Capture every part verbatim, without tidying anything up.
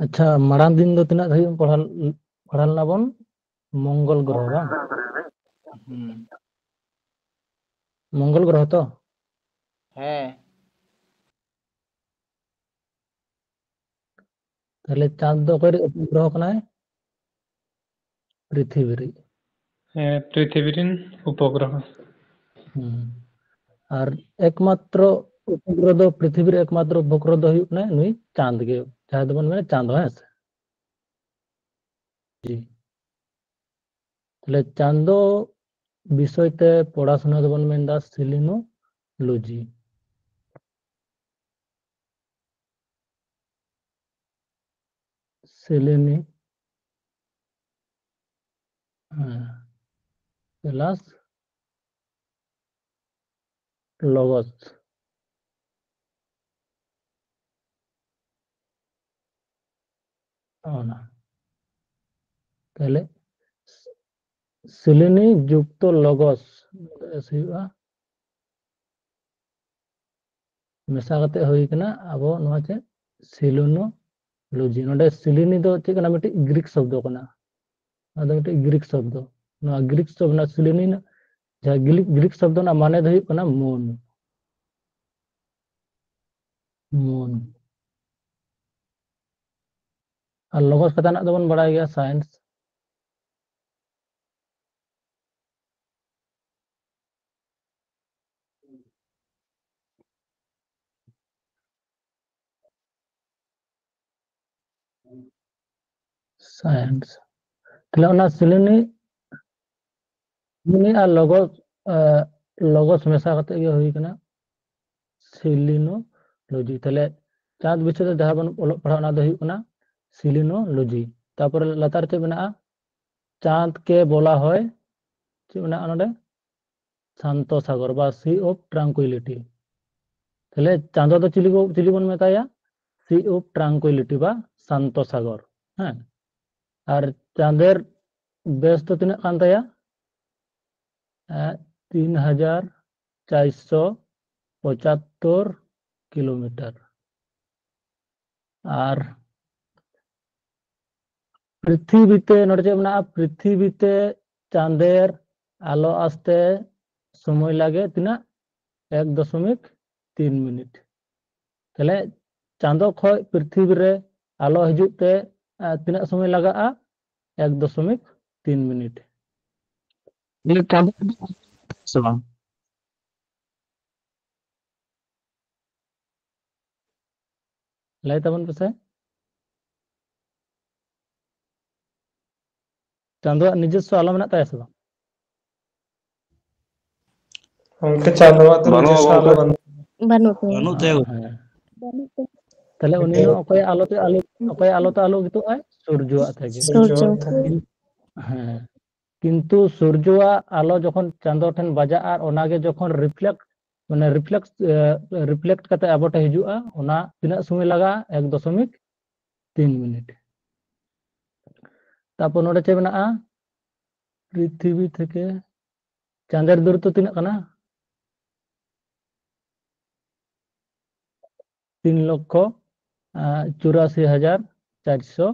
ᱟᱪᱪᱷᱟ, ᱢᱟᱲᱟᱝ ᱫᱤᱱ ᱫᱚ ᱛᱤᱱᱟᱹᱜ ᱫᱷᱟᱹᱵᱤᱡ ᱯᱟᱲᱦᱟᱣ, ᱯᱟᱲᱦᱟᱣ ᱞᱮᱱᱟ ᱵᱚᱱ? ᱢᱚᱝᱜᱚᱞ ᱜᱨᱚᱦᱚ, ᱵᱟᱝ? ᱦᱩᱸ᱾ ᱢᱚᱝᱜᱚᱞ ᱜᱨᱚᱦᱚ ᱛᱚ? ᱦᱮᱸ᱾ ᱛᱟᱦᱞᱮ ᱪᱟᱸᱫ ᱫᱚ ᱚᱠᱚᱭ ᱨᱤᱡ ᱩᱯᱚᱜᱨᱚᱦᱚ ᱠᱟᱱᱟᱭ? ᱯᱨᱤᱛᱷᱤᱵᱤ ᱨᱤᱡ᱾ ᱦᱮᱸ, ᱯᱨᱤᱛᱷᱤᱵᱤ ᱨᱤᱱ ᱩᱯᱚᱜᱨᱚᱦᱚ᱾ ᱦᱩᱸ᱾ ᱟᱨ ᱮᱠᱢᱟᱛᱨᱚ ᱩᱯᱚᱜᱨᱚᱦᱚ ᱫᱚ, ᱯᱨᱤᱛᱷᱤᱵᱤ ᱨᱮ ᱮᱠᱢᱟᱛᱨᱚ ᱩᱯᱚᱜᱨᱚᱦᱚ ᱫᱚ ᱦᱩᱭᱩᱜ ᱠᱟᱱᱟᱭ ᱱᱩᱭ ᱪᱟᱸᱫ ᱜᱮ, ᱡᱟᱦᱟᱸᱭ ᱫᱚᱵᱚᱱ ᱢᱮᱱᱟ ᱪᱟᱸᱫ, ᱦᱮᱸ ᱥᱮ? ᱡᱤ᱾ ᱛᱟᱦᱞᱮ ᱪᱟᱸᱫᱚ ᱵᱤᱥᱚᱭ ᱛᱮ ᱯᱚᱲᱟᱥᱩᱱᱟ ᱫᱚᱵᱚᱱ ᱢᱮᱱᱫᱟ ᱥᱤᱞᱤᱱᱳᱞᱚᱡᱤ᱾ ᱥᱮᱞᱮᱱᱤ, ᱦᱮᱸ, ᱯᱞᱟᱥ ᱞᱚᱜᱚᱥ᱾ ᱚᱱᱟ᱾ ᱛᱟᱦᱞᱮ ᱥᱮᱞᱮᱱᱤ ᱡᱩᱠᱛᱚ ᱞᱚᱜᱚᱥ ᱦᱩᱭᱩᱜᱼᱟ᱾ ᱢᱮᱥᱟ ᱠᱟᱛᱮ ᱦᱩᱭ ᱠᱟᱱᱟ ᱟᱵᱚ ᱱᱚᱣᱟ ᱪᱮᱫ? ᱥᱤᱞᱳᱱᱳᱞᱚᱡᱤ᱾ ᱱᱚᱰᱮ ᱥᱤᱞᱤᱱᱤ ᱫᱚ ᱪᱮᱫ ᱠᱟᱱᱟ? ᱢᱤᱫᱴᱤᱡ ᱜᱨᱤᱠ ᱥᱚᱵᱫᱚ ᱠᱟᱱᱟ᱾ ᱱᱚᱣᱟ ᱫᱚ ᱢᱤᱫᱴᱤᱡ ᱜᱨᱤᱠ ᱥᱚᱵᱫᱚ᱾ ᱱᱚᱣᱟ ᱜᱨᱤᱠ ᱥᱚᱵᱫᱚ, ᱱᱚᱣᱟ ᱥᱤᱞᱤᱱᱤ ᱨᱮᱱᱟᱜ ᱡᱟᱦᱟᱸ ᱜᱨᱤᱠ, ᱜᱨᱤᱠ ᱥᱚᱵᱫᱚ ᱨᱮᱱᱟᱜ ᱢᱟᱱᱮ ᱫᱚ ᱦᱩᱭᱩᱜ ᱠᱟᱱᱟ ᱢᱩᱱ᱾ ᱢᱩᱱ᱾ ᱟᱨ ᱞᱚᱜᱚᱥ ᱠᱟᱛᱷᱟ ᱨᱮᱱᱟᱜ ᱫᱚᱵᱚᱱ ᱵᱟᱲᱟᱭ ᱜᱮᱭᱟ, ᱥᱟᱭᱮᱱᱥ᱾ ᱥᱟᱭᱮᱱᱥ᱾ ᱛᱟᱦᱞᱮ ᱚᱱᱟ ᱥᱤᱞᱤᱱᱤ, ᱥᱤᱞᱤᱱᱤ ᱟᱨ ᱞᱚᱜᱚᱥ, ᱟᱸ, ᱞᱚᱜᱚᱥ ᱢᱮᱥᱟ ᱠᱟᱛᱮ ᱜᱮ ᱦᱩᱭ ᱠᱟᱱᱟ ᱥᱤᱞᱤᱱᱳᱞᱚᱡᱤ᱾ ᱛᱟᱦᱞᱮ ᱪᱟᱸᱫ ᱵᱤᱥᱚᱭ ᱛᱮ ᱡᱟᱦᱟᱸ ᱵᱚᱱ ᱚᱞᱚᱜ ᱯᱟᱲᱦᱟᱜ, ᱚᱱᱟ ᱫᱚ ᱦᱩᱭᱩᱜ ᱠᱟᱱᱟ ᱥᱤᱞᱤᱱᱳᱞᱚᱡᱤ᱾ ᱛᱟᱨᱯᱚᱨᱮ ᱞᱟᱛᱟᱨ ᱪᱮᱫ ᱢᱮᱱᱟᱜᱼᱟ? ᱪᱟᱸᱫ ᱠᱮ ᱵᱚᱞᱟ ᱦᱚᱭ, ᱪᱮᱫ ᱢᱮᱱᱟᱜᱼᱟ ᱱᱚᱰᱮ? ᱥᱟᱱᱛᱚ ᱥᱟᱜᱚᱨ ᱵᱟ Sea of Tranquility᱾ ᱛᱟᱦᱞᱮ ᱪᱟᱸᱫᱚ ᱫᱚ ᱪᱤᱞᱤ ᱠᱚ, ᱪᱤᱞᱤ ᱵᱚᱱ ᱢᱮᱛᱟᱭᱟ? Sea of Tranquility ᱵᱟ ᱥᱟᱱᱛᱚ ᱥᱟᱜᱚᱨ᱾ ᱦᱮᱸ, ᱟᱨ ᱪᱟᱸᱫᱮᱨ ᱵᱮᱥ ᱫᱚ ᱛᱤᱱᱟᱹᱜ ᱠᱟᱱ ᱛᱟᱭᱟ? ᱮᱸ, ᱛᱤᱱ ᱦᱟᱡᱟᱨ ᱪᱟᱨᱥᱚ ᱯᱚᱸᱪᱟᱛᱛᱳᱨ ᱠᱤᱞᱳᱢᱤᱴᱟᱨ᱾ ᱟᱨ ᱯᱨᱤᱛᱷᱤᱵᱤ ᱛᱮ, ᱱᱚᱰᱮ ᱪᱮᱫ ᱢᱮᱱᱟᱜᱼᱟ? ᱯᱨᱤᱛᱷᱤᱵᱤ ᱛᱮ ᱪᱟᱸᱫᱮᱨ ᱟᱞᱚ ᱟᱥᱛᱮ ᱥᱚᱢᱚᱭ ᱞᱟᱜᱮ ᱛᱤᱱᱟᱹᱜ? ᱮᱠ ᱫᱚᱥᱚᱢᱤᱠ ᱛᱤᱱ ᱢᱤᱱᱤᱴ᱾ ᱛᱟᱦᱞᱮ ᱪᱟᱸᱫᱚ ᱠᱷᱚᱡ ᱯᱨᱤᱛᱷᱤᱵᱤ ᱨᱮ ᱟᱞᱚ ᱦᱤᱡᱩᱜ ᱛᱮ, ᱟᱸ, ᱛᱤᱱᱟᱹᱜ ᱥᱚᱢᱚᱭ ᱞᱟᱜᱟᱜᱼᱟ? ᱮᱠ ᱫᱚᱥᱚᱢᱤᱠ ᱛᱤᱱ ᱢᱤᱱᱤᱴ᱾ ᱪᱟᱸᱫᱚ ᱥᱮ ᱵᱟᱝ? ᱞᱟᱹᱭ ᱛᱟᱵᱚᱱ ᱯᱮᱥᱮ᱾ ᱪᱟᱸᱫᱚᱣᱟᱜ ᱱᱤᱡᱚᱥᱥᱚ ᱟᱞᱚ ᱢᱮᱱᱟᱜ ᱛᱟᱭᱟ ᱥᱮ ᱵᱟᱝ? ᱜᱚᱢᱠᱮ, ᱪᱟᱸᱫᱚᱣᱟᱜ ᱫᱚ ᱵᱟᱹᱱᱩᱜᱼᱟ ᱱᱤᱡᱚᱥᱥᱚ ᱟᱞᱚ ᱜᱚᱢᱠᱮ᱾ ᱵᱟᱹᱱᱩᱜ ᱛᱟᱭᱟ᱾ ᱵᱟᱹᱱᱩᱜ ᱛᱟᱭᱟ᱾ ᱦᱮᱸ᱾ ᱛᱟᱦᱞᱮ ᱩᱱᱤ ᱦᱚᱸ ᱚᱠᱚᱭᱟᱜ ᱟᱞᱚ ᱛᱮ ᱟᱞᱚ, ᱚᱠᱚᱭᱟᱜ ᱟᱞᱚ ᱛᱮ ᱟᱞᱚ ᱩᱫᱩᱜ ᱟᱭ? ᱥᱩᱨᱡᱚᱣᱟᱜ ᱛᱮᱜᱮ᱾ ᱥᱩᱨᱡᱚ᱾ ᱦᱮᱸ᱾ ᱠᱤᱱᱛᱩ ᱥᱩᱨᱡᱚᱣᱟᱜ ᱟᱞᱚ ᱡᱚᱠᱷᱚᱱ ᱪᱟᱸᱫᱚ ᱴᱷᱮᱱ ᱵᱟᱡᱟᱜᱼᱟ ᱟᱨ ᱚᱱᱟᱜᱮ ᱡᱚᱠᱷᱚᱱ reflect, ᱢᱟᱱᱮ reflect, ᱮ, reflect ᱠᱟᱛᱮ ᱟᱵᱚ ᱴᱷᱮᱱ ᱦᱤᱡᱩᱜᱼᱟ, ᱚᱱᱟ ᱛᱤᱱᱟᱹᱜ ᱥᱚᱢᱚᱭ ᱞᱟᱜᱟᱜᱼᱟ? ᱮᱠ ᱫᱚᱥᱚᱢᱤᱠ ᱛᱤᱱ ᱢᱤᱱᱤᱴ᱾ ᱛᱟᱨᱯᱚᱨ ᱱᱚᱰᱮ ᱪᱮᱫ ᱢᱮᱱᱟᱜᱼᱟ? ᱯᱨᱤᱛᱷᱤᱵᱤ ᱛᱷᱮᱠᱮ ᱪᱟᱸᱫᱮᱨ ᱫᱩᱨᱚᱛᱛᱚ ᱛᱤᱱᱟᱹᱜ ᱠᱟᱱᱟ? ᱛᱤᱱ ᱞᱚᱠᱠᱷᱚ, ᱟᱸ, ᱪᱩᱨᱟᱥᱤ ᱦᱟᱡᱟᱨ ᱪᱟᱨᱥᱚ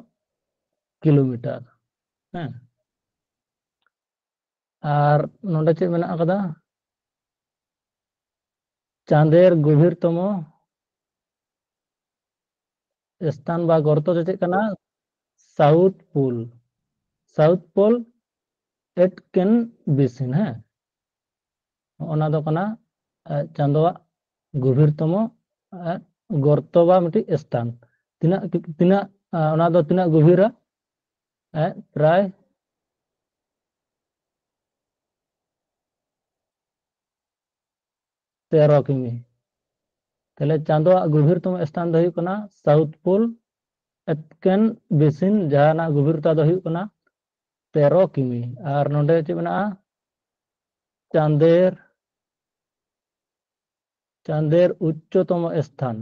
ᱠᱤᱞᱳᱢᱤᱴᱟᱨ᱾ ᱦᱮᱸ᱾ ᱟᱨ ᱱᱚᱰᱮ ᱪᱮᱫ ᱢᱮᱱᱟᱜ ᱟᱠᱟᱫᱟ? ᱪᱟᱸᱫᱮᱨ ᱜᱚᱵᱷᱤᱨᱛᱚᱢᱚ ᱥᱛᱷᱟᱱ ᱵᱟ ᱜᱚᱨᱛᱚ ᱫᱚ ᱪᱮᱫ ᱠᱟᱱᱟ? South Pole, South Pole Aitken Basin, ᱦᱮᱸ᱾ ᱚᱱᱟ ᱫᱚ ᱠᱟᱱᱟ, ᱮ, ᱪᱟᱸᱫᱚᱣᱟᱜ ᱜᱚᱵᱷᱤᱨᱛᱚᱢᱚ, ᱮ, ᱜᱚᱨᱛᱚ ᱵᱟ ᱢᱤᱫᱴᱤᱡ ᱥᱛᱷᱟᱱ᱾ ᱛᱤᱱᱟᱹᱜ, ᱛᱤᱱᱟᱹᱜ, ᱮ, ᱚᱱᱟ ᱫᱚ ᱛᱤᱱᱟᱹᱜ ᱜᱚᱵᱷᱤᱨᱟ? ᱮ, ᱯᱨᱟᱭ ᱛᱮᱨᱚ ᱠᱤᱢᱤ᱾ ᱛᱟᱦᱞᱮ ᱪᱟᱸᱫᱚᱣᱟᱜ ᱜᱚᱵᱷᱤᱨᱛᱚᱢᱚ ᱥᱛᱷᱟᱱ ᱫᱚ ᱦᱩᱭᱩᱜ ᱠᱟᱱᱟ South Pole Aitken Basin, ᱡᱟᱦᱟᱸᱱᱟᱜ ᱜᱚᱵᱷᱤᱨᱛᱟ ᱫᱚ ᱦᱩᱭᱩᱜ ᱠᱟᱱᱟ ᱛᱮᱨᱚ ᱠᱤᱢᱤ᱾ ᱟᱨ ᱱᱚᱰᱮ ᱪᱮᱫ ᱢᱮᱱᱟᱜᱼᱟ? ᱪᱟᱸᱫᱮᱨ, ᱪᱟᱸᱫᱮᱨ ᱩᱪᱪᱚᱛᱚᱢᱚ ᱥᱛᱷᱟᱱ,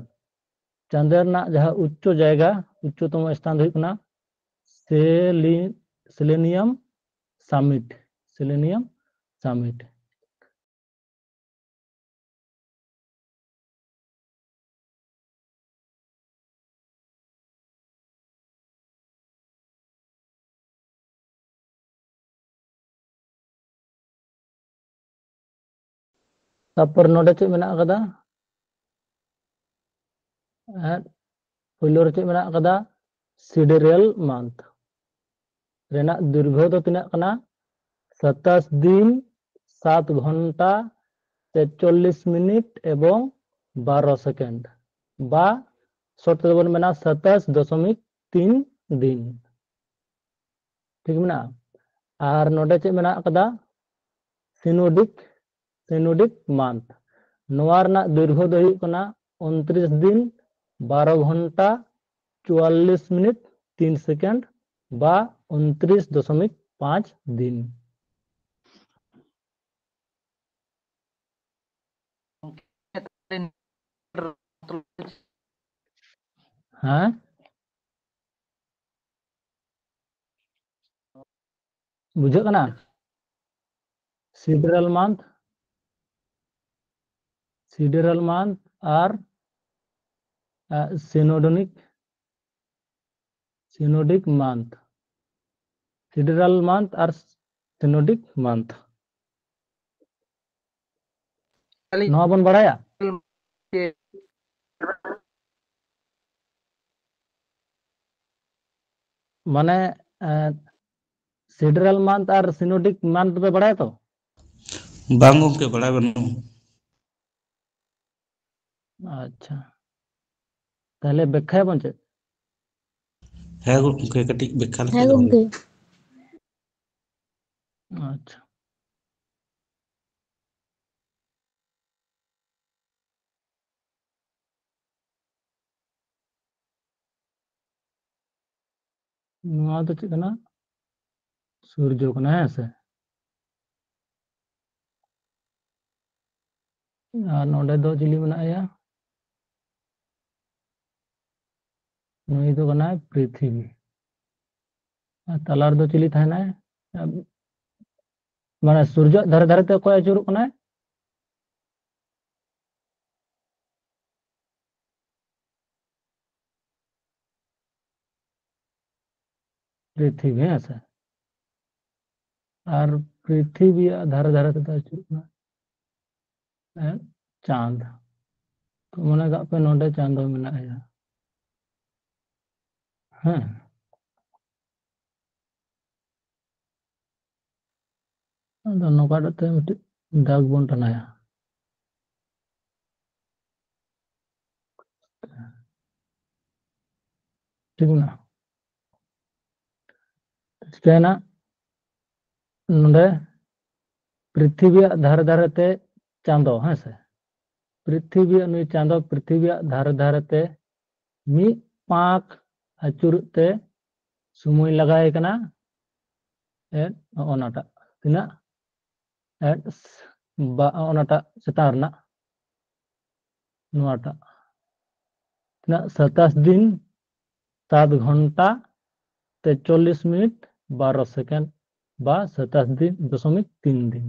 ᱪᱟᱸᱫᱮ ᱨᱮᱱᱟᱜ ᱡᱟᱦᱟᱸ ᱩᱪᱪᱚ ᱡᱟᱭᱜᱟ, ᱩᱪᱪᱚᱛᱚᱢᱚ ᱥᱛᱷᱟᱱ ᱫᱚ ᱦᱩᱭᱩᱜ ᱠᱟᱱᱟ ᱥᱮᱞᱤ-, Selenium Summit, Selenium Summit᱾ ᱛᱟᱨᱯᱚᱨ ᱱᱚᱰᱮ ᱪᱮᱫ ᱢᱮᱱᱟᱜ ᱟᱠᱟᱫᱟ? ᱮᱸ, ᱯᱳᱭᱞᱳ ᱨᱮ ᱪᱮᱫ ᱢᱮᱱᱟᱜ ᱟᱠᱟᱫᱟ? Sidereal month ᱨᱮᱱᱟᱜ ᱫᱤᱨᱜᱷᱚ ᱫᱚ ᱛᱤᱱᱟᱹᱜ ᱠᱟᱱᱟ? ᱥᱟᱛᱟᱥ ᱫᱤᱱ, ᱥᱟᱛ ᱜᱷᱚᱱᱴᱟ, ᱛᱮᱪᱚᱞᱞᱤᱥ ᱢᱤᱱᱤᱴ ᱮᱵᱚᱝ ᱵᱟᱨᱚ ᱥᱮᱠᱮᱱᱰ, ᱵᱟ ᱥᱚᱨᱴ ᱛᱮᱫᱚ ᱵᱚᱱ ᱢᱮᱱᱟ ᱥᱟᱛᱟᱥ ᱫᱚᱥᱚᱢᱤᱠ ᱛᱤᱱ ᱫᱤᱱ᱾ ᱴᱷᱤᱠ ᱢᱮᱱᱟᱜᱼᱟ᱾ ᱟᱨ ᱱᱚᱰᱮ ᱪᱮᱫ ᱢᱮᱱᱟᱜ ᱟᱠᱟᱫᱟ? Synodic, synodic month᱾ ᱱᱚᱣᱟ ᱨᱮᱱᱟᱜ ᱫᱤᱨᱜᱷᱚ ᱫᱚ ᱦᱩᱭᱩᱜ ᱠᱟᱱᱟ ᱩᱱᱛᱨᱤᱥ ᱫᱤᱱ, ᱵᱟᱨᱚ ᱜᱷᱚᱱᱴᱟ, ᱪᱩᱣᱟᱞᱞᱤᱥ ᱢᱤᱱᱤᱴ, ᱛᱤᱱ ᱥᱮᱠᱮᱱᱰ, ᱵᱟ ᱩᱱᱛᱨᱤᱥ ᱫᱚᱥᱚᱢᱤᱠ ᱯᱟᱸᱪ ᱫᱤᱱ᱾ ᱦᱮᱸ? ᱵᱩᱡᱷᱟᱹᱜ ᱠᱟᱱᱟ? Sidereal month, sidereal month ᱟᱨ, ᱟ, synodonic, synodic month, sidereal month ᱟᱨ synodic month᱾ ᱟᱹᱞᱤᱧ ᱱᱚᱣᱟ ᱵᱚᱱ ᱵᱟᱲᱟᱭᱟ? ᱢᱟᱱᱮ, ᱮᱸ, sidereal month ᱟᱨ synodic month ᱫᱚᱯᱮ ᱵᱟᱲᱟᱭᱟ ᱛᱚ? ᱵᱟᱝ ᱜᱚᱢᱠᱮ, ᱵᱟᱲᱟᱭ ᱵᱟᱹᱱᱩᱜᱼᱟ᱾ ᱟᱪᱪᱷᱟ, ᱛᱟᱦᱞᱮ ᱵᱮᱠᱠᱷᱟᱭᱟᱵᱚᱱ ᱪᱮᱫ? ᱦᱮᱸ ᱜᱚᱢᱠᱮ, ᱠᱟᱹᱴᱤᱡ ᱵᱮᱠᱠᱷᱟ ᱞᱮᱠᱷᱟᱡ ᱦᱮᱸ ᱫᱚ ᱵᱷᱟᱜᱮ᱾ ᱜᱚᱢᱠᱮ᱾ ᱟᱪᱪᱷᱟ᱾ ᱱᱚᱣᱟ ᱫᱚ ᱪᱮᱫ ᱠᱟᱱᱟ? ᱥᱩᱨᱡᱚ ᱠᱟᱱᱟ, ᱦᱮᱸ ᱥᱮ? ᱟᱨ ᱱᱚᱰᱮ ᱫᱚ ᱪᱤᱞᱤ ᱢᱮᱱᱟᱭᱟ? ᱱᱩᱭ ᱫᱚ ᱠᱟᱱᱟᱭ ᱯᱨᱤᱛᱷᱤᱵᱤ᱾ ᱟᱨ ᱛᱟᱞᱟ ᱨᱮᱫᱚ ᱪᱤᱞᱤ ᱛᱟᱦᱮᱱᱟᱭ? ᱢᱟᱱᱮ ᱥᱩᱨᱡᱚ ᱫᱷᱟᱨᱮ ᱫᱷᱟᱨᱮ ᱛᱮ ᱚᱠᱚᱭ ᱟᱹᱪᱩᱨᱚᱜ ᱠᱟᱱᱟᱭ? ᱯᱨᱤᱛᱷᱤᱵᱤ, ᱦᱮᱸ ᱥᱮ? ᱟᱨ ᱯᱨᱤᱛᱷᱤᱵᱤᱭᱟᱜ ᱫᱷᱟᱨᱮ ᱫᱷᱟᱨᱮ ᱛᱮᱫᱚ ᱟᱹᱪᱩᱨᱚᱜ ᱠᱟᱱᱟ᱾ ᱮᱸ, ᱪᱟᱸᱫ᱾ ᱛᱚ ᱢᱚᱱᱮ ᱠᱟᱜ ᱯᱮ ᱱᱚᱰᱮ ᱪᱟᱸᱫᱚ ᱢᱮᱱᱟᱭᱟ᱾ ᱦᱮᱸ᱾ ᱟᱫᱚ ᱱᱚᱝᱠᱟ ᱛᱮ ᱢᱤᱫᱴᱤᱡ ᱫᱟᱜᱽ ᱵᱚᱱ ᱴᱟᱱᱟᱭᱟ᱾ ᱴᱷᱤᱠ ᱢᱮᱱᱟᱜᱼᱟ᱾ ᱪᱤᱠᱟᱹᱭᱮᱱᱟ? ᱱᱚᱰᱮ ᱯᱨᱤᱛᱷᱤᱵᱤᱭᱟᱜ ᱫᱷᱟᱨᱮ ᱫᱷᱟᱨᱮ ᱛᱮ ᱪᱟᱸᱫᱚ, ᱦᱮᱸ ᱥᱮ? ᱯᱨᱤᱛᱷᱤᱵᱤᱭᱟᱜ, ᱱᱩᱭ ᱪᱟᱸᱫᱚ ᱯᱨᱤᱛᱷᱤᱵᱤᱭᱟᱜ ᱫᱷᱟᱨᱮ ᱫᱷᱟᱨᱮ ᱛᱮ ᱢᱤᱫ ᱯᱟᱸᱠ ᱟᱹᱪᱩᱨᱚᱜ ᱛᱮ ᱥᱚᱢᱚᱭ ᱞᱟᱜᱟᱣ ᱠᱟᱱᱟ, ᱮᱫ, ᱱᱚᱜᱼᱚ ᱱᱟᱴᱟᱜ᱾ ᱛᱤᱱᱟᱹᱜ? ᱮᱫ, ᱵᱟ-, ᱱᱚᱜᱼᱚ ᱱᱟᱴᱟᱜ ᱪᱮᱛᱟᱱ ᱨᱮᱱᱟᱜ, ᱱᱚᱣᱟᱴᱟᱜ᱾ ᱛᱤᱱᱟᱹᱜ? ᱥᱟᱛᱟᱥ ᱫᱤᱱ, ᱥᱟᱛ ᱜᱷᱚᱱᱴᱟ, ᱛᱮᱪᱚᱞᱞᱤᱥ ᱢᱤᱱᱤᱴ, ᱵᱟᱨᱚ ᱥᱮᱠᱮᱱᱰ, ᱵᱟ ᱥᱟᱛᱟᱥ ᱫᱤᱱ ᱫᱚᱥᱚᱢᱤᱠ ᱛᱤᱱ ᱫᱤᱱ᱾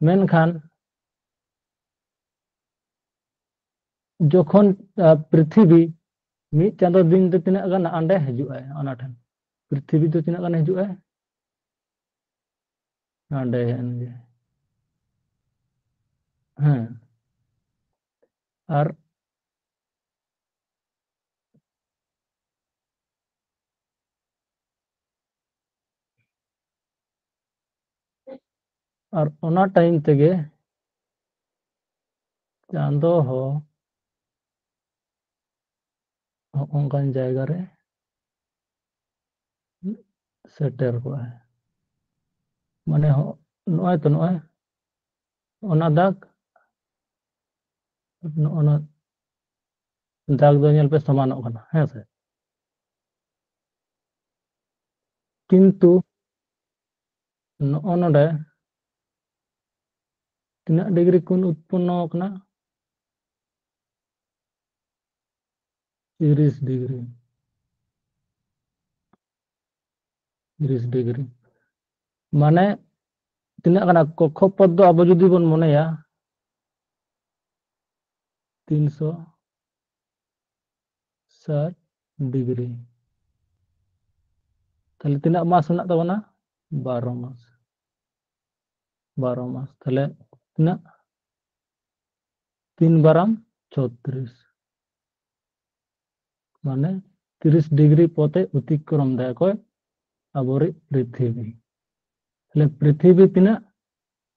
ᱢᱮᱱᱠᱷᱟᱱ ᱡᱚᱠᱷᱚᱱ, ᱟ, ᱯᱨᱤᱛᱷᱤᱵᱤ ᱢᱤᱫ ᱪᱟᱸᱫᱚ ᱫᱤᱱ ᱛᱮ ᱛᱤᱱᱟᱹᱜ ᱜᱟᱱ ᱚᱸᱰᱮ ᱦᱤᱡᱩᱜᱼᱟᱭ, ᱚᱱᱟ ᱴᱷᱮᱱ? ᱯᱨᱤᱛᱷᱤᱵᱤ ᱫᱚ ᱛᱤᱱᱟᱹᱜ ᱜᱟᱱ ᱦᱤᱡᱩᱜᱼᱟᱭ? ᱚᱸᱰᱮ ᱮᱱ ᱜᱮ᱾ ᱦᱮᱸ᱾ ᱟᱨ ᱟᱨ ᱚᱱᱟ ᱴᱟᱭᱤᱢ ᱛᱮᱜᱮ ᱪᱟᱸᱫᱚ ᱦᱚᱸ ᱦᱚᱸᱜᱼᱚ ᱱᱚᱝᱠᱟᱱ ᱡᱟᱭᱜᱟ ᱨᱮ ᱥᱮᱴᱮᱨ ᱠᱚᱜᱼᱟᱭ᱾ ᱢᱟᱱᱮ ᱦᱚᱸ-, ᱱᱚᱜᱼᱚᱭ ᱛᱚ, ᱱᱚᱜᱼᱚᱭ ᱚᱱᱟ ᱫᱟᱜᱽ, ᱱᱚᱜᱼᱚ ᱱᱟ ᱫᱟᱜᱽ ᱫᱚ ᱧᱮᱞ ᱯᱮ ᱥᱚᱢᱟᱱᱚᱜ ᱠᱟᱱᱟ, ᱦᱮᱸ ᱥᱮ? ᱠᱤᱱᱛᱩ ᱱᱚᱜᱼᱚ ᱱᱚᱰᱮ ᱛᱤᱱᱟᱹᱜ ᱰᱤᱜᱽᱨᱤ ᱠᱳᱱ ᱩᱛᱯᱚᱱᱱᱚ ᱠᱟᱱᱟ? ᱛᱤᱨᱤᱥ ᱰᱤᱜᱽᱨᱤ᱾ ᱛᱤᱨᱤᱥ ᱰᱤᱜᱽᱨᱤ᱾ ᱢᱟᱱᱮ ᱛᱤᱱᱟᱹᱜ ᱠᱟᱱᱟ ᱠᱚᱠᱠᱷᱚᱯᱚᱛ ᱫᱚ ᱟᱵᱚ ᱡᱩᱫᱤ ᱵᱚᱱ ᱢᱚᱱᱮᱭᱟ ᱛᱤᱱᱥᱚ ᱥᱟᱴ ᱰᱤᱜᱽᱨᱤ᱾ ᱛᱟᱦᱞᱮ ᱛᱤᱱᱟᱹᱜ ᱢᱟᱥ ᱢᱮᱱᱟᱜ ᱛᱟᱵᱚᱱᱟ? ᱵᱟᱨᱚ ᱢᱟᱥ᱾ ᱵᱟᱨᱚ ᱢᱟᱥ᱾ ᱛᱟᱦᱞᱮ ᱛᱤᱱᱟᱹᱜ? ᱛᱤᱱ ᱵᱟᱨᱟᱢ ᱪᱷᱚᱛᱨᱤᱥ, ᱢᱟᱱᱮ ᱛᱤᱨᱤᱥ ᱰᱤᱜᱽᱨᱤ ᱯᱚᱛᱷᱮ ᱚᱛᱤᱠᱨᱚᱢ ᱫᱟᱭ ᱚᱠᱚᱭ? ᱟᱵᱚᱨᱤᱡ ᱯᱨᱤᱛᱷᱤᱵᱤ᱾ ᱛᱟᱦᱞᱮ ᱯᱨᱤᱛᱷᱤᱵᱤ ᱛᱤᱱᱟᱹᱜ?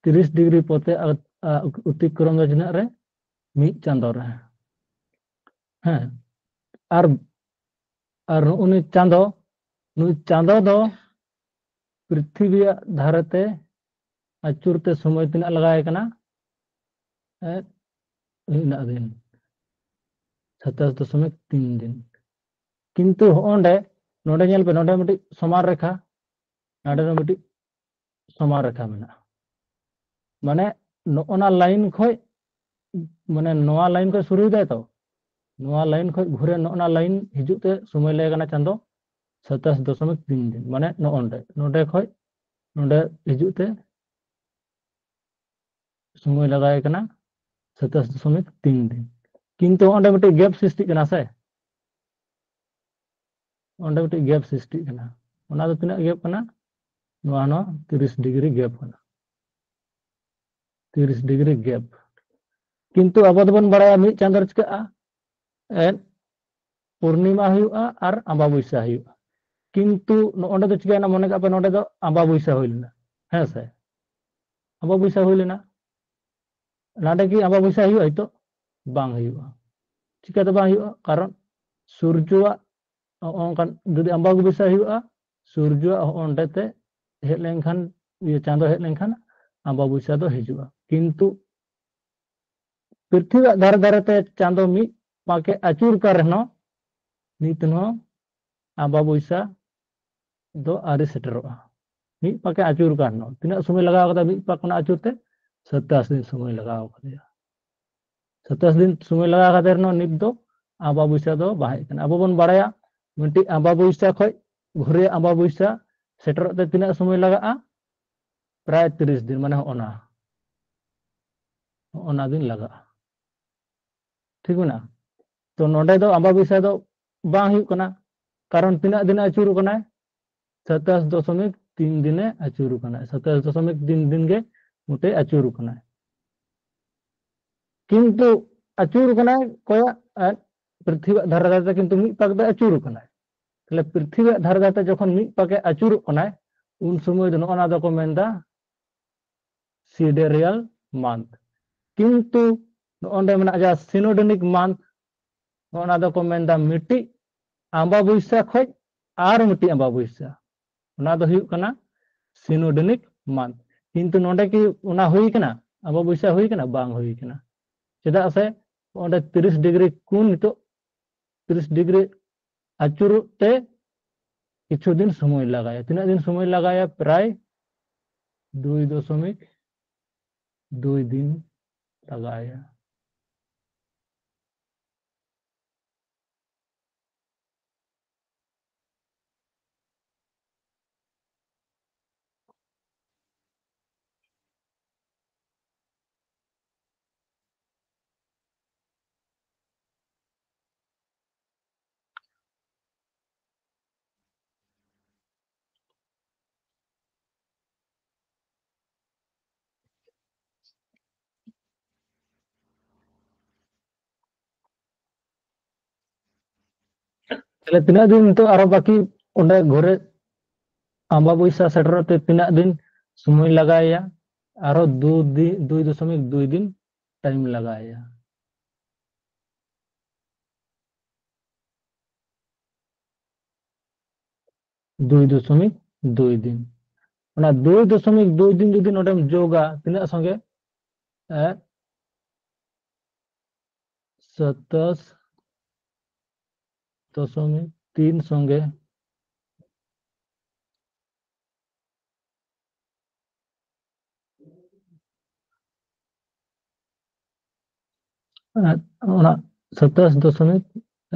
ᱛᱤᱨᱤᱥ ᱰᱤᱜᱽᱨᱤ ᱯᱚᱛᱷᱮ ᱟ-, ᱟ-, ᱚᱛᱤᱠᱨᱚᱢ ᱫᱚ ᱛᱤᱱᱟᱹᱜ ᱨᱮ? ᱢᱤᱫ ᱪᱟᱸᱫᱚ ᱨᱮ᱾ ᱦᱮᱸ, ᱟᱨ, ᱟᱨ ᱱᱩᱜᱼᱩ ᱱᱩᱭ ᱪᱟᱸᱫᱚ, ᱱᱩᱭ ᱪᱟᱸᱫᱚ ᱫᱚ ᱯᱨᱤᱛᱷᱤᱵᱤᱭᱟᱜ ᱫᱷᱟᱨᱮ ᱛᱮ ᱟᱹᱪᱩᱨ ᱛᱮ ᱥᱚᱢᱚᱭ ᱛᱤᱱᱟᱹᱜ ᱞᱟᱜᱟᱣ ᱠᱟᱱᱟ? ᱮ, ᱤᱱᱟᱹᱜ ᱫᱤᱱ, ᱥᱟᱛᱟᱥ ᱫᱚᱥᱚᱢᱤᱠ ᱛᱤᱱ ᱫᱤᱱ᱾ ᱠᱤᱱᱛᱩ ᱦᱚᱸᱜᱼᱚᱸᱰᱮ, ᱱᱚᱰᱮ ᱧᱮᱞ ᱯᱮ, ᱱᱚᱰᱮ ᱢᱤᱫᱴᱤᱡ ᱥᱚᱢᱟᱱ ᱨᱮᱠᱷᱟ, ᱱᱚᱰᱮ ᱫᱚ ᱢᱤᱫᱴᱤᱡ ᱥᱚᱢᱟᱱ ᱨᱮᱠᱷᱟ ᱢᱮᱱᱟᱜᱼᱟ᱾ ᱢᱟᱱᱮ ᱱᱚᱜᱼᱚᱱᱟ ᱞᱟᱭᱤᱱ ᱠᱷᱚᱡ, ᱢᱟᱱᱮ ᱱᱚᱣᱟ ᱞᱟᱭᱤᱱ ᱠᱷᱚᱡ ᱥᱩᱨᱩᱭ ᱫᱟᱭ ᱛᱚ, ᱱᱚᱣᱟ ᱞᱟᱭᱤᱱ ᱠᱷᱚᱡ ᱜᱷᱩᱨᱮ ᱱᱚᱜᱼᱚᱱᱟ ᱞᱟᱭᱤᱱ ᱦᱤᱡᱩᱜ ᱛᱮ ᱥᱚᱢᱚᱭ ᱞᱟᱜᱟᱣ ᱠᱟᱱᱟ ᱪᱟᱸᱫᱚ ᱥᱟᱛᱟᱥ ᱫᱚᱥᱚᱢᱤᱠ ᱛᱤᱱ ᱫᱤᱱ, ᱢᱟᱱᱮ ᱱᱚᱜᱼᱚᱸᱰᱮ, ᱱᱚᱰᱮ ᱠᱷᱚᱡ ᱱᱚᱰᱮ ᱦᱤᱡᱩᱜ ᱛᱮ ᱥᱚᱢᱚᱭ ᱞᱟᱜᱟᱣ ᱠᱟᱱᱟ ᱥᱟᱛᱟᱥ ᱫᱚᱥᱚᱢᱤᱠ ᱛᱤᱱ ᱫᱤᱱ᱾ ᱠᱤᱱᱛᱩ ᱚᱸᱰᱮ ᱢᱤᱫᱴᱮᱡ ᱜᱮᱯ ᱥᱨᱤᱥᱴᱤᱜ ᱠᱟᱱᱟ ᱥᱮ, ᱚᱸᱰᱮ ᱢᱤᱫᱴᱮᱡ ᱜᱮᱯ ᱥᱨᱤᱥᱴᱤᱜ ᱠᱟᱱᱟ᱾ ᱚᱱᱟ ᱫᱚ ᱛᱤᱱᱟᱹᱜ ᱜᱮᱯ ᱠᱟᱱᱟ? ᱱᱚᱣᱟ ᱱᱚᱣᱟ ᱛᱤᱨᱤᱥ ᱰᱤᱜᱽᱨᱤ ᱜᱮᱯ ᱠᱟᱱᱟ, ᱛᱤᱨᱤᱥ ᱰᱤᱜᱽᱨᱤ ᱜᱮᱯ᱾ ᱠᱤᱱᱛᱩ ᱟᱵᱚ ᱫᱚᱵᱚᱱ ᱵᱟᱲᱟᱭᱟ ᱢᱤᱫ ᱪᱟᱸᱫᱚ ᱨᱮ ᱪᱤᱠᱟᱹᱜᱼᱟ? ᱮᱫ, ᱯᱩᱨᱱᱤᱢᱟ ᱦᱩᱭᱩᱜᱼᱟ ᱟᱨ ᱟᱢᱵᱟᱵᱩᱭᱥᱟ ᱦᱩᱭᱩᱜᱼᱟ᱾ ᱠᱤᱱᱛᱩ ᱱᱚᱜᱼᱚᱸᱰᱮ ᱫᱚ ᱪᱤᱠᱟᱹᱭᱮᱱᱟ? ᱢᱚᱱᱮ ᱠᱟᱜ ᱯᱮ ᱱᱚᱸᱰᱮ ᱫᱚ ᱟᱢᱵᱟᱵᱩᱭᱥᱟ ᱦᱩᱭ ᱞᱮᱱᱟ, ᱦᱮᱸ ᱥᱮ? ᱟᱢᱵᱟᱵᱩᱭᱥᱟ ᱦᱩᱭ ᱞᱮᱱᱟ, ᱱᱚᱸᱰᱮ ᱠᱤ ᱟᱢᱵᱟᱵᱩᱭᱥᱟ ᱦᱩᱭᱩᱜᱼᱟ? ᱦᱚᱭᱛᱳ ᱵᱟᱝ ᱦᱩᱭᱩᱜᱼᱟ᱾ ᱪᱤᱠᱟᱹᱛᱮ ᱵᱟᱝ ᱦᱩᱭᱩᱜᱼᱟ? ᱠᱟᱨᱚᱱ ᱥᱩᱨᱡᱚᱣᱟᱜ ᱱᱚᱜᱼᱚ ᱱᱚᱝᱠᱟᱱ ᱡᱩᱫᱤ ᱟᱢᱵᱟᱵᱩᱭᱥᱟ ᱦᱩᱭᱩᱜᱼᱟ, ᱥᱩᱨᱡᱚᱣᱟᱜ ᱦᱚᱸᱜᱼᱚ ᱱᱚᱸᱰᱮ ᱛᱮ ᱦᱮᱡ ᱞᱮᱱᱠᱷᱟᱱ, ᱤᱭᱟᱹ, ᱪᱟᱸᱫᱚ ᱦᱮᱡ ᱞᱮᱱᱠᱷᱟᱱ ᱟᱢᱵᱟᱵᱩᱭᱥᱟ ᱫᱚ ᱦᱤᱡᱩᱜᱼᱟ᱾ ᱠᱤᱱᱛᱩ ᱯᱨᱤᱛᱷᱤᱵᱤᱭᱟᱜ ᱫᱷᱟᱨᱮ ᱫᱷᱟᱨᱮ ᱛᱮ ᱪᱟᱸᱫᱚ ᱢᱤᱫ ᱯᱟᱸᱠᱮ ᱟᱹᱪᱩᱨ ᱠᱟᱱ ᱨᱮᱦᱚᱸ, ᱱᱤᱛ ᱦᱚᱸ ᱟᱢᱵᱟᱵᱩᱭᱥᱟ ᱫᱚ ᱟᱹᱣᱨᱤ ᱥᱮᱴᱮᱨᱚᱜᱼᱟ᱾ ᱢᱤᱫ ᱯᱟᱸᱠᱮ ᱟᱹᱪᱩᱨ ᱠᱟᱱ ᱨᱮᱦᱚᱸ, ᱛᱤᱱᱟᱹᱜ ᱥᱚᱢᱚᱭ ᱞᱟᱜᱟᱣ ᱠᱟᱫᱟ ᱢᱤᱫ ᱯᱟᱸᱠ ᱠᱷᱚᱱᱟᱜ ᱟᱹᱪᱩᱨ ᱛᱮ? ᱥᱟᱛᱟᱥ ᱫᱤᱱ ᱥᱚᱢᱚᱭ ᱞᱟᱜᱟᱣ ᱠᱟᱫᱮᱭᱟ᱾ ᱥᱟᱛᱟᱥ ᱫᱤᱱ ᱥᱚᱢᱚᱭ ᱞᱟᱜᱟᱣ ᱠᱟᱛᱮ ᱨᱮᱦᱚᱸ ᱱᱤᱛ ᱫᱚ ᱟᱢᱵᱟᱵᱩᱭᱥᱟ ᱫᱚ ᱵᱟᱝ ᱦᱮᱡ ᱠᱟᱱᱟ᱾ ᱟᱵᱚ ᱵᱚᱱ ᱵᱟᱲᱟᱭᱟ ᱢᱤᱫᱴᱤᱡ ᱟᱢᱵᱟᱵᱩᱭᱥᱟ ᱠᱷᱚᱡ ᱜᱷᱩᱨᱮ ᱟᱢᱵᱟᱵᱩᱭᱥᱟ ᱥᱮᱴᱮᱨᱚᱜ ᱛᱮ ᱛᱤᱱᱟᱹᱜ ᱥᱚᱢᱚᱭ ᱞᱟᱜᱟᱜᱼᱟ? ᱯᱨᱟᱭ ᱛᱤᱨᱤᱥ ᱫᱤᱱ, ᱢᱟᱱᱮ ᱦᱚᱸᱜᱼᱚ ᱱᱟ, ᱦᱚᱸᱜᱼᱚ ᱱᱟ ᱫᱤᱱ ᱞᱟᱜᱟᱜᱼᱟ᱾ ᱴᱷᱤᱠ ᱢᱮᱱᱟᱜᱼᱟ? ᱛᱚ ᱱᱚᱰᱮ ᱫᱚ ᱟᱢᱵᱟᱵᱩᱭᱥᱟ ᱫᱚ ᱵᱟᱝ ᱦᱩᱭᱩᱜ ᱠᱟᱱᱟ, ᱠᱟᱨᱚᱱ ᱛᱤᱱᱟᱹᱜ ᱫᱤᱱᱮ ᱟᱹᱪᱩᱨ ᱠᱟᱱᱟᱭ? ᱥᱟᱛᱟᱥ ᱫᱚᱥᱚᱢᱤᱠ ᱛᱤᱱ ᱫᱤᱱᱮ ᱟᱹᱪᱩᱨ ᱠᱟᱱᱟᱭ᱾ ᱥᱟᱛᱟᱥ ᱫᱚᱥᱚᱢᱤᱠ ᱛᱤᱱ ᱫᱤᱱ ᱜᱮ ᱢᱚᱴᱮ ᱟᱹᱪᱩᱨ ᱠᱟᱱᱟᱭ᱾ ᱠᱤᱱᱛᱩ ᱟᱹᱪᱩᱨ ᱠᱟᱱᱟᱭ ᱠᱚᱭᱟᱜ, ᱮ, ᱯᱨᱤᱛᱷᱤᱵᱤᱭᱟᱜ ᱫᱷᱟᱨᱮ ᱫᱷᱟᱨᱮ ᱛᱮ, ᱠᱤᱱᱛᱩ ᱢᱤᱫ ᱯᱟᱠ ᱫᱚ ᱟᱹᱪᱩᱨ ᱠᱟᱱᱟᱭ᱾ ᱛᱟᱦᱞᱮ ᱯᱨᱤᱛᱷᱤᱵᱤᱭᱟᱜ ᱫᱷᱟᱨᱮ ᱫᱷᱟᱨᱮ ᱛᱮ ᱡᱚᱠᱷᱚᱱ ᱢᱤᱫ ᱯᱟᱠᱮ ᱟᱹᱪᱩᱨᱚᱜ ᱠᱟᱱᱟᱭ, ᱩᱱ ᱥᱚᱢᱚᱭ ᱫᱚ ᱱᱚᱜᱼᱚ ᱱᱟ ᱫᱚᱠᱚ ᱢᱮᱱᱫᱟ sidereal month᱾ ᱠᱤᱱᱛᱩ ᱱᱚᱜᱼᱚ ᱱᱚᱰᱮ ᱢᱮᱱᱟᱜᱼᱟ ᱡᱟᱦᱟᱸ synodenic month, ᱱᱚᱜᱼᱚ ᱱᱟ ᱫᱚᱠᱚ ᱢᱮᱱᱫᱟ ᱢᱤᱫᱴᱤᱡ ᱟᱢᱵᱟᱵᱩᱭᱥᱟ ᱠᱷᱚᱡ ᱟᱨ ᱢᱤᱫᱴᱤᱡ ᱟᱢᱵᱟᱵᱩᱭᱥᱟ, ᱚᱱᱟ ᱫᱚ ᱦᱩᱭᱩᱜ ᱠᱟᱱᱟ synodenic month᱾ ᱠᱤᱱᱛᱩ ᱱᱚᱰᱮ ᱠᱤ ᱚᱱᱟ ᱦᱩᱭ ᱠᱟᱱᱟ? ᱟᱢᱵᱟᱵᱩᱭᱥᱟ ᱦᱩᱭ ᱠᱟᱱᱟ? ᱵᱟᱝ ᱦᱩᱭ ᱠᱟᱱᱟ᱾ ᱪᱮᱫᱟᱜ ᱥᱮ ᱚᱸᱰᱮ ᱛᱤᱨᱤᱥ ᱰᱤᱜᱽᱨᱤ ᱠᱚᱬ ᱱᱤᱛᱚᱜ ᱛᱤᱨᱤᱥ ᱰᱤᱜᱽᱨᱤ ᱟᱹᱪᱩᱨᱚᱜ ᱛᱮ ᱠᱤᱪᱷᱩ ᱫᱤᱱ ᱥᱚᱢᱚᱭ ᱞᱟᱜᱟᱭᱟ᱾ ᱛᱤᱱᱟᱹᱜ ᱫᱤᱱ ᱥᱚᱢᱚᱭ ᱞᱟᱜᱟᱭᱟ? ᱯᱨᱟᱭ ᱫᱩᱭ ᱫᱚᱥᱚᱢᱤᱠ ᱫᱩᱭ ᱫᱤᱱ ᱞᱟᱜᱟᱭᱟ᱾ ᱛᱟᱦᱞᱮ ᱛᱤᱱᱟᱹᱜ ᱫᱤᱱ ᱱᱤᱛᱚᱜ ᱟᱨᱚ ᱵᱟᱹᱠᱤ ᱚᱸᱰᱮ ᱜᱷᱩᱨᱮ ᱟᱢᱵᱟᱵᱩᱭᱥᱟ ᱥᱮᱴᱮᱨᱚᱜ ᱛᱮ ᱛᱤᱱᱟᱹᱜ ᱫᱤᱱ ᱥᱚᱢᱚᱭ ᱞᱟᱜᱟᱣᱮᱭᱟ? ᱟᱨᱚ ᱫᱩ ᱫᱤ-, ᱫᱩᱭ ᱫᱚᱥᱚᱢᱤᱠ ᱫᱩᱭ ᱫᱤᱱ ᱴᱟᱭᱤᱢ ᱞᱟᱜᱟᱣᱮᱭᱟ᱾ ᱫᱩᱭ ᱫᱚᱥᱚᱢᱤᱠ ᱫᱩᱭ ᱫᱤᱱ᱾ ᱚᱱᱟ ᱫᱩᱭ ᱫᱚᱥᱚᱢᱤᱠ ᱫᱩᱭ ᱫᱤᱱ ᱡᱩᱫᱤ ᱱᱚᱰᱮᱢ ᱡᱳᱜᱟ, ᱛᱤᱱᱟᱹᱜ ᱥᱚᱸᱜᱮ? ᱮ, ᱥᱟᱛᱟᱥ ᱫᱚᱥᱚᱢᱤᱠ ᱛᱤᱱ ᱥᱚᱸᱜᱮ ᱟᱨ ᱚᱱᱟ ᱥᱟᱛᱟᱥ ᱫᱚᱥᱚᱢᱤᱠ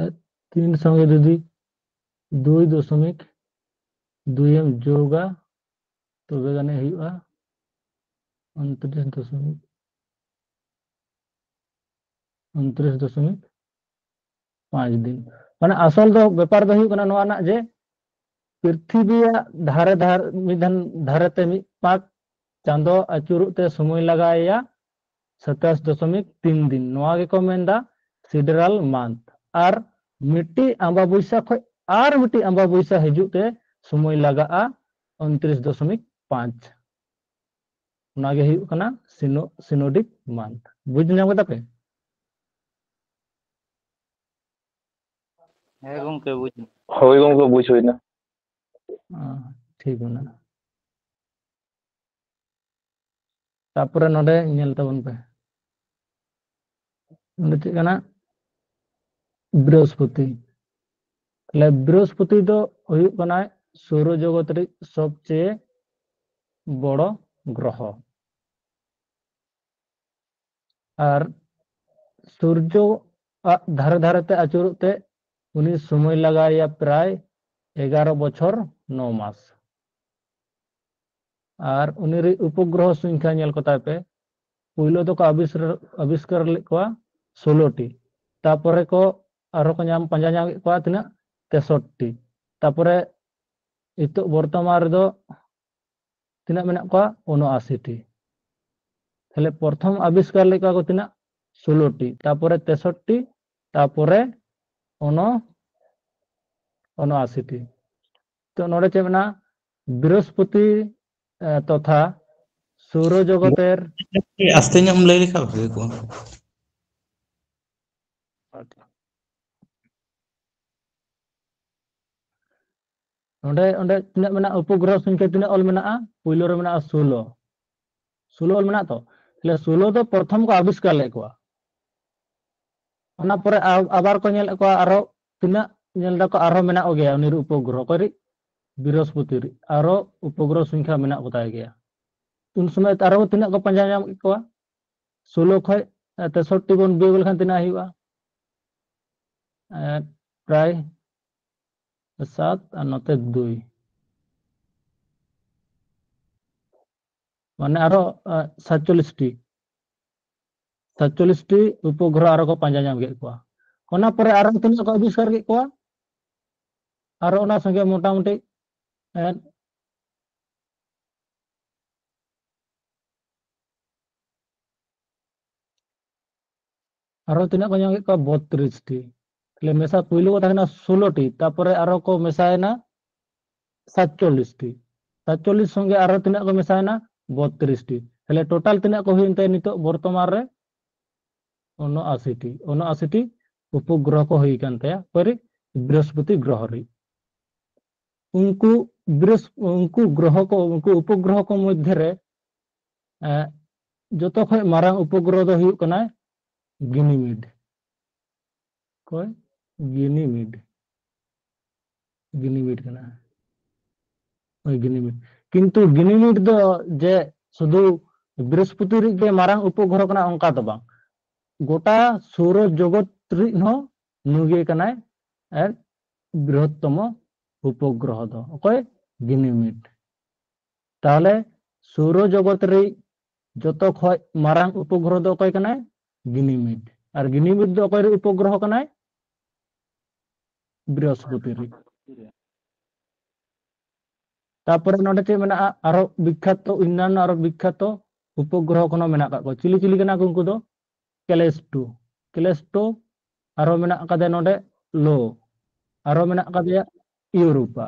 ᱛᱤᱱ ᱥᱚᱸᱜᱮ ᱡᱩᱫᱤ ᱫᱩᱭ ᱫᱚᱥᱚᱢᱤᱠ ᱫᱩᱭ ᱮᱢ ᱡᱳᱜᱟ, ᱛᱚᱵᱮ ᱜᱟᱱᱮ ᱦᱩᱭᱩᱜᱼᱟ ᱩᱱᱛᱨᱤᱥ ᱫᱚᱥᱚᱢᱤᱠ, ᱩᱱᱛᱨᱤᱥ ᱫᱚᱥᱚᱢᱤᱠ ᱯᱟᱸᱪ ᱫᱤᱱ᱾ ᱢᱟᱱᱮ ᱟᱥᱚᱞ ᱫᱚ ᱵᱮᱯᱟᱨ ᱫᱚ ᱦᱩᱭᱩᱜ ᱠᱟᱱᱟ ᱱᱚᱣᱟ ᱨᱮᱱᱟᱜ ᱡᱮ ᱯᱨᱤᱛᱷᱤᱵᱤᱭᱟᱜ ᱫᱷᱟᱨᱮ ᱫᱷᱟᱨᱮ, ᱢᱤᱫ ᱫᱷᱟᱱ ᱫᱷᱟᱨᱮ ᱛᱮ ᱢᱤᱫ ᱯᱟᱠ ᱪᱟᱸᱫᱚ ᱟᱹᱪᱩᱨᱚᱜ ᱛᱮ ᱥᱚᱢᱚᱭ ᱞᱟᱜᱟᱣᱮᱭᱟ ᱥᱟᱛᱟᱥ ᱫᱚᱥᱚᱢᱤᱠ ᱛᱤᱱ ᱫᱤᱱ᱾ ᱱᱚᱣᱟ ᱜᱮᱠᱚ ᱢᱮᱱᱫᱟ ᱥᱤᱰᱨᱟᱞ ᱢᱟᱱᱛᱷ᱾ ᱟᱨ ᱢᱤᱫᱴᱤᱡ ᱟᱢᱵᱟᱵᱩᱭᱥᱟ ᱠᱷᱚᱡ ᱟᱨ ᱢᱤᱫᱴᱤᱡ ᱟᱢᱵᱟᱵᱩᱭᱥᱟ ᱦᱤᱡᱩᱜ ᱛᱮ ᱥᱚᱢᱚᱭ ᱞᱟᱜᱟᱜᱼᱟ ᱩᱱᱛᱨᱤᱥ ᱫᱚᱥᱚᱢᱤᱠ ᱯᱟᱸᱪ᱾ ᱚᱱᱟ ᱜᱮ ᱦᱩᱭᱩᱜ ᱠᱟᱱᱟ ᱥᱤᱱᱳ-, synodic month᱾ ᱵᱩᱡᱽ ᱧᱟᱢ ᱠᱮᱫᱟ ᱯᱮ? ᱦᱮᱸ ᱜᱚᱝᱠᱮ, ᱵᱩᱡᱽ ᱮᱱᱟ᱾ ᱦᱳᱭ ᱜᱚᱝᱠᱮ, ᱵᱩᱡᱽ ᱦᱩᱭᱱᱟ᱾ ᱟᱸ, ᱴᱷᱤᱠ ᱢᱮᱱᱟᱜᱼᱟ᱾ ᱛᱟᱯᱚᱨᱮ ᱱᱚᱰᱮ ᱧᱮᱞ ᱛᱟᱵᱚᱱ ᱯᱮ᱾ ᱱᱚᱰᱮ ᱪᱮᱫ ᱠᱟᱱᱟ? ᱵᱨᱤᱦᱚᱥᱯᱚᱛᱤ᱾ ᱛᱟᱦᱞᱮ ᱵᱨᱤᱦᱚᱥᱯᱚᱛᱤ ᱫᱚ ᱦᱩᱭᱩᱜ ᱠᱟᱱᱟᱭ ᱥᱳᱨᱚ ᱡᱚᱜᱚᱛ ᱨᱮ ᱥᱚᱵᱪᱮᱭᱮ ᱵᱚᱲᱚ ᱜᱨᱚᱦᱚ᱾ ᱟᱨ ᱥᱩᱨᱡᱚ ᱟᱜ ᱫᱷᱟᱨᱮ ᱫᱷᱟᱨᱮ ᱛᱮ ᱟᱹᱪᱩᱨᱚᱜ ᱛᱮ ᱩᱱᱤ ᱥᱚᱢᱚᱭ ᱞᱟᱜᱟᱣᱮᱭᱟ ᱯᱨᱟᱭ ᱮᱜᱟᱨᱚ ᱵᱚᱪᱷᱚᱨ ᱱᱚ ᱢᱟᱥ᱾ ᱟᱨ ᱩᱱᱤ ᱨᱮ ᱩᱯᱚᱜᱨᱚᱦᱚ ᱥᱚᱝᱠᱷᱟ ᱧᱮᱞ ᱠᱚᱛᱟᱭ ᱯᱮ, ᱯᱩᱭᱞᱩ ᱫᱚᱠᱚ ᱟᱵᱤᱥ-, ᱟᱵᱤᱥᱠᱟᱨ ᱞᱮᱫ ᱠᱚᱣᱟ ᱥᱳᱞᱳ ᱴᱤ, ᱛᱟᱯᱚᱨᱮ ᱠᱚ ᱟᱨᱦᱚᱸ ᱠᱚ ᱧᱟᱢ, ᱯᱟᱸᱡᱟ ᱧᱟᱢ ᱠᱮᱫ ᱠᱚᱣᱟ ᱛᱤᱱᱟᱹᱜ? ᱛᱮᱥᱚᱴᱴᱤ᱾ ᱛᱟᱯᱚᱨᱮ ᱱᱤᱛᱚᱜ ᱵᱚᱨᱛᱚᱢᱟᱱ ᱨᱮᱫᱚ ᱛᱤᱱᱟᱹᱜ ᱢᱮᱱᱟᱜ ᱠᱚᱣᱟ? ᱩᱱᱚᱟᱥᱤ ᱴᱤ᱾ ᱛᱟᱦᱞᱮ ᱯᱨᱚᱛᱷᱚᱢ ᱟᱵᱤᱥᱠᱟᱨ ᱞᱮᱫ ᱠᱚᱣᱟ ᱠᱚ ᱛᱤᱱᱟᱹᱜ? ᱥᱳᱞᱳ ᱴᱤ, ᱛᱟᱯᱚᱨᱮ ᱛᱮᱥᱚᱴᱴᱤ, ᱛᱟᱯᱚᱨᱮ ᱩᱱᱚ-, ᱩᱱᱚᱟᱥᱤ ᱴᱤ᱾ ᱛᱚ ᱱᱚᱰᱮ ᱪᱮᱫ ᱢᱮᱱᱟᱜᱼᱟ? ᱵᱨᱤᱦᱚᱥᱯᱚᱛᱤ, ᱮ, ᱛᱚᱛᱷᱟ ᱥᱳᱨᱚ ᱡᱚᱜᱚᱛᱮᱨ ᱟᱥᱛᱮ ᱧᱚᱜ ᱮᱢ ᱞᱟᱹᱭ ᱞᱮᱠᱷᱟᱱ ᱵᱷᱟᱜᱮ ᱠᱚᱜᱼᱟ᱾ ᱱᱚᱰᱮ, ᱚᱸᱰᱮ ᱛᱤᱱᱟᱹᱜ ᱢᱮᱱᱟᱜᱼᱟ? ᱩᱯᱚᱜᱨᱚᱦᱚ ᱥᱚᱝᱠᱷᱟ ᱛᱤᱱᱟᱹᱜ ᱚᱞ ᱢᱮᱱᱟᱜᱼᱟ? ᱯᱳᱭᱞᱳ ᱨᱮ ᱢᱮᱱᱟᱜᱼᱟ ᱥᱳᱞᱳ᱾ ᱥᱳᱞᱳ ᱚᱞ ᱢᱮᱱᱟᱜᱼᱟ ᱛᱚ? ᱛᱟᱦᱞᱮ ᱥᱳᱞᱳ ᱫᱚ ᱯᱨᱚᱛᱷᱚᱢ ᱠᱚ ᱟᱵᱤᱥᱠᱟᱨ ᱞᱮᱫ ᱠᱚᱣᱟ᱾ ᱚᱱᱟ ᱯᱚᱨᱮ ᱟ-, ᱟᱵᱟᱨ ᱠᱚ ᱧᱮᱞᱮᱫ ᱠᱚᱣᱟ ᱟᱨᱚ ᱛᱤᱱᱟᱹᱜ, ᱧᱮᱞ ᱫᱟᱠᱚ ᱟᱨᱦᱚᱸ ᱢᱮᱱᱟᱜ ᱠᱚᱜᱮᱭᱟ ᱩᱱᱤ ᱨᱮ ᱩᱯᱚᱜᱨᱚᱦᱚ, ᱚᱠᱚᱭ ᱨᱮ? ᱵᱨᱤᱦᱚᱥᱯᱚᱛᱤ ᱨᱮ ᱟᱨᱚ ᱩᱯᱚᱜᱨᱚᱦᱚ ᱥᱚᱝᱠᱷᱟ ᱢᱮᱱᱟᱜ ᱠᱚᱛᱟᱭ ᱜᱮᱭᱟ᱾ ᱩᱱ ᱥᱚᱢᱚᱭ ᱟᱨᱦᱚᱸ ᱛᱤᱱᱟᱹᱜ ᱠᱚ ᱯᱟᱸᱡᱟ ᱧᱟᱢ ᱠᱮᱫ ᱠᱚᱣᱟ? ᱥᱳᱞᱳ ᱠᱷᱚᱡ, ᱮ, ᱛᱮᱥᱚᱴᱴᱤ ᱵᱚᱱ ᱵᱤᱭᱳᱜ ᱞᱮᱠᱷᱟᱱ ᱛᱤᱱᱟᱹᱜ ᱦᱩᱭᱩᱜᱼᱟ? ᱮ, ᱯᱨᱟᱭ ᱥᱟᱛ ᱟᱨ ᱱᱚᱛᱮ ᱫᱩᱭ, ᱢᱟᱱᱮ ᱟᱨᱚ, ᱮ, ᱥᱟᱛᱪᱚᱞᱞᱤᱥ ᱴᱤ, ᱥᱟᱛᱪᱚᱞᱞᱤᱥ ᱴᱤ ᱩᱯᱚᱜᱨᱚᱦᱚ ᱟᱨᱚ ᱠᱚ ᱯᱟᱸᱡᱟ ᱧᱟᱢ ᱠᱮᱫ ᱠᱚᱣᱟ᱾ ᱚᱱᱟ ᱯᱚᱨᱮ ᱟᱨᱚ ᱛᱤᱱᱟᱹᱜ ᱠᱚ ᱟᱵᱤᱥᱠᱟᱨ ᱠᱮᱫ ᱠᱚᱣᱟ, ᱟᱨᱚ ᱚᱱᱟ ᱥᱚᱸᱜᱮ ᱢᱚᱴᱟᱢᱩᱴᱤ, ᱮ, ᱟᱨᱚ ᱛᱤᱱᱟᱹᱜ ᱠᱚ ᱧᱟᱢ ᱠᱮᱫ ᱠᱚᱣᱟ? ᱵᱚᱛᱨᱤᱥ ᱴᱤ᱾ ᱛᱟᱦᱞᱮ ᱢᱮᱥᱟ ᱯᱳᱭᱞᱳ ᱠᱚ ᱛᱟᱦᱮᱸ ᱠᱟᱱᱟ ᱥᱳᱞᱳ ᱴᱤ, ᱛᱟᱨᱯᱚᱨᱮ ᱟᱨᱚ ᱠᱚ ᱢᱮᱥᱟᱭᱮᱱᱟ ᱥᱟᱛᱪᱚᱞᱞᱤᱥ ᱴᱤ᱾ ᱥᱟᱛᱪᱚᱞᱞᱤᱥ ᱥᱚᱸᱜᱮ ᱟᱨᱚ ᱛᱤᱱᱟᱹᱜ ᱠᱚ ᱢᱮᱥᱟᱭᱮᱱᱟ? ᱵᱚᱛᱨᱤᱥ ᱴᱤ᱾ ᱛᱟᱦᱞᱮ ᱴᱳᱴᱟᱞ ᱛᱤᱱᱟᱹᱜ ᱠᱚ ᱦᱩᱭᱮᱱ ᱛᱟᱭᱟ ᱱᱤᱛᱚᱜ ᱵᱚᱨᱛᱚᱢᱟᱱ ᱨᱮ? ᱩᱱᱚᱟᱥᱤ ᱴᱤ᱾ ᱩᱱᱚᱟᱥᱤ ᱴᱤ ᱩᱯᱚᱜᱨᱚᱦᱚ ᱠᱚ ᱦᱩᱭ ᱠᱟᱱ ᱛᱟᱭᱟ᱾ ᱚᱠᱚᱭ ᱨᱮ? ᱵᱨᱤᱦᱚᱥᱯᱚᱛᱤ ᱜᱨᱚᱦᱚ ᱨᱮ᱾ ᱩᱱᱠᱩ ᱵᱨᱤᱦᱚᱥ-, ᱩᱱᱠᱩ ᱜᱨᱚᱦᱚ ᱠᱚ, ᱩᱱᱠᱩ ᱩᱯᱚᱜᱨᱚᱦᱚ ᱠᱚ ᱢᱚᱫᱽᱫᱷᱮ ᱨᱮ, ᱮ, ᱡᱚᱛᱚ ᱠᱷᱚᱱ ᱢᱟᱨᱟᱝ ᱩᱯᱚᱜᱨᱚᱦᱚ ᱫᱚ ᱦᱩᱭᱩᱜ ᱠᱟᱱᱟᱭ ᱜᱤᱱᱤᱢᱤᱰ᱾ ᱚᱠᱚᱭ? ᱜᱤᱱᱤᱢᱤᱰ᱾ ᱜᱤᱱᱤᱢᱤᱰ ᱠᱟᱱᱟ᱾ ᱦᱳᱭ, ᱜᱤᱱᱤᱢᱤᱰ᱾ ᱠᱤᱱᱛᱩ ᱜᱤᱱᱤᱢᱤᱰ ᱫᱚ ᱡᱮ ᱥᱩᱫᱷᱩ ᱵᱨᱤᱦᱚᱥᱯᱚᱛᱤ ᱨᱤᱡ ᱜᱮ ᱢᱟᱨᱟᱝ ᱩᱯᱚᱜᱨᱚᱦᱚ ᱠᱟᱱᱟ, ᱚᱱᱠᱟ ᱫᱚ ᱵᱟᱝ᱾ ᱜᱚᱴᱟ ᱥᱳᱨᱚ ᱡᱚᱜᱚᱛ ᱨᱤᱡ ᱦᱚᱸ ᱱᱩᱭ ᱜᱮ ᱠᱟᱱᱟᱭ ᱟᱨ ᱵᱨᱤᱦᱚᱛᱛᱚᱢᱚ ᱩᱯᱚᱜᱨᱚᱦᱚ ᱫᱚ᱾ ᱚᱠᱚᱭ? ᱜᱤᱱᱤᱢᱤᱰ᱾ ᱛᱟᱦᱚᱞᱮ ᱥᱳᱨᱚ ᱡᱚᱜᱚᱛ ᱨᱤᱡ ᱡᱚᱛᱚ ᱠᱷᱚᱡ ᱢᱟᱨᱟᱝ ᱩᱯᱚᱜᱨᱚᱦᱚ ᱫᱚ ᱚᱠᱚᱭ ᱠᱟᱱᱟᱭ? ᱜᱤᱱᱤᱢᱤᱰ᱾ ᱟᱨ ᱜᱤᱱᱤᱢᱤᱰ ᱫᱚ ᱚᱠᱚᱭ ᱨᱤᱡ ᱩᱯᱚᱜᱨᱚᱦᱚ ᱠᱟᱱᱟᱭ? ᱵᱨᱤᱦᱚᱥᱯᱚᱛᱤ ᱨᱤᱡ᱾ ᱛᱟᱯᱚᱨᱮ ᱱᱚᱰᱮ ᱪᱮᱫ ᱢᱮᱱᱟᱜᱼᱟ? ᱟᱨᱚ ᱵᱤᱠᱠᱷᱟᱛᱚ, ᱚᱱᱱᱟᱱᱱᱚ ᱟᱨᱚ ᱵᱤᱠᱠᱷᱟᱛᱚ ᱩᱯᱚᱜᱨᱚᱦᱚ ᱠᱷᱚᱱ ᱦᱚᱸ ᱢᱮᱱᱟᱜ ᱟᱠᱟᱫ ᱠᱚᱣᱟ᱾ ᱪᱤᱞᱤ ᱪᱤᱞᱤ ᱠᱟᱱᱟ ᱠᱚ ᱩᱱᱠᱩ ᱫᱚ? ᱠᱮᱞᱮᱥᱴᱳ, ᱠᱮᱞᱮᱥᱴᱳ, ᱟᱨᱚ ᱢᱮᱱᱟᱜ ᱟᱠᱟᱫᱮᱭᱟ ᱱᱚᱰᱮ ᱞᱳ, ᱟᱨᱚ ᱢᱮᱱᱟᱜ ᱟᱠᱟᱫᱮᱭᱟ ᱤᱭᱩᱨᱳᱯᱟ᱾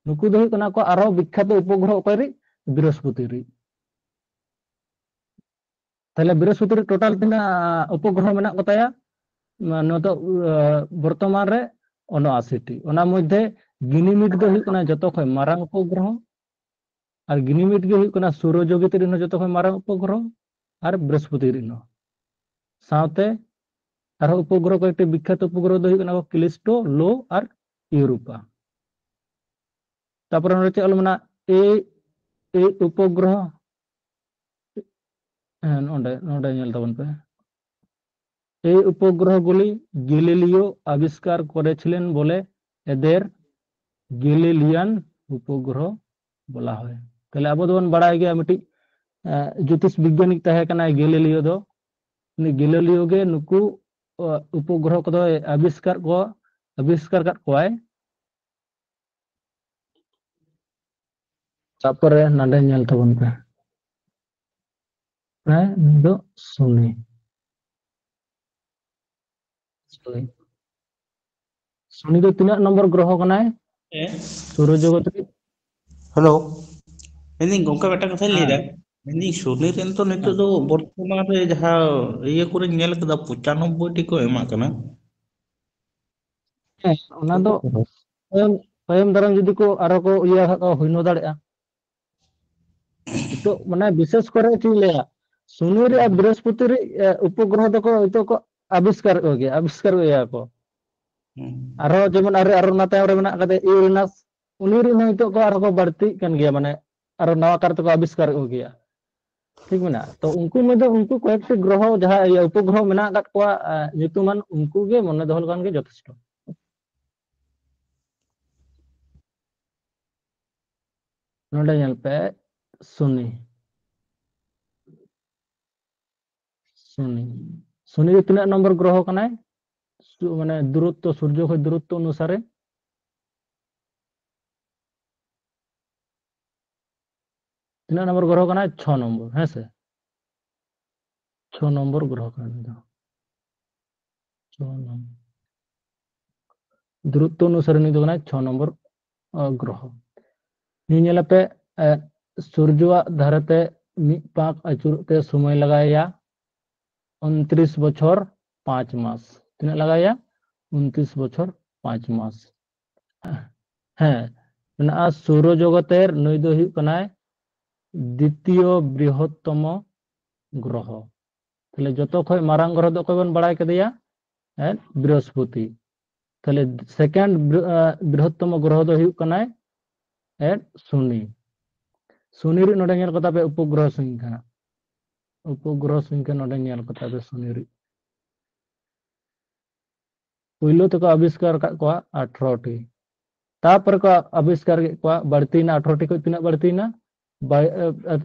ᱱᱩᱠᱩ ᱫᱚ ᱦᱩᱭᱩᱜ ᱠᱟᱱᱟ ᱠᱚ ᱟᱨᱚ ᱵᱤᱠᱠᱷᱟᱛᱚ ᱩᱯᱚᱜᱨᱚᱦᱚ ᱚᱠᱚᱭ ᱨᱤᱡ? ᱵᱨᱤᱦᱚᱥᱯᱚᱛᱤ ᱨᱤᱡ᱾ ᱛᱟᱦᱞᱮ ᱵᱨᱤᱦᱚᱥᱯᱚᱛᱤ ᱨᱤᱡ ᱴᱳᱴᱟᱞ ᱛᱤᱱᱟᱹᱜ ᱩᱯᱚᱜᱨᱚᱦᱚ ᱢᱮᱱᱟᱜ ᱠᱚ ᱛᱟᱭᱟ? ᱱᱚᱣᱟ ᱫᱚ, ᱟ, ᱵᱚᱨᱛᱚᱢᱟᱱ ᱨᱮ ᱩᱱᱚᱟᱥᱤ ᱴᱤ᱾ ᱚᱱᱟ ᱢᱚᱫᱽᱫᱷᱮ ᱜᱤᱱᱤᱢᱤᱰ ᱫᱚ ᱦᱩᱭᱩᱜ ᱠᱟᱱᱟ ᱡᱚᱛᱚ ᱠᱷᱚᱱ ᱢᱟᱨᱟᱝ ᱩᱯᱚᱜᱨᱚᱦᱚ, ᱟᱨ ᱜᱤᱱᱤᱢᱤᱰ ᱜᱮ ᱦᱩᱭᱩᱜ ᱠᱟᱱᱟ ᱥᱳᱨᱚ ᱡᱚᱜᱚᱛ ᱨᱮᱱ ᱦᱚᱸ ᱡᱚᱛᱚ ᱠᱷᱚᱱ ᱢᱟᱨᱟᱝ ᱩᱯᱚᱜᱨᱚᱦᱚ ᱟᱨ ᱵᱨᱤᱦᱚᱥᱯᱚᱛᱤ ᱨᱮᱱ ᱦᱚᱸ᱾ ᱥᱟᱶᱛᱮ ᱟᱨᱦᱚᱸ ᱩᱯᱚᱜᱨᱚᱦᱚ, ᱠᱚᱭᱮᱠᱴᱤ ᱵᱤᱠᱠᱷᱟᱛ ᱩᱯᱚᱜᱨᱚᱦᱚ ᱫᱚ ᱦᱩᱭᱩᱜ ᱠᱟᱱᱟ ᱠᱚ ᱠᱮᱞᱤᱥᱴᱳ, ᱞᱳ ᱟᱨ ᱤᱭᱩᱨᱳᱯᱟ᱾ ᱛᱟᱯᱚᱨᱮ ᱱᱚᱰᱮ ᱪᱮᱫ ᱚᱞ ᱢᱮᱱᱟᱜᱼᱟ? ᱮ, ᱮ ᱩᱯᱚᱜᱨᱚᱦᱚ, ᱦᱮᱸ, ᱱᱚᱰᱮ, ᱱᱚᱰᱮ ᱧᱮᱞ ᱛᱟᱵᱚᱱ ᱯᱮ᱾ এই উপগ্রহগুলি গ্যালিলিও আবিষ্কার করেছিলেন বলে এদের গ্যালিলিয়ান উপগ্রহ বলা হয়। তাহলে ᱟᱵᱚ ᱫᱚᱵᱚᱱ ᱵᱟᱲᱟᱭ ᱜᱮᱭᱟ, ᱢᱤᱫᱴᱤᱡ, ᱮ, ᱡᱳᱛᱤᱥ ᱵᱤᱜᱽᱜᱟᱱᱤᱠ ᱛᱟᱦᱮᱸ ᱠᱟᱱᱟᱭ ᱜᱮᱞᱤᱞᱤᱭᱳ ᱫᱚ᱾ ᱩᱱᱤ ᱜᱮᱞᱤᱞᱤᱭᱳ ᱜᱮ ᱱᱩᱠᱩ, ᱮ, ᱩᱯᱚᱜᱨᱚᱦᱚ ᱠᱚᱫᱚᱭ ᱟᱵᱤᱥᱠᱟᱨ ᱠᱚ, ᱟᱵᱤᱥᱠᱟᱨ ᱠᱟᱫ ᱠᱚᱣᱟᱭ᱾ ᱛᱟᱯᱚᱨᱮ ᱱᱚᱰᱮ ᱧᱮᱞ ᱛᱟᱵᱚᱱ ᱯᱮ᱾ ᱦᱮᱸ, ᱱᱩᱭ ᱫᱚ ᱥᱩᱱᱤ᱾ ᱦᱳᱭ᱾ ᱥᱩᱱᱤ ᱫᱚ ᱛᱤᱱᱟᱹᱜ ᱱᱚᱢᱵᱚᱨ ᱜᱨᱚᱦᱚ ᱠᱟᱱᱟᱭ? ᱦᱮᱸ᱾ ᱥᱩᱨᱚ ᱡᱚᱜᱚᱛ ᱨᱮ? ᱦᱮᱞᱳ᱾ ᱢᱮᱱᱫᱟᱹᱧ ᱜᱚᱝᱠᱮ, ᱢᱤᱫᱴᱟᱝ ᱠᱟᱛᱷᱟᱧ ᱞᱟᱹᱭᱫᱟ᱾ ᱢᱮᱱᱫᱟᱹᱧ ᱥᱩᱱᱤ ᱨᱮᱱ ᱛᱚ ᱱᱤᱛᱚᱜ ᱫᱚ ᱵᱚᱨᱛᱚᱢᱟᱱ ᱨᱮ ᱡᱟᱦᱟᱸ ᱤᱭᱟᱹ ᱠᱚᱨᱮᱧ ᱧᱮᱞ ᱠᱟᱫᱟ, ᱯᱚᱸᱪᱟᱱᱚᱵᱵᱳᱭ ᱴᱤ ᱠᱚ ᱮᱢᱟᱜ ᱠᱟᱱᱟ᱾ ᱦᱮᱸ, ᱚᱱᱟ ᱫᱚ ᱛᱟᱭᱚᱢ, ᱛᱟᱭᱚᱢ ᱫᱟᱨᱟᱢ ᱡᱩᱫᱤ ᱠᱚ ᱟᱨᱦᱚᱸ ᱠᱚ ᱤᱭᱟᱹ ᱦᱩᱭ ᱱᱚ ᱫᱟᱲᱮᱭᱟᱜᱼᱟ᱾ ᱱᱤᱛᱚᱜ ᱢᱟᱱᱮ ᱵᱤᱥᱮᱥ ᱠᱚᱨᱮ ᱪᱮᱫ ᱤᱧ ᱞᱟᱹᱭᱟ, ᱥᱩᱱᱤ ᱨᱮ ᱟᱨ ᱵᱨᱤᱦᱚᱥᱯᱚᱛᱤ ᱨᱮ, ᱮ, ᱩᱯᱚᱜᱨᱚᱦᱚ ᱫᱚᱠᱚ ᱱᱤᱛᱚᱜ ᱠᱚ ᱟᱵᱤᱥᱠᱟᱨᱮᱫ ᱠᱚ ᱜᱮᱭᱟ, ᱟᱵᱤᱥᱠᱟᱨᱮᱫ ᱜᱮᱭᱟ ᱠᱚ᱾ ᱦᱩᱸ᱾ ᱟᱨᱦᱚᱸ ᱡᱮᱢᱚᱱ ᱟᱨ, ᱟᱨ ᱚᱱᱟ ᱛᱟᱭᱚᱢ ᱨᱮ ᱢᱮᱱᱟᱜ ᱟᱠᱟᱫᱟ ᱤᱭᱩᱨᱮᱱᱟᱥ, ᱩᱱᱤ ᱨᱮᱱ ᱦᱚᱸ ᱱᱤᱛᱚᱜ ᱠᱚ ᱟᱨᱦᱚᱸ ᱠᱚ ᱵᱟᱹᱲᱛᱤᱜ ᱠᱟᱱ ᱜᱮᱭᱟ, ᱢᱟᱱᱮ ᱟᱨᱦᱚᱸ ᱱᱟᱣᱟ ᱠᱟᱨ ᱛᱮᱠᱚ ᱟᱵᱤᱥᱠᱟᱨᱮᱫ ᱠᱚ ᱜᱮᱭᱟ᱾ ᱴᱷᱤᱠ ᱢᱮᱱᱟᱜᱼᱟ᱾ ᱛᱚ ᱩᱱᱠᱩ ᱢᱚᱫᱽᱫᱷᱮ ᱩᱱᱠᱩ ᱠᱚᱭᱮᱠᱴᱤ ᱜᱨᱚᱦᱚ ᱡᱟᱦᱟᱸ ᱤᱭᱟᱹ ᱩᱯᱚᱜᱨᱚᱦᱚ ᱢᱮᱱᱟᱜ ᱟᱠᱟᱫ ᱠᱚᱣᱟ, ᱮ, ᱧᱩᱛᱩᱢᱟᱱ, ᱩᱱᱠᱩ ᱜᱮ ᱢᱚᱱᱮ ᱫᱚᱦᱚ ᱞᱮᱠᱷᱟᱱ ᱜᱮ ᱡᱚᱛᱷᱮᱥᱴᱚ᱾ ᱱᱚᱰᱮ ᱧᱮᱞ ᱯᱮ, ᱥᱩᱱᱤ᱾ ᱥᱩᱱᱤ, ᱥᱩᱱᱤ ᱫᱚ ᱛᱤᱱᱟᱹᱜ ᱱᱚᱢᱵᱚᱨ ᱜᱨᱚᱦᱚ ᱠᱟᱱᱟᱭ? ᱥᱩ-, ᱢᱟᱱᱮ ᱫᱩᱨᱚᱛᱛᱚ, ᱥᱩᱨᱡᱚ ᱠᱷᱚᱱ ᱫᱩᱨᱚᱛᱛᱚ ᱚᱱᱩᱥᱟᱨᱮ ᱛᱤᱱᱟᱹᱜ ᱱᱚᱢᱵᱚᱨ ᱜᱨᱚᱦᱚ ᱠᱟᱱᱟᱭ? ᱪᱷᱚ ᱱᱚᱢᱵᱚᱨ, ᱦᱮᱸ ᱥᱮ? ᱪᱷᱚ ᱱᱚᱢᱵᱚᱨ ᱜᱨᱚᱦᱚ ᱠᱟᱱᱟ ᱱᱩᱭ ᱫᱚ᱾ ᱪᱷᱚ ᱱᱚᱢᱵᱚᱨ᱾ ᱫᱩᱨᱚᱛᱛᱚ ᱚᱱᱩᱥᱟᱨᱮ ᱱᱩᱭ ᱫᱚ ᱠᱟᱱᱟᱭ ᱪᱷᱚ ᱱᱚᱢᱵᱚᱨ, ᱟ, ᱜᱨᱚᱦᱚ᱾ ᱱᱩᱭ ᱧᱮᱞᱟᱯᱮ, ᱮ, ᱥᱩᱨᱡᱚᱣᱟᱜ ᱫᱷᱟᱨᱮᱛᱮ ᱢᱤᱫ ᱯᱟᱸᱠ ᱟᱹᱪᱩᱨᱚᱜ ᱛᱮ ᱥᱚᱢᱚᱭ ᱞᱟᱜᱟᱣᱮᱭᱟ ᱩᱱᱛᱨᱤᱥ ᱵᱚᱪᱷᱚᱨ ᱯᱟᱸᱪ ᱢᱟᱥ᱾ ᱛᱤᱱᱟᱹᱜ ᱞᱟᱜᱟᱣᱮᱭᱟ? ᱩᱱᱛᱨᱤᱥ ᱵᱚᱪᱷᱚᱨ ᱯᱟᱸᱪ ᱢᱟᱥ᱾ ᱦᱮᱸ, ᱢᱮᱱᱟᱜᱼᱟ ᱥᱳᱨᱚ ᱡᱚᱜᱚᱛᱮᱨ ᱱᱩᱭ ᱫᱚ ᱦᱩᱭᱩᱜ ᱠᱟᱱᱟᱭ ᱫᱤᱛᱤᱭᱚ ᱵᱨᱤᱦᱚᱛᱛᱚᱢᱚ ᱜᱨᱚᱦᱚ᱾ ᱛᱟᱦᱞᱮ ᱡᱚᱛᱚ ᱠᱷᱚᱡ ᱢᱟᱨᱟᱝ ᱜᱨᱚᱦᱚ ᱫᱚ ᱚᱠᱚᱭ ᱵᱚᱱ ᱵᱟᱲᱟᱭ ᱠᱮᱫᱮᱭᱟ? ᱦᱮᱸ, ᱵᱨᱤᱦᱚᱥᱯᱚᱛᱤ᱾ ᱛᱟᱦᱞᱮ ᱥᱮᱠᱮᱱᱰ ᱵᱨᱤᱦᱚᱛᱛᱚᱢᱚ ᱜᱨᱚᱦᱚ ᱫᱚ ᱦᱩᱭᱩᱜ ᱠᱟᱱᱟᱭ ᱦᱮᱸ, ᱥᱩᱱᱤ᱾ ᱥᱩᱱᱤ ᱨᱮ ᱱᱚᱰᱮ ᱧᱮᱞ ᱠᱚ ᱛᱟᱯᱮ ᱩᱯᱚᱜᱨᱚᱦᱚ ᱥᱚᱝᱠᱷᱟ᱾ ᱩᱯᱚᱜᱨᱚᱦᱚ ᱥᱚᱝᱠᱷᱟ ᱱᱚᱰᱮ ᱧᱮᱞ ᱠᱚ ᱛᱟᱯᱮ ᱥᱩᱱᱤ ᱨᱮ᱾ ᱯᱩᱭᱞᱩ ᱛᱮᱠᱚ ᱟᱵᱤᱥᱠᱟᱨ ᱟᱠᱟᱫ ᱠᱚᱣᱟ ᱟᱴᱷᱨᱚ ᱴᱤ᱾ ᱛᱟᱯᱚᱨᱮ ᱠᱚ ᱟᱵᱤᱥᱠᱟᱨ ᱠᱮᱫ ᱠᱚᱣᱟ, ᱵᱟᱹᱲᱛᱤᱭᱮᱱᱟ ᱟᱴᱷᱨᱚ ᱴᱤ ᱠᱷᱚᱱ ᱛᱤᱱᱟᱹᱜ ᱵᱟᱹᱲᱛᱤᱭᱮᱱᱟ? ᱵᱟᱭ-,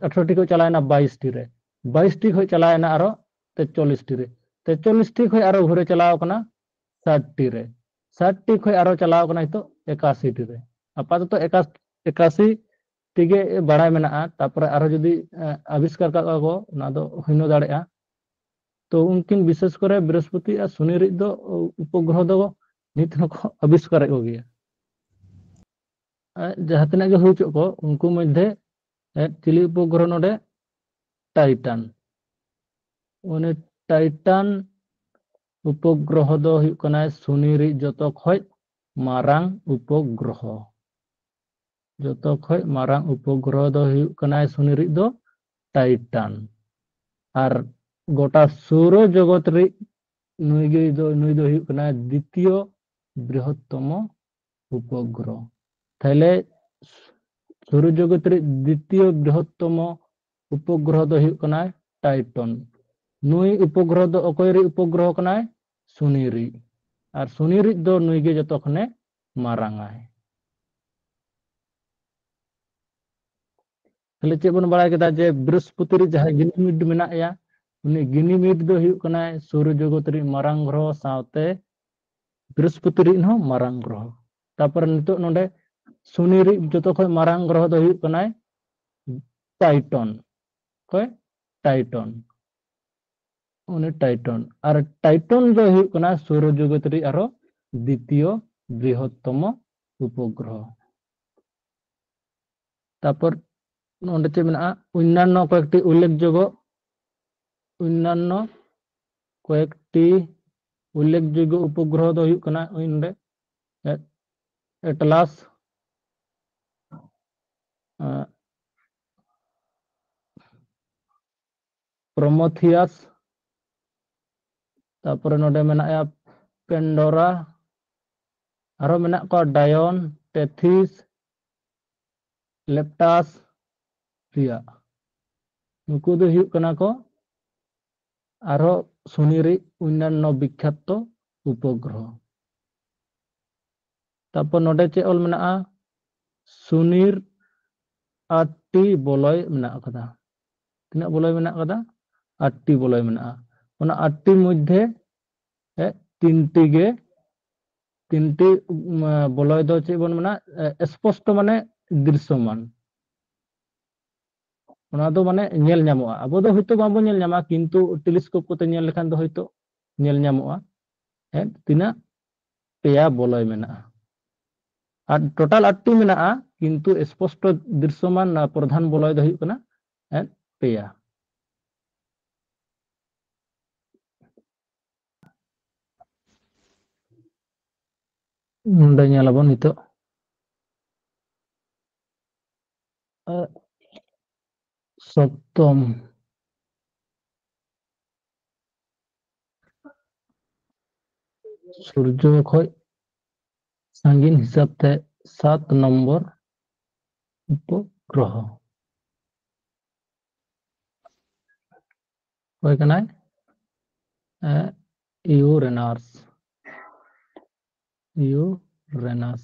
ᱟᱴᱷᱨᱚ ᱴᱤ ᱠᱷᱚᱱ ᱪᱟᱞᱟᱣᱮᱱᱟ ᱵᱟᱭᱤᱥ ᱴᱤ ᱨᱮ᱾ ᱵᱟᱭᱤᱥ ᱴᱤ ᱠᱷᱚᱱ ᱪᱟᱞᱟᱣᱮᱱᱟ ᱟᱨᱚ ᱛᱮᱪᱚᱞᱞᱤᱥ ᱴᱤ ᱨᱮ᱾ ᱛᱮᱪᱚᱞᱞᱤᱥ ᱴᱤ ᱠᱷᱚᱱ ᱟᱨᱚ ᱜᱷᱩᱨᱮ ᱪᱟᱞᱟᱣ ᱠᱟᱱᱟ ᱥᱟᱴ ᱴᱤ ᱨᱮ᱾ ᱥᱟᱴ ᱴᱤ ᱠᱷᱚᱱ ᱟᱨᱚ ᱪᱟᱞᱟᱣ ᱠᱟᱱᱟ ᱱᱤᱛᱚᱜ ᱮᱠᱟᱥᱤ ᱴᱤ ᱨᱮ᱾ ᱟᱯᱟᱛᱚᱛᱚ ᱮᱠᱟᱥ-, ᱮᱠᱟᱥᱤ ᱴᱤ ᱜᱮ ᱵᱟᱲᱟᱭ ᱢᱮᱱᱟᱜᱼᱟ᱾ ᱛᱟᱯᱚᱨᱮ ᱟᱨᱚ ᱡᱩᱫᱤ, ᱮ, ᱟᱵᱤᱥᱠᱟᱨ ᱠᱟᱜ ᱠᱚᱣᱟ ᱠᱚ, ᱚᱱᱟ ᱫᱚ ᱦᱩᱭ ᱦᱚᱸ ᱫᱟᱲᱮᱭᱟᱜᱼᱟ᱾ ᱛᱚ ᱩᱱᱠᱤᱱ ᱵᱤᱥᱮᱥ ᱠᱚᱨᱮ ᱵᱨᱤᱦᱚᱥᱯᱚᱛᱤ ᱟᱨ ᱥᱩᱱᱤᱨᱤᱡ ᱫᱚ ᱩᱯᱚᱜᱨᱚᱦᱚ ᱫᱚ ᱱᱤᱛ ᱦᱚᱸᱠᱚ ᱟᱵᱤᱥᱠᱟᱨᱮᱫ ᱠᱚᱜᱮᱭᱟ᱾ ᱡᱟᱦᱟᱸ ᱛᱤᱱᱟᱹᱜ ᱜᱮ ᱦᱩᱭ ᱦᱚᱪᱚᱜ ᱠᱚ, ᱩᱱᱠᱩ ᱢᱚᱫᱽᱫᱷᱮ ᱪᱤᱞᱤ ᱩᱯᱚᱜᱨᱚᱦᱚ ᱱᱚᱰᱮ? ᱴᱟᱭᱴᱟᱱ᱾ ᱩᱱᱤ ᱴᱟᱭᱴᱟᱱ ᱩᱯᱚᱜᱨᱚᱦᱚ ᱫᱚ ᱦᱩᱭᱩᱜ ᱠᱟᱱᱟᱭ ᱥᱩᱱᱤᱨᱤᱡ ᱡᱚᱛᱚ ᱠᱷᱚᱡ ᱢᱟᱨᱟᱝ ᱩᱯᱚᱜᱨᱚᱦᱚ᱾ ᱡᱚᱛᱚ ᱠᱷᱚᱡ ᱢᱟᱨᱟᱝ ᱩᱯᱚᱜᱨᱚᱦᱚ ᱫᱚ ᱦᱩᱭᱩᱜ ᱠᱟᱱᱟᱭ ᱥᱩᱱᱤᱨᱤᱡ ᱫᱚ ᱴᱟᱭᱴᱟᱱ᱾ ᱟᱨ ᱜᱚᱴᱟ ᱥᱳᱨᱚ ᱡᱚᱜᱚᱛ ᱨᱤᱡ ᱱᱩᱭ ᱜᱮ ᱫᱚ, ᱱᱩᱭ ᱫᱚ ᱦᱩᱭᱩᱜ ᱠᱟᱱᱟᱭ ᱫᱤᱛᱤᱭᱚ ᱵᱨᱤᱦᱚᱛᱛᱚᱢᱚ ᱩᱯᱚᱜᱨᱚᱦᱚ᱾ ᱛᱟᱦᱞᱮ ᱥᱳᱨᱚ ᱡᱚᱜᱚᱛ ᱨᱤᱡ ᱫᱤᱛᱤᱭᱚ ᱵᱨᱤᱦᱚᱛᱛᱚᱢᱚ ᱩᱯᱚᱜᱨᱚᱦᱚ ᱫᱚ ᱦᱩᱭᱩᱜ ᱠᱟᱱᱟᱭ ᱴᱟᱭᱴᱚᱱ᱾ ᱱᱩᱭ ᱩᱯᱚᱜᱨᱚᱦᱚ ᱫᱚ ᱚᱠᱚᱭ ᱨᱤᱡ ᱩᱯᱚᱜᱨᱚᱦᱚ ᱠᱟᱱᱟᱭ? ᱥᱩᱱᱤ ᱨᱤᱡ᱾ ᱟᱨ ᱥᱩᱱᱤ ᱨᱤᱡ ᱫᱚ ᱱᱩᱭ ᱜᱮ ᱡᱚᱛᱚ ᱠᱷᱚᱱᱮ ᱢᱟᱨᱟᱝᱟᱭ᱾ ᱛᱟᱦᱞᱮ ᱪᱮᱫ ᱵᱚᱱ ᱵᱟᱲᱟᱭ ᱠᱮᱫᱟ ᱡᱮ ᱵᱨᱤᱦᱚᱥᱯᱚᱛᱤ ᱨᱤᱡ ᱡᱟᱦᱟᱸᱭ ᱜᱤᱱᱤᱢᱤᱰ ᱢᱮᱱᱟᱜ ᱭᱟ, ᱩᱱᱤ ᱜᱤᱱᱤᱢᱤᱰ ᱫᱚ ᱦᱩᱭᱩᱜ ᱠᱟᱱᱟᱭ ᱥᱳᱨᱚ ᱡᱚᱜᱚᱛ ᱨᱤᱡ ᱢᱟᱨᱟᱝ ᱜᱨᱚᱦᱚ ᱥᱟᱶᱛᱮ ᱵᱨᱤᱦᱚᱥᱯᱚᱛᱤ ᱨᱤᱡ ᱦᱚᱸ ᱢᱟᱨᱟᱝ ᱜᱨᱚᱦᱚ᱾ ᱛᱟᱨᱯᱚᱨᱮ ᱱᱤᱛᱚᱜ ᱱᱚᱰᱮ ᱥᱩᱱᱤ ᱨᱤᱡ ᱡᱚᱛᱚ ᱠᱷᱚᱱ ᱢᱟᱨᱟᱝ ᱜᱨᱚᱦᱚ ᱫᱚ ᱦᱩᱭᱩᱜ ᱠᱟᱱᱟᱭ ᱴᱟᱭᱴᱚᱱ᱾ ᱚᱠᱚᱭ? ᱴᱟᱭᱴᱚᱱ᱾ ᱩᱱᱤ ᱴᱟᱭᱴᱚᱱ᱾ ᱟᱨ ᱴᱟᱭᱴᱚᱱ ᱫᱚ ᱦᱩᱭᱩᱜ ᱠᱟᱱᱟ ᱥᱳᱨᱚ ᱡᱚᱜᱚᱛ ᱨᱤᱡ ᱟᱨᱦᱚᱸ ᱫᱤᱛᱤᱭᱚ ᱵᱨᱤᱦᱚᱛᱛᱚᱢᱚ ᱩᱯᱚᱜᱨᱚᱦᱚ᱾ ᱛᱟᱨᱯᱚᱨ ᱱᱚᱰᱮ ᱪᱮᱫ ᱢᱮᱱᱟᱜᱼᱟ? ᱚᱱᱱᱟᱱᱱᱚ ᱠᱚᱭᱮᱠᱴᱤ ᱩᱞᱞᱮᱠᱷᱡᱳᱜᱽᱜᱚ, ᱚᱱᱱᱟᱱᱱᱚ ᱠᱚᱭᱮᱠᱴᱤ ᱩᱞᱞᱮᱠᱷᱡᱳᱜᱽᱜᱚ ᱩᱯᱚᱜᱨᱚᱦᱚ ᱫᱚ ᱦᱩᱭᱩᱜ ᱠᱟᱱᱟ ᱳᱭ ᱱᱚᱰᱮ, ᱮ-, ᱮᱴᱞᱟᱥ, ᱮ, ᱯᱨᱚᱢᱚᱛᱷᱤᱭᱟᱥ, ᱛᱟᱨᱯᱚᱨᱮ ᱱᱚᱰᱮ ᱢᱮᱱᱟᱜᱼᱟ ᱯᱮᱱᱰᱳᱨᱟ, ᱟᱨᱦᱚᱸ ᱢᱮᱱᱟᱜ ᱠᱚᱣᱟ ᱰᱟᱭᱚᱱ, ᱴᱮᱛᱷᱤᱥ, ᱞᱮᱯᱴᱟᱥ, ᱨᱤᱭᱟ᱾ ᱱᱩᱠᱩ ᱫᱚ ᱦᱩᱭᱩᱜ ᱠᱟᱱᱟ ᱠᱚ ᱟᱨᱦᱚᱸ ᱥᱩᱱᱤ ᱨᱤᱡ ᱚᱱᱱᱟᱱᱱᱚ ᱵᱤᱠᱠᱷᱟᱛᱚ ᱩᱯᱚᱜᱨᱚᱦᱚ᱾ ᱛᱟᱨᱯᱚᱨ ᱱᱚᱰᱮ ᱪᱮᱫ ᱚᱞ ᱢᱮᱱᱟᱜᱼᱟ? ᱥᱩᱱᱤᱨ ᱟᱴᱴᱤ ᱵᱚᱞᱚᱭ ᱢᱮᱱᱟᱜ ᱟᱠᱟᱫᱟ᱾ ᱛᱤᱱᱟᱹᱜ ᱵᱚᱞᱚᱭ ᱢᱮᱱᱟᱜ ᱟᱠᱟᱫᱟ? ᱟᱴᱴᱤ ᱵᱚᱞᱚᱭ ᱢᱮᱱᱟᱜᱼᱟ᱾ ᱚᱱᱟ ᱟᱴᱴᱤ ᱢᱚᱫᱽᱫᱷᱮ, ᱮ, ᱛᱤᱱᱴᱤ ᱜᱮ, ᱛᱤᱱᱴᱤ, ᱩᱢ, ᱵᱚᱞᱚᱭ ᱫᱚ ᱪᱮᱫ ᱵᱚᱱ ᱢᱮᱱᱟ? ᱮ, ᱥᱯᱚᱥᱴᱚ ᱢᱟᱱᱮ ᱫᱨᱤᱥᱥᱚᱢᱟᱱ᱾ ᱚᱱᱟ ᱫᱚ ᱢᱟᱱᱮ ᱧᱮᱞ ᱧᱟᱢᱚᱜᱼᱟ᱾ ᱟᱵᱚ ᱫᱚ ᱦᱚᱭᱛᱳ ᱵᱟᱵᱚ ᱧᱮᱞ ᱧᱟᱢᱟ, ᱠᱤᱱᱛᱩ telescope ᱠᱚᱛᱮ ᱧᱮᱞ ᱞᱮᱠᱷᱟᱱ ᱫᱚ ᱦᱚᱭᱛᱳ ᱧᱮᱞ ᱧᱟᱢᱚᱜᱼᱟ᱾ ᱦᱮᱸ, ᱛᱤᱱᱟᱹᱜ? ᱯᱮᱭᱟ ᱵᱚᱞᱚᱭ ᱢᱮᱱᱟᱜᱼᱟ᱾ ᱟᱨ total ᱟᱴᱴᱤ ᱢᱮᱱᱟᱜᱼᱟ, ᱠᱤᱱᱛᱩ ᱥᱯᱚᱥᱴᱚ ᱫᱨᱤᱥᱥᱚᱢᱟᱱ ᱯᱨᱚᱫᱷᱟᱱ ᱵᱚᱞᱚᱭ ᱫᱚ ᱦᱩᱭᱩᱜ ᱠᱟᱱᱟ, ᱦᱮᱸ, ᱯᱮᱭᱟ᱾ ᱱᱚᱰᱮ ᱧᱮᱞ ᱟᱵᱚᱱ ᱱᱤᱛᱚᱜ᱾ ᱮ, ᱥᱚᱯᱛᱚᱢ, ᱥᱩᱨᱡᱚ ᱠᱷᱚᱡ ᱥᱟᱺᱜᱤᱧ ᱦᱤᱥᱟᱹᱵ ᱛᱮ ᱥᱟᱛ ᱱᱚᱢᱵᱚᱨ ᱩᱯᱚᱜᱨᱚᱦᱚ᱾ ᱚᱠᱚᱭ ᱠᱟᱱᱟᱭ? ᱮ, ᱤᱭᱩᱨᱮᱱᱟᱥ᱾ ᱤᱭᱩᱨᱮᱱᱟᱥ᱾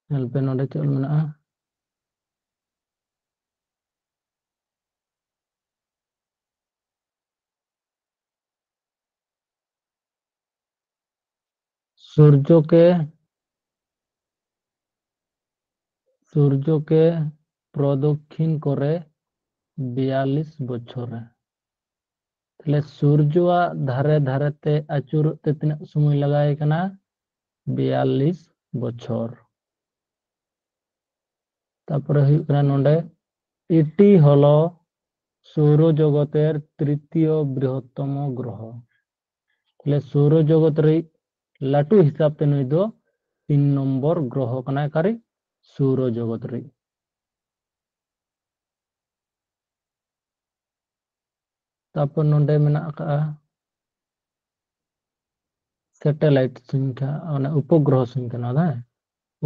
ᱧᱮᱞ ᱯᱮ ᱱᱚᱰᱮ ᱪᱮᱫ ᱚᱞ ᱢᱮᱱᱟᱜᱼᱟ᱾ ᱥᱩᱨᱡᱚ ᱠᱮ, ᱥᱩᱨᱡᱚ ᱠᱮ ᱯᱨᱚᱫᱚᱠᱷᱤᱱ ᱠᱚᱨᱮ ᱵᱤᱭᱟᱞᱞᱤᱥ ᱵᱚᱪᱷᱚᱨ ᱨᱮ᱾ ᱛᱟᱦᱞᱮ ᱥᱩᱨᱡᱚᱣᱟᱜ ᱫᱷᱟᱨᱮ ᱫᱷᱟᱨᱮ ᱛᱮ ᱟᱹᱪᱩᱨᱚᱜ ᱛᱮ ᱛᱤᱱᱟᱹᱜ ᱥᱚᱢᱚᱭ ᱞᱟᱜᱟᱣ ᱠᱟᱱᱟ? ᱵᱤᱭᱟᱞᱞᱤᱥ ᱵᱚᱪᱷᱚᱨ᱾ ᱛᱟᱯᱚᱨᱮ ᱦᱩᱭᱩᱜ ᱠᱟᱱᱟ ᱱᱚᱰᱮ, ᱮᱴᱤ ᱦᱚᱞᱚ ᱥᱳᱨᱚ ᱡᱚᱜᱚᱛᱮᱨ ᱛᱨᱤᱛᱤᱭᱚ ᱵᱨᱤᱦᱚᱛᱛᱚᱢᱚ ᱜᱨᱚᱦᱚ᱾ ᱛᱟᱦᱞᱮ ᱥᱳᱨᱚ ᱡᱚᱜᱚᱛ ᱨᱮ ᱞᱟᱹᱴᱩ ᱦᱤᱥᱟᱹᱵ ᱛᱮ ᱱᱩᱭ ᱫᱚ ᱛᱤᱱ ᱱᱚᱢᱵᱚᱨ ᱜᱨᱚᱦᱚ ᱠᱟᱱᱟᱭ, ᱚᱠᱟᱨᱮ? ᱥᱳᱨᱚ ᱡᱚᱜᱚᱛ ᱨᱮ᱾ ᱛᱟᱯᱚᱨ ᱱᱚᱰᱮ ᱢᱮᱱᱟᱜ ᱟᱠᱟᱫᱼᱟ ᱥᱮᱴᱮᱞᱟᱭᱤᱴ ᱥᱚᱝᱠᱷᱟ, ᱢᱟᱱᱮ ᱩᱯᱚᱜᱨᱚᱦᱚ ᱥᱚᱝᱠᱷᱟ, ᱱᱚᱣᱟ ᱫᱚ, ᱦᱮᱸ,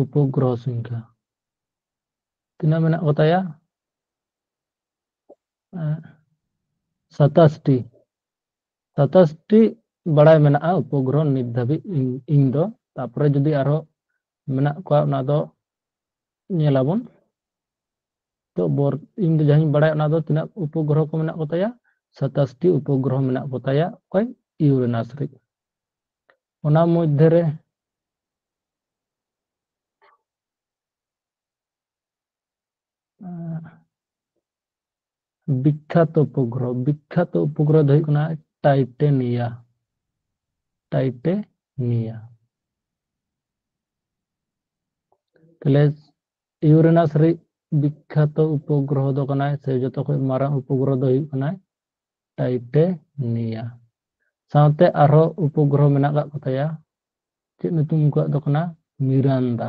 ᱩᱯᱚᱜᱨᱚᱦᱚ ᱥᱚᱝᱠᱷᱟ᱾ ᱛᱤᱱᱟᱹᱜ ᱢᱮᱱᱟᱜ ᱠᱚᱛᱟᱭᱟ? ᱮᱸ, ᱥᱟᱛᱟᱥ ᱴᱤ᱾ ᱥᱟᱛᱟᱥ ᱴᱤ ᱵᱟᱲᱟᱭ ᱢᱮᱱᱟᱜᱼᱟ ᱩᱯᱚᱜᱨᱚᱦᱚ ᱱᱤᱛ ᱫᱷᱟᱹᱵᱤᱡ ᱤᱧ, ᱤᱧ ᱫᱚ᱾ ᱛᱟᱯᱚᱨᱮ ᱡᱩᱫᱤ ᱟᱨᱦᱚᱸ ᱢᱮᱱᱟᱜ ᱠᱚᱣᱟ, ᱚᱱᱟ ᱫᱚ ᱧᱮᱞᱟᱵᱚᱱ᱾ ᱛᱚ ᱵᱚᱨ-, ᱤᱧ ᱫᱚ ᱡᱟᱦᱟᱸᱧ ᱵᱟᱲᱟᱭᱟ, ᱚᱱᱟ ᱫᱚ ᱛᱤᱱᱟᱹᱜ ᱩᱯᱚᱜᱨᱚᱦᱚ ᱠᱚ ᱢᱮᱱᱟᱜ ᱠᱚᱛᱟᱭᱟ? ᱥᱟᱛᱟᱥ ᱴᱤ ᱩᱯᱚᱜᱨᱚᱦᱚ ᱢᱮᱱᱟᱜ ᱠᱚᱛᱟᱭᱟ ᱚᱠᱚᱭ? ᱤᱭᱩᱨᱮᱱᱟᱥ ᱨᱮ᱾ ᱚᱱᱟ ᱢᱚᱫᱽᱫᱷᱮ ᱨᱮ ᱵᱤᱠᱠᱷᱟᱛᱚ ᱩᱯᱚᱜᱨᱚᱦᱚ, ᱵᱤᱠᱠᱷᱟᱛᱚ ᱩᱯᱚᱜᱨᱚᱦᱚ ᱫᱚ ᱦᱩᱭᱩᱜ ᱠᱟᱱᱟ ᱴᱟᱭᱴᱮᱱᱤᱭᱟ, ᱴᱟᱭᱴᱮᱱᱤᱭᱟ᱾ ᱛᱟᱦᱞᱮ ᱤᱭᱩᱨᱮᱱᱟᱥ ᱨᱮ ᱵᱤᱠᱠᱷᱟᱛᱚ ᱩᱯᱚᱜᱨᱚᱦᱚ ᱫᱚ ᱠᱟᱱᱟᱭ, ᱥᱮ ᱡᱚᱛᱚ ᱠᱷᱚᱱ ᱢᱟᱨᱟᱝ ᱩᱯᱚᱜᱨᱚᱦᱚ ᱫᱚ ᱦᱩᱭᱩᱜ ᱠᱟᱱᱟᱭ ᱴᱟᱭᱴᱮᱱᱤᱭᱟ᱾ ᱥᱟᱶᱛᱮ ᱟᱨᱦᱚᱸ ᱩᱯᱚᱜᱨᱚᱦᱚ ᱢᱮᱱᱟᱜ ᱟᱠᱟᱫ ᱠᱚ ᱛᱟᱭᱟ᱾ ᱪᱮᱫ ᱧᱩᱛᱩᱢ ᱩᱱᱠᱩᱣᱟᱜ ᱫᱚ ᱠᱟᱱᱟ? ᱢᱤᱨᱟᱱᱫᱟ,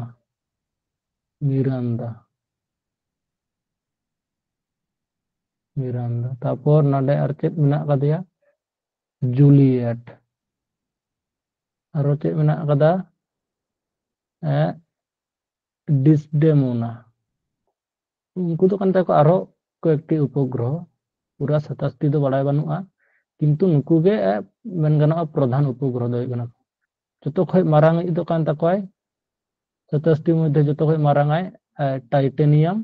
ᱢᱤᱨᱟᱱᱫᱟ, ᱢᱤᱨᱟᱱᱫᱟ᱾ ᱛᱟᱯᱚᱨ ᱱᱚᱰᱮ ᱟᱨ ᱪᱮᱫ ᱢᱮᱱᱟᱜ ᱟᱠᱟᱫᱮᱭᱟ? ᱡᱩᱞᱤᱭᱮᱴ᱾ ᱟᱨᱚ ᱪᱮᱫ ᱢᱮᱱᱟᱜ ᱟᱠᱟᱫᱟ? ᱮ, ᱰᱤᱥᱰᱮᱢᱳᱱᱟ᱾ ᱩᱱᱠᱩ ᱫᱚ ᱠᱟᱱ ᱛᱟᱠᱚ ᱟᱨᱦᱚᱸ ᱠᱚᱭᱮᱠᱴᱤ ᱩᱯᱚᱜᱨᱚᱦᱚ, ᱯᱩᱨᱟ ᱥᱟᱛᱟᱥᱴᱤ ᱫᱚ ᱵᱟᱲᱟᱭ ᱵᱟᱹᱱᱩᱜᱼᱟ, ᱠᱤᱱᱛᱩ ᱱᱩᱠᱩ ᱜᱮ, ᱮ, ᱢᱮᱱ ᱜᱟᱱᱚᱜᱼᱟ ᱯᱨᱚᱫᱷᱟᱱ ᱩᱯᱚᱜᱨᱚᱦᱚ ᱫᱚ ᱦᱩᱭᱩᱜ ᱠᱟᱱᱟ ᱠᱚ᱾ ᱡᱚᱛᱚ ᱠᱷᱚᱱ ᱢᱟᱨᱟᱝ ᱤᱡ ᱫᱚ ᱠᱟᱱ ᱛᱟᱠᱚᱣᱟᱭ, ᱥᱟᱛᱟᱥᱴᱤ ᱢᱚᱫᱽᱫᱷᱮ ᱡᱚᱛᱚ ᱠᱷᱚᱱ ᱢᱟᱨᱟᱝ ᱟᱭ, ᱮ, ᱴᱟᱭᱴᱮᱱᱤᱭᱟᱢ᱾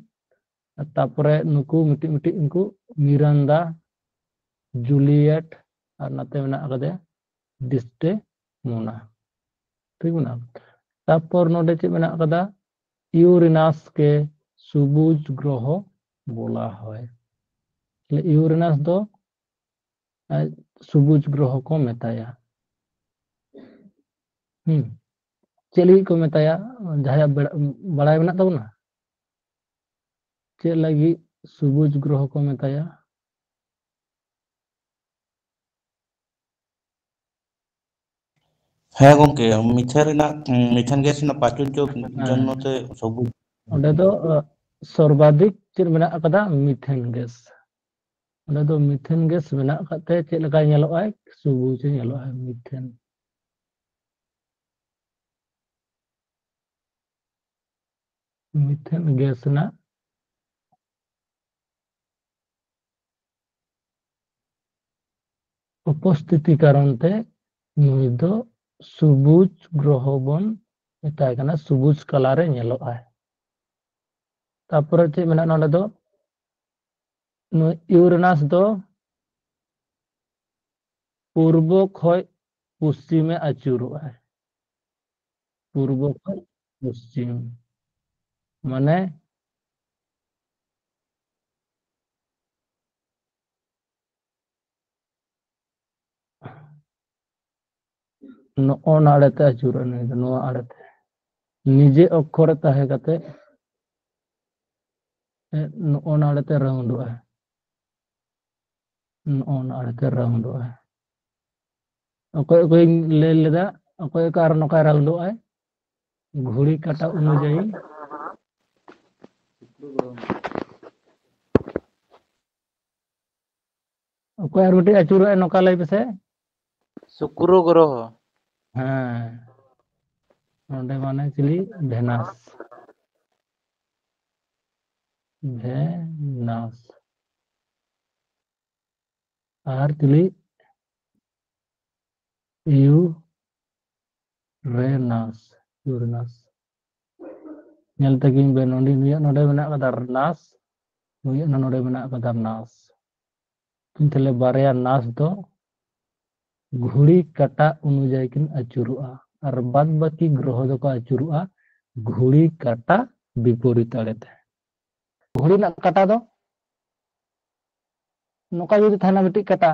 ᱟᱨ ᱛᱟᱯᱚᱨᱮ ᱱᱩᱠᱩ ᱢᱤᱫᱴᱤᱡ ᱢᱤᱫᱴᱤᱡ ᱩᱱᱠᱩ ᱢᱤᱨᱟᱱᱫᱟ, ᱡᱩᱞᱤᱭᱮᱴ, ᱟᱨ ᱱᱟᱛᱮ ᱢᱮᱱᱟᱜ ᱟᱠᱟᱫᱮᱭᱟ ᱰᱤᱥᱰᱮᱢᱳᱱᱟ᱾ ᱴᱷᱤᱠ ᱢᱮᱱᱟᱜᱼᱟ᱾ ᱛᱟᱯᱚᱨ ᱱᱚᱰᱮ ᱪᱮᱫ ᱢᱮᱱᱟᱜ ᱟᱠᱟᱫᱟ? ᱤᱭᱩᱨᱮᱱᱟᱥ ᱠᱮ ᱥᱩᱵᱩᱡ ᱜᱨᱚᱦᱚ ᱵᱚᱞᱟ ᱦᱚᱭ᱾ ᱛᱟᱦᱞᱮ ᱤᱭᱩᱨᱮᱱᱟᱥ ᱫᱚ, ᱮ, ᱥᱩᱵᱩᱡ ᱜᱨᱚᱦᱚ ᱠᱚ ᱢᱮᱛᱟᱭᱟ᱾ ᱦᱩᱸ᱾ ᱪᱮᱫ ᱞᱟᱹᱜᱤᱫ ᱠᱚ ᱢᱮᱛᱟᱭᱟ? ᱡᱟᱦᱟᱸᱭᱟᱜ ᱵᱮᱲ-, ᱵᱟᱲᱟᱭ ᱢᱮᱱᱟᱜ ᱛᱟᱵᱚᱱᱟ? ᱪᱮᱫ ᱞᱟᱹᱜᱤᱫ ᱥᱩᱵᱩᱡ ᱜᱨᱚᱦᱚ ᱠᱚ ᱢᱮᱛᱟᱭᱟ? ᱦᱮᱸ ᱜᱚᱝᱠᱮ, ᱢᱤᱛᱷᱮᱱ ᱨᱮᱱᱟᱜ, ᱩᱸ, ᱢᱤᱛᱷᱮᱱ ᱜᱮᱥ ᱨᱮᱱᱟᱜ ᱯᱨᱟᱪᱩᱨᱡᱚ ᱦᱮᱸ᱾ ᱡᱚᱱᱱᱚ ᱛᱮ ᱥᱚᱵᱩᱡ᱾ ᱚᱸᱰᱮ ᱫᱚ, ᱟ, ᱥᱚᱨᱵᱟᱫᱷᱤᱠ ᱪᱮᱫ ᱢᱮᱱᱟᱜ ᱟᱠᱟᱫᱟ? Methane gas. ᱚᱸᱰᱮ ᱫᱚ ᱢᱤᱛᱷᱮᱱ ᱜᱮᱥ ᱢᱮᱱᱟᱜ ᱟᱠᱟᱫ ᱛᱮ ᱪᱮᱫ ᱞᱮᱠᱟᱭ ᱧᱮᱞᱚᱜᱼᱟᱭ? ᱥᱩᱵᱩᱡ ᱮ ᱧᱮᱞᱚᱜᱼᱟᱭ ᱢᱤᱛᱷᱮᱱ᱾ ᱢᱤᱛᱷᱮᱱ ᱜᱮᱥ ᱨᱮᱱᱟᱜ ᱩᱯᱚᱥᱛᱷᱤᱛᱤ ᱠᱟᱨᱚᱱ ᱛᱮ ᱱᱩᱭ ᱫᱚ ᱥᱩᱵᱩᱡ ᱜᱨᱚᱦᱚ ᱵᱚᱱ ᱢᱮᱛᱟᱭ ᱠᱟᱱᱟ, ᱥᱩᱵᱩᱡ ᱠᱟᱞᱟᱨ ᱮ ᱧᱮᱞᱚᱜᱼᱟᱭ᱾ ᱛᱟᱯᱚᱨᱮ ᱪᱮᱫ ᱢᱮᱱᱟᱜᱼᱟ ᱱᱚᱰᱮ ᱫᱚ? ᱱᱩᱭ ᱤᱭᱩᱨᱮᱱᱟᱥ ᱫᱚ ᱯᱩᱨᱵᱚ ᱠᱷᱚᱡ ᱯᱚᱥᱪᱤᱢᱮ ᱟᱹᱪᱩᱨᱚᱜᱼᱟᱭ᱾ ᱯᱩᱨᱵᱚ ᱠᱷᱚᱡ ᱯᱚᱥᱪᱤᱢ᱾ ᱢᱟᱱᱮ ᱱᱚᱜᱼᱚ ᱱᱟ ᱟᱲᱮᱛᱮ ᱟᱹᱪᱩᱨᱚᱜᱼᱟ, ᱱᱩᱭ ᱫᱚ ᱱᱚᱣᱟ ᱟᱲᱮᱛᱮ᱾ ᱱᱤᱡᱮ ᱚᱠᱠᱷᱚ ᱨᱮ ᱛᱟᱦᱮᱸ ᱠᱟᱛᱮ, ᱮ, ᱱᱚᱜᱼᱚ ᱱᱟ ᱟᱲᱮᱛᱮ ᱨᱟᱣᱩᱱᱰᱚᱜᱼᱟ᱾ ᱱᱚᱜᱼᱚ ᱱᱟ ᱟᱲᱮᱛᱮ ᱨᱟᱣᱩᱱᱰᱚᱜᱼᱟ᱾ ᱚᱠᱚᱭ ᱚᱠᱚᱭ ᱞᱟᱹᱭ ᱞᱮᱫᱟ, ᱚᱠᱚᱭ ᱚᱠᱚᱭ ᱟᱨ ᱱᱚᱝᱠᱟᱭ ᱨᱟᱣᱩᱱᱰᱚᱜᱼᱟᱭ, ᱜᱷᱩᱲᱤ ᱠᱟᱴᱟ ᱚᱱᱩᱡᱟᱭᱤ᱾ ᱚᱠᱚᱭ ᱟᱨ ᱢᱤᱫᱴᱤᱡ ᱟᱹᱪᱩᱨᱚᱜᱼᱟᱭ, ᱱᱚᱝᱠᱟ ᱞᱟᱹᱭ ᱯᱮᱥᱮ᱾ ᱥᱩᱠᱨᱚ ᱜᱨᱚᱦᱚ᱾ ᱦᱮᱸ, ᱱᱚᱰᱮ ᱢᱟᱱᱮ ᱪᱤᱞᱤ? ᱵᱷᱮᱱᱟᱥ᱾ ᱵᱷᱮᱱᱟᱥ᱾ ᱟᱨ ᱪᱤᱞᱤ? ᱤᱭᱩᱨᱮᱱᱟᱥ᱾ ᱤᱭᱩᱨᱮᱱᱟᱥ᱾ ᱧᱮᱞ ᱛᱟᱹᱠᱤᱱ ᱵᱮᱱ, ᱱᱚᱰᱮ, ᱱᱩᱭᱟᱜ ᱱᱚᱰᱮ ᱢᱮᱱᱟᱜ ᱠᱟᱫᱟ ᱱᱟᱥ, ᱱᱩᱭᱟᱜ ᱱᱚᱰᱮ ᱢᱮᱱᱟᱜ ᱠᱟᱫᱟ ᱱᱟᱥ᱾ ᱛᱟᱦᱞᱮ ᱵᱟᱨᱭᱟ ᱱᱟᱥ ᱫᱚ ᱜᱷᱩᱲᱤ ᱠᱟᱴᱟ ᱚᱱᱩᱡᱟᱭᱤ ᱠᱤᱱ ᱟᱹᱪᱩᱨᱚᱜᱼᱟ, ᱟᱨ ᱵᱟᱫ ᱵᱟᱹᱠᱤ ᱜᱨᱚᱦᱚ ᱫᱚᱠᱚ ᱟᱹᱪᱩᱨᱚᱜᱼᱟ ᱜᱷᱩᱲᱤ ᱠᱟᱴᱟ ᱵᱤᱯᱚᱨᱤᱛ ᱟᱲᱮᱛᱮ᱾ ᱜᱷᱩᱲᱤ ᱨᱮᱱᱟᱜ ᱠᱟᱴᱟ ᱫᱚ ᱱᱚᱝᱠᱟ ᱡᱩᱫᱤ ᱛᱟᱦᱮᱱᱟ ᱢᱤᱫᱴᱤᱡ ᱠᱟᱴᱟ,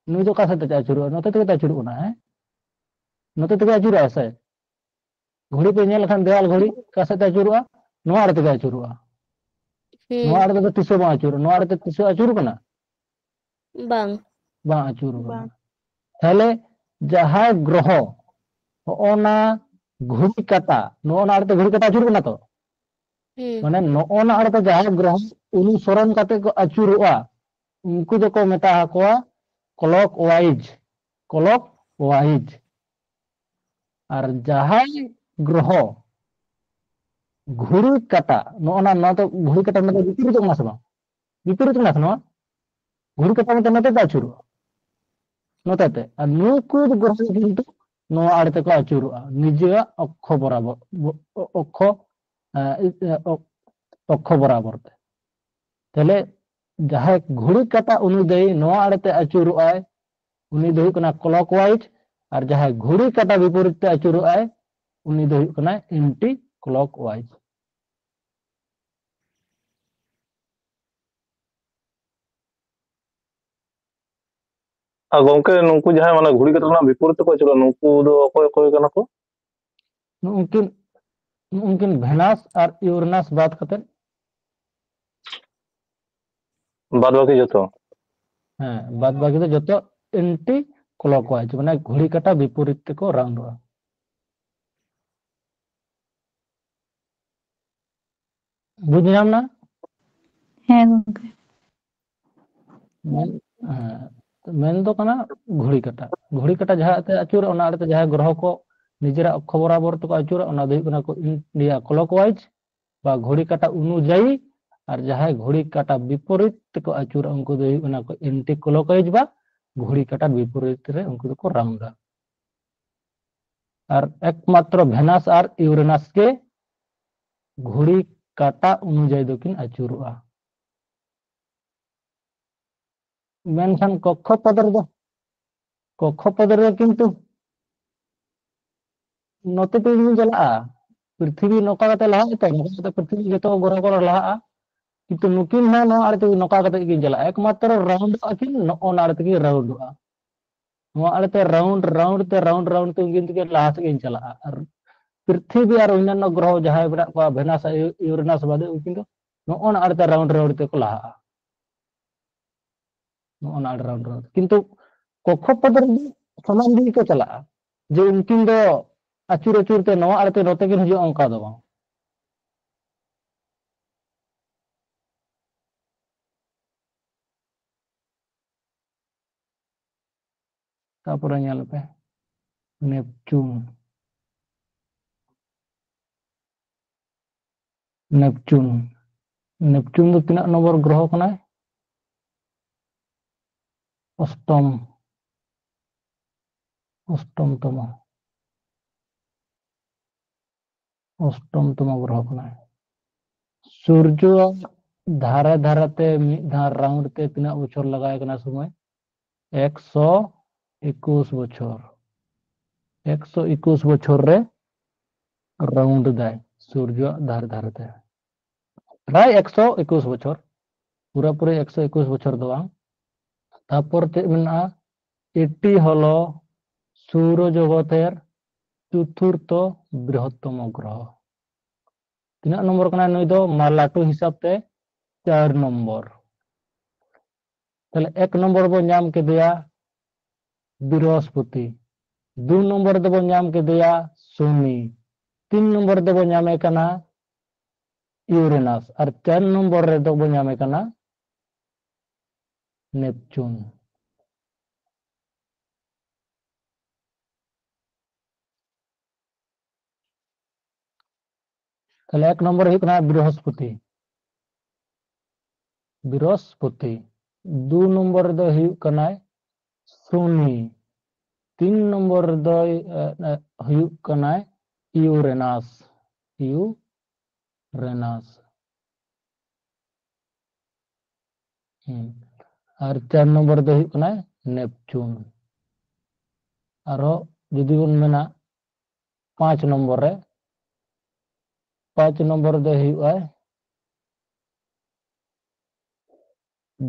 ᱱᱩᱭ ᱫᱚ ᱚᱠᱟ ᱥᱮᱫ ᱛᱮ ᱟᱹᱪᱩᱨᱚᱜᱼᱟ? ᱱᱚᱛᱮ ᱛᱮᱜᱮ ᱛᱚ ᱟᱹᱪᱩᱨᱚᱜ ᱠᱟᱱᱟ, ᱦᱮᱸ? ᱱᱚᱛᱮ ᱛᱮᱜᱮ ᱟᱹᱪᱩᱨᱚᱜᱼᱟ ᱥᱮ? ᱜᱷᱩᱲᱤ ᱯᱮ ᱧᱮᱞ ᱞᱮᱠᱷᱟᱱ ᱫᱮᱣᱟᱞ ᱜᱷᱩᱲᱤ ᱚᱠᱟ ᱥᱮᱫ ᱛᱮ ᱟᱹᱪᱩᱨᱚᱜᱼᱟ? ᱱᱚᱣᱟ ᱟᱲᱮ ᱛᱮᱜᱮ ᱟᱹᱪᱩᱨᱚᱜᱼᱟ᱾ ᱱᱚᱣᱟ ᱦᱩᱸ ᱟᱲᱮ ᱛᱮᱫᱚ ᱛᱤᱥ ᱦᱚᱸ ᱵᱟᱝ ᱟᱹᱪᱩᱨᱚᱜᱼᱟ᱾ ᱱᱚᱣᱟ ᱟᱲᱮ ᱛᱮ ᱛᱤᱥ ᱦᱚᱸ ᱟᱹᱪᱩᱨ ᱠᱟᱱᱟ? ᱵᱟᱝ ᱵᱟᱝ ᱟᱹᱪᱩᱨ ᱠᱟᱱᱟ᱾ ᱵᱟᱝ᱾ ᱛᱟᱦᱞᱮ ᱡᱟᱦᱟᱸᱭ ᱜᱨᱚᱦᱚ ᱦᱚᱸᱜᱼᱚ ᱱᱟ ᱜᱷᱩᱲᱤ ᱠᱟᱴᱟ, ᱱᱚᱜᱼᱚ ᱱᱟ ᱟᱲᱮ ᱛᱮ ᱜᱷᱩᱲᱤ ᱠᱟᱴᱟ ᱟᱹᱪᱩᱨ ᱠᱟᱱᱟ ᱛᱚ, ᱦᱩᱸ ᱢᱟᱱᱮ ᱱᱚᱜᱼᱚ ᱱᱟ ᱟᱲᱮ ᱛᱮ ᱡᱟᱦᱟᱸᱭ ᱜᱨᱚᱦᱚ ᱚᱱᱩᱥᱚᱨᱚᱱ ᱠᱟᱛᱮ ᱠᱚ ᱟᱹᱪᱩᱨᱚᱜᱼᱟ, ᱩᱱᱠᱩ ᱫᱚᱠᱚ ᱢᱮᱛᱟ ᱟᱠᱚᱣᱟ clock wise, clock wise᱾ ᱟᱨ ᱡᱟᱦᱟᱸᱭ ᱜᱨᱚᱦᱚ ᱜᱷᱩᱲᱤ ᱠᱟᱴᱟ, ᱱᱚᱜᱼᱚ ᱱᱟ, ᱱᱚᱣᱟ ᱫᱚ ᱜᱷᱩᱲᱤ ᱠᱟᱴᱟ ᱢᱮᱱᱫᱚ ᱵᱤᱯᱚᱨᱤᱛᱚᱜ ᱠᱟᱱᱟ ᱥᱮ ᱵᱟᱝ? ᱵᱤᱯᱚᱨᱤᱛ ᱠᱟᱱᱟ ᱥᱮ ᱱᱚᱣᱟ? ᱜᱷᱩᱲᱤ ᱠᱟᱴᱟ ᱢᱮᱱᱛᱮ ᱱᱚᱛᱮ ᱛᱮ ᱟᱹᱪᱩᱨᱚᱜᱼᱟ, ᱱᱚᱛᱮ ᱛᱮ᱾ ᱟᱨ ᱱᱩᱠᱩ ᱜᱨᱚᱦᱚ ᱠᱤᱱᱛᱩ ᱱᱚᱣᱟ ᱟᱲᱮ ᱛᱮᱠᱚ ᱟᱹᱪᱩᱨᱚᱜᱼᱟ, ᱱᱤᱡᱮᱨᱟᱜ ᱚᱠᱠᱷᱚ ᱵᱚᱨᱟᱵᱚᱨ, ᱚᱠᱠᱷᱚ, ᱮ, ᱚᱠᱠᱷᱚ ᱵᱚᱨᱟᱵᱚᱨ ᱛᱮ᱾ ᱛᱟᱦᱞᱮ ᱡᱟᱦᱟᱸᱭ ᱜᱷᱩᱲᱤ ᱠᱟᱴᱟ ᱚᱱᱩᱡᱟᱭᱤ ᱱᱚᱣᱟ ᱟᱲᱮ ᱛᱮ ᱟᱹᱪᱩᱨᱚᱜᱼᱟᱭ, ᱩᱱᱤ ᱫᱚ ᱦᱩᱭᱩᱜ ᱠᱟᱱᱟ clock wise, ᱟᱨ ᱡᱟᱦᱟᱸᱭ ᱜᱷᱩᱲᱤ ᱠᱟᱴᱟ ᱵᱤᱯᱚᱨᱤᱛ ᱛᱮ ᱟᱹᱪᱩᱨᱚᱜᱼᱟᱭ, ᱩᱱᱤ ᱫᱚ ᱦᱩᱭᱩᱜ ᱠᱟᱱᱟ anti clock wise᱾ ᱟᱨ ᱜᱚᱝᱠᱮ, ᱱᱩᱠᱩ ᱡᱟᱦᱟᱸᱭ ᱢᱟᱱᱮ ᱜᱷᱩᱲᱤ ᱠᱟᱴᱟ ᱨᱮᱱᱟᱜ ᱵᱤᱯᱚᱨᱤᱛ ᱛᱮᱠᱚ ᱟᱹᱪᱩᱨᱚᱜᱼᱟ, ᱱᱩᱠᱩ ᱫᱚ ᱚᱠᱚᱭ ᱚᱠᱚᱭ ᱠᱟᱱᱟ ᱠᱚ? ᱱᱩᱜᱼᱩᱱᱠᱤᱱ, ᱱᱩᱜᱼᱩᱱᱠᱤᱱ ᱵᱷᱮᱱᱟᱥ ᱟᱨ ᱤᱭᱩᱨᱮᱱᱟᱥ ᱵᱟᱫ ᱠᱟᱛᱮ᱾ ᱵᱟᱫ ᱵᱟᱹᱠᱤ ᱡᱚᱛᱚ? ᱦᱮᱸ, ᱵᱟᱫ ᱵᱟᱹᱠᱤ ᱫᱚ ᱡᱚᱛᱚ ᱮᱱᱴᱤ ᱠᱞᱚᱠᱣᱟᱭᱤᱡ, ᱢᱟᱱᱮ ᱜᱷᱩᱲᱤ ᱠᱟᱴᱟ ᱵᱤᱯᱚᱨᱤᱛ ᱛᱮᱠᱚ ᱨᱟᱣᱩᱱᱰᱚᱜᱼᱟ᱾ ᱵᱩᱡᱽ ᱧᱟᱢ ᱱᱟ? ᱦᱮᱸ ᱜᱚᱝᱠᱮ᱾ ᱢᱮᱱ, ᱦᱮᱸ, ᱢᱮᱱ ᱫᱚ ᱠᱟᱱᱟ ᱜᱷᱩᱲᱤ ᱠᱟᱴᱟ᱾ ᱜᱷᱩᱲᱤ ᱠᱟᱴᱟ ᱡᱟᱦᱟᱸ ᱟᱲᱮᱛᱮ ᱟᱹᱪᱩᱨᱟ, ᱚᱱᱟ ᱟᱲᱮᱛᱮ ᱡᱟᱦᱟᱸᱭ ᱜᱨᱚᱦᱚ ᱠᱚ ᱱᱤᱡᱮᱨᱟᱜ ᱚᱠᱠᱷᱚ ᱵᱚᱨᱟᱵᱚᱨ ᱛᱮᱠᱚ ᱟᱹᱪᱩᱨᱟ, ᱚᱱᱟ ᱫᱚ ᱦᱩᱭᱩᱜ ᱠᱟᱱᱟ ᱠᱚ ᱤᱱ-, ᱤᱭᱟᱹ, ᱠᱞᱚᱠᱣᱟᱭᱤᱡ ᱵᱟ ᱜᱷᱩᱲᱤ ᱠᱟᱴᱟ ᱚᱱᱩᱡᱟᱭᱤ, ᱟᱨ ᱡᱟᱦᱟᱸᱭ ᱜᱷᱩᱲᱤ ᱠᱟᱴᱟ ᱵᱤᱯᱚᱨᱤᱛ ᱛᱮᱠᱚ ᱟᱹᱪᱩᱨᱟ, ᱩᱱᱠᱩ ᱫᱚ ᱦᱩᱭᱩᱜ ᱠᱟᱱᱟ ᱠᱚ ᱮᱱᱴᱤ ᱠᱞᱚᱠᱣᱟᱭᱤᱡ ᱵᱟ ᱜᱷᱩᱲᱤ ᱠᱟᱴᱟ ᱵᱤᱯᱚᱨᱤᱛ ᱨᱮ ᱩᱱᱠᱩ ᱫᱚᱠᱚ ᱨᱟᱣᱩᱱᱰᱟ᱾ ᱟᱨ ᱮᱠᱢᱟᱛᱨᱚ ᱵᱷᱮᱱᱟᱥ ᱟᱨ ᱤᱭᱩᱨᱮᱱᱟᱥ ᱜᱮ ᱜᱷᱩᱲᱤ ᱠᱟᱴᱟ ᱚᱱᱩᱡᱟᱭᱤ ᱫᱚᱠᱤᱱ ᱟᱹᱪᱩᱨᱚᱜᱼᱟ᱾ ᱢᱮᱱᱠᱷᱟᱱ ᱠᱚᱠᱠᱷᱚᱯᱚᱫ ᱨᱮᱫᱚ, ᱠᱚᱠᱠᱷᱚᱯᱚᱫ ᱨᱮᱫᱚ ᱠᱤᱱᱛᱩ ᱱᱚᱛᱮ ᱛᱮᱜᱮ ᱪᱟᱞᱟᱜᱼᱟ᱾ ᱯᱨᱤᱛᱷᱤᱵᱤ ᱱᱚᱝᱠᱟ ᱠᱟᱛᱮ ᱞᱟᱦᱟᱜ ᱟᱛᱚ, ᱱᱚᱝᱠᱟ ᱠᱟᱛᱮ ᱯᱨᱤᱛᱷᱤᱵᱤ ᱡᱚᱛᱚ ᱜᱨᱚᱦᱚ ᱠᱚ ᱞᱟᱦᱟᱜᱼᱟ, ᱠᱤᱱᱛᱩ ᱱᱩᱠᱤᱱ ᱦᱚᱸ ᱱᱚᱣᱟ ᱟᱲᱮ ᱛᱮᱜᱮ ᱱᱚᱝᱠᱟ ᱠᱟᱛᱮ ᱠᱤᱱ ᱪᱟᱞᱟᱜᱼᱟ᱾ ᱮᱠᱢᱟᱛᱨᱚ ᱨᱟᱣᱩᱱᱰᱚᱜᱼᱟ ᱠᱤᱱ ᱱᱚᱜᱼᱚ ᱱᱚᱣᱟ ᱟᱲᱮ ᱛᱮᱜᱮ ᱨᱟᱣᱩᱱᱰᱚᱜᱼᱟ᱾ ᱱᱚᱣᱟ ᱟᱲᱮᱛᱮ ᱨᱟᱣᱩᱱᱰ, ᱨᱟᱣᱩᱱᱰ ᱛᱮ, ᱨᱟᱣᱩᱱᱰ, ᱨᱟᱣᱩᱱᱰ ᱛᱮ ᱩᱱᱠᱤᱱ ᱫᱚᱠᱤᱱ ᱞᱟᱦᱟ ᱥᱮᱫ ᱠᱤᱱ ᱪᱟᱞᱟᱜᱼᱟ᱾ ᱟᱨ ᱯᱨᱤᱛᱷᱤᱵᱤ ᱟᱨ ᱚᱱᱱᱟᱱᱱᱚ ᱜᱨᱚᱦᱚ ᱡᱟᱦᱟᱸᱭ ᱢᱮᱱᱟᱜ ᱠᱚᱣᱟ, ᱵᱷᱮᱱᱟᱥ ᱟᱨ ᱤᱭᱩ-, ᱤᱭᱩᱨᱮᱱᱟᱥ ᱵᱟᱫᱮ, ᱩᱱᱠᱤᱱ ᱫᱚ ᱱᱚᱜᱼᱚ ᱱᱚᱣᱟ ᱟᱲᱮᱛᱮ ᱨᱟᱣᱩᱱᱰ, ᱨᱟᱣᱩᱱᱰ ᱛᱮᱠᱚ ᱞᱟᱦᱟᱜᱼᱟ᱾ ᱱᱚᱜᱼᱚ ᱱᱚᱣᱟ ᱟᱲᱮ ᱨᱟᱣᱩᱱᱰ, ᱨᱟᱣᱩᱱᱰ᱾ ᱠᱤᱱᱛᱩ ᱠᱚᱠᱠᱷᱚᱯᱚᱫ ᱨᱮᱫᱚ ᱥᱚᱢᱟᱱ ᱫᱤᱠ ᱠᱚ ᱪᱟᱞᱟᱜᱼᱟ, ᱡᱮ ᱩᱱᱠᱤᱱ ᱫᱚ ᱟᱹᱪᱩᱨ ᱟᱹᱪᱩᱨ ᱛᱮ ᱱᱚᱣᱟ ᱟᱲᱮᱛᱮ ᱱᱚᱛᱮ ᱠᱤᱱ ᱦᱤᱡᱩᱜᱼᱟ, ᱚᱱᱠᱟ ᱫᱚ ᱵᱟᱝ᱾ ᱛᱟᱯᱚᱨᱮ ᱧᱮᱞ ᱯᱮ, ᱱᱮᱯᱪᱩᱱ᱾ ᱱᱮᱯᱪᱩᱱ, ᱱᱮᱯᱪᱩᱱ ᱫᱚ ᱛᱤᱱᱟᱹᱜ ᱱᱚᱢᱵᱚᱨ ᱜᱨᱚᱦᱚ ᱠᱟᱱᱟᱭ? ᱚᱥᱴᱚᱢ, ᱚᱥᱴᱚᱢ ᱛᱚᱢᱚ, ᱚᱥᱴᱚᱢ ᱛᱚᱢᱚ ᱜᱨᱚᱦᱚ ᱠᱟᱱᱟᱭ᱾ ᱥᱩᱨᱡᱚ ᱫᱷᱟᱨᱮ ᱫᱷᱟᱨᱮ ᱛᱮ ᱢᱤᱫ ᱫᱷᱟᱣ ᱨᱟᱣᱩᱱᱰ ᱛᱮ ᱛᱤᱱᱟᱹᱜ ᱵᱚᱪᱷᱚᱨ ᱞᱟᱜᱟᱣ ᱠᱟᱱᱟ ᱥᱚᱢᱚᱭ? ᱮᱠᱥᱚ ᱮᱠᱩᱥ ᱵᱚᱪᱷᱚᱨ᱾ ᱮᱠᱥᱚ ᱮᱠᱩᱥ ᱵᱚᱪᱷᱚᱨ ᱨᱮ ᱨᱟᱣᱩᱱᱰ ᱫᱟᱭ ᱥᱩᱨᱡᱚᱣᱟᱜ ᱫᱷᱟᱨᱮ ᱫᱷᱟᱨᱮ ᱛᱮ᱾ ᱯᱨᱟᱭ ᱮᱠᱥᱚ ᱮᱠᱩᱥ ᱵᱚᱪᱷᱚᱨ, ᱯᱩᱨᱟᱹᱯᱩᱨᱤ ᱮᱠᱥᱚ ᱮᱠᱩᱥ ᱵᱚᱪᱷᱚᱨ ᱫᱚ ᱵᱟᱝ᱾ ᱛᱟᱨᱯᱚᱨ ᱪᱮᱫ ᱢᱮᱱᱟᱜᱼᱟ? এটি হলো সৌরজগতের চতুর্থ বৃহত্তম গ্রহ। ᱛᱤᱱᱟᱹᱜ ᱱᱚᱢᱵᱚᱨ ᱠᱟᱱᱟᱭ ᱱᱩᱭ ᱫᱚ? ᱢᱟ ᱞᱟᱹᱴᱩ ᱦᱤᱥᱟᱹᱵ ᱛᱮ ᱪᱟᱨ ᱱᱚᱢᱵᱚᱨ᱾ ᱛᱟᱦᱞᱮ ᱮᱠ ᱱᱚᱢᱵᱚᱨ ᱵᱚᱱ ᱧᱟᱢ ᱠᱮᱫᱮᱭᱟ ᱵᱨᱤᱦᱚᱥᱯᱚᱛᱤ, ᱫᱩ ᱱᱚᱢᱵᱚᱨ ᱨᱮᱫᱚ ᱵᱚᱱ ᱧᱟᱢ ᱠᱮᱫᱮᱭᱟ ᱥᱩᱱᱤ, ᱛᱤᱱ ᱱᱚᱢᱵᱚᱨ ᱨᱮᱫᱚ ᱵᱚᱱ ᱧᱟᱢᱮ ᱠᱟᱱᱟ ᱤᱭᱩᱨᱮᱱᱟᱥ, ᱟᱨ ᱪᱟᱨ ᱱᱚᱢᱵᱚᱨ ᱨᱮᱫᱚ ᱵᱚᱱ ᱧᱟᱢᱮ ᱠᱟᱱᱟ ᱱᱮᱯᱪᱩᱱ᱾ ᱛᱟᱦᱞᱮ ᱮᱠ ᱱᱚᱢᱵᱚᱨ ᱦᱩᱭᱩᱜ ᱠᱟᱱᱟ ᱵᱨᱤᱦᱚᱥᱯᱚᱛᱤ, ᱵᱨᱤᱦᱚᱥᱯᱚᱛᱤ᱾ ᱫᱩ ᱱᱚᱢᱵᱚᱨ ᱨᱮᱫᱚ ᱦᱩᱭᱩᱜ ᱠᱟᱱᱟᱭ ᱥᱩᱱᱤ, ᱛᱤᱱ ᱱᱚᱢᱵᱚᱨ ᱨᱮᱫᱚᱭ ᱮ, ᱮ, ᱦᱩᱭᱩᱜ ᱠᱟᱱᱟᱭ ᱤᱭᱩᱨᱮᱱᱟᱥ, ᱤᱭᱩᱨᱮᱱᱟᱥ᱾ ᱦᱩᱸ᱾ ᱟᱨ ᱪᱟᱨ ᱱᱚᱢᱵᱚᱨ ᱨᱮᱫᱚ ᱦᱩᱭᱩᱜ ᱠᱟᱱᱟᱭ ᱱᱮᱯᱪᱩᱱ᱾ ᱟᱨᱦᱚᱸ ᱡᱩᱫᱤ ᱵᱚᱱ ᱢᱮᱱᱟ ᱯᱟᱸᱪ ᱱᱚᱢᱵᱚᱨ ᱨᱮ, ᱯᱟᱸᱪ ᱱᱚᱢᱵᱚᱨ ᱨᱮᱫᱚ ᱦᱩᱭᱩᱜᱼᱟᱭ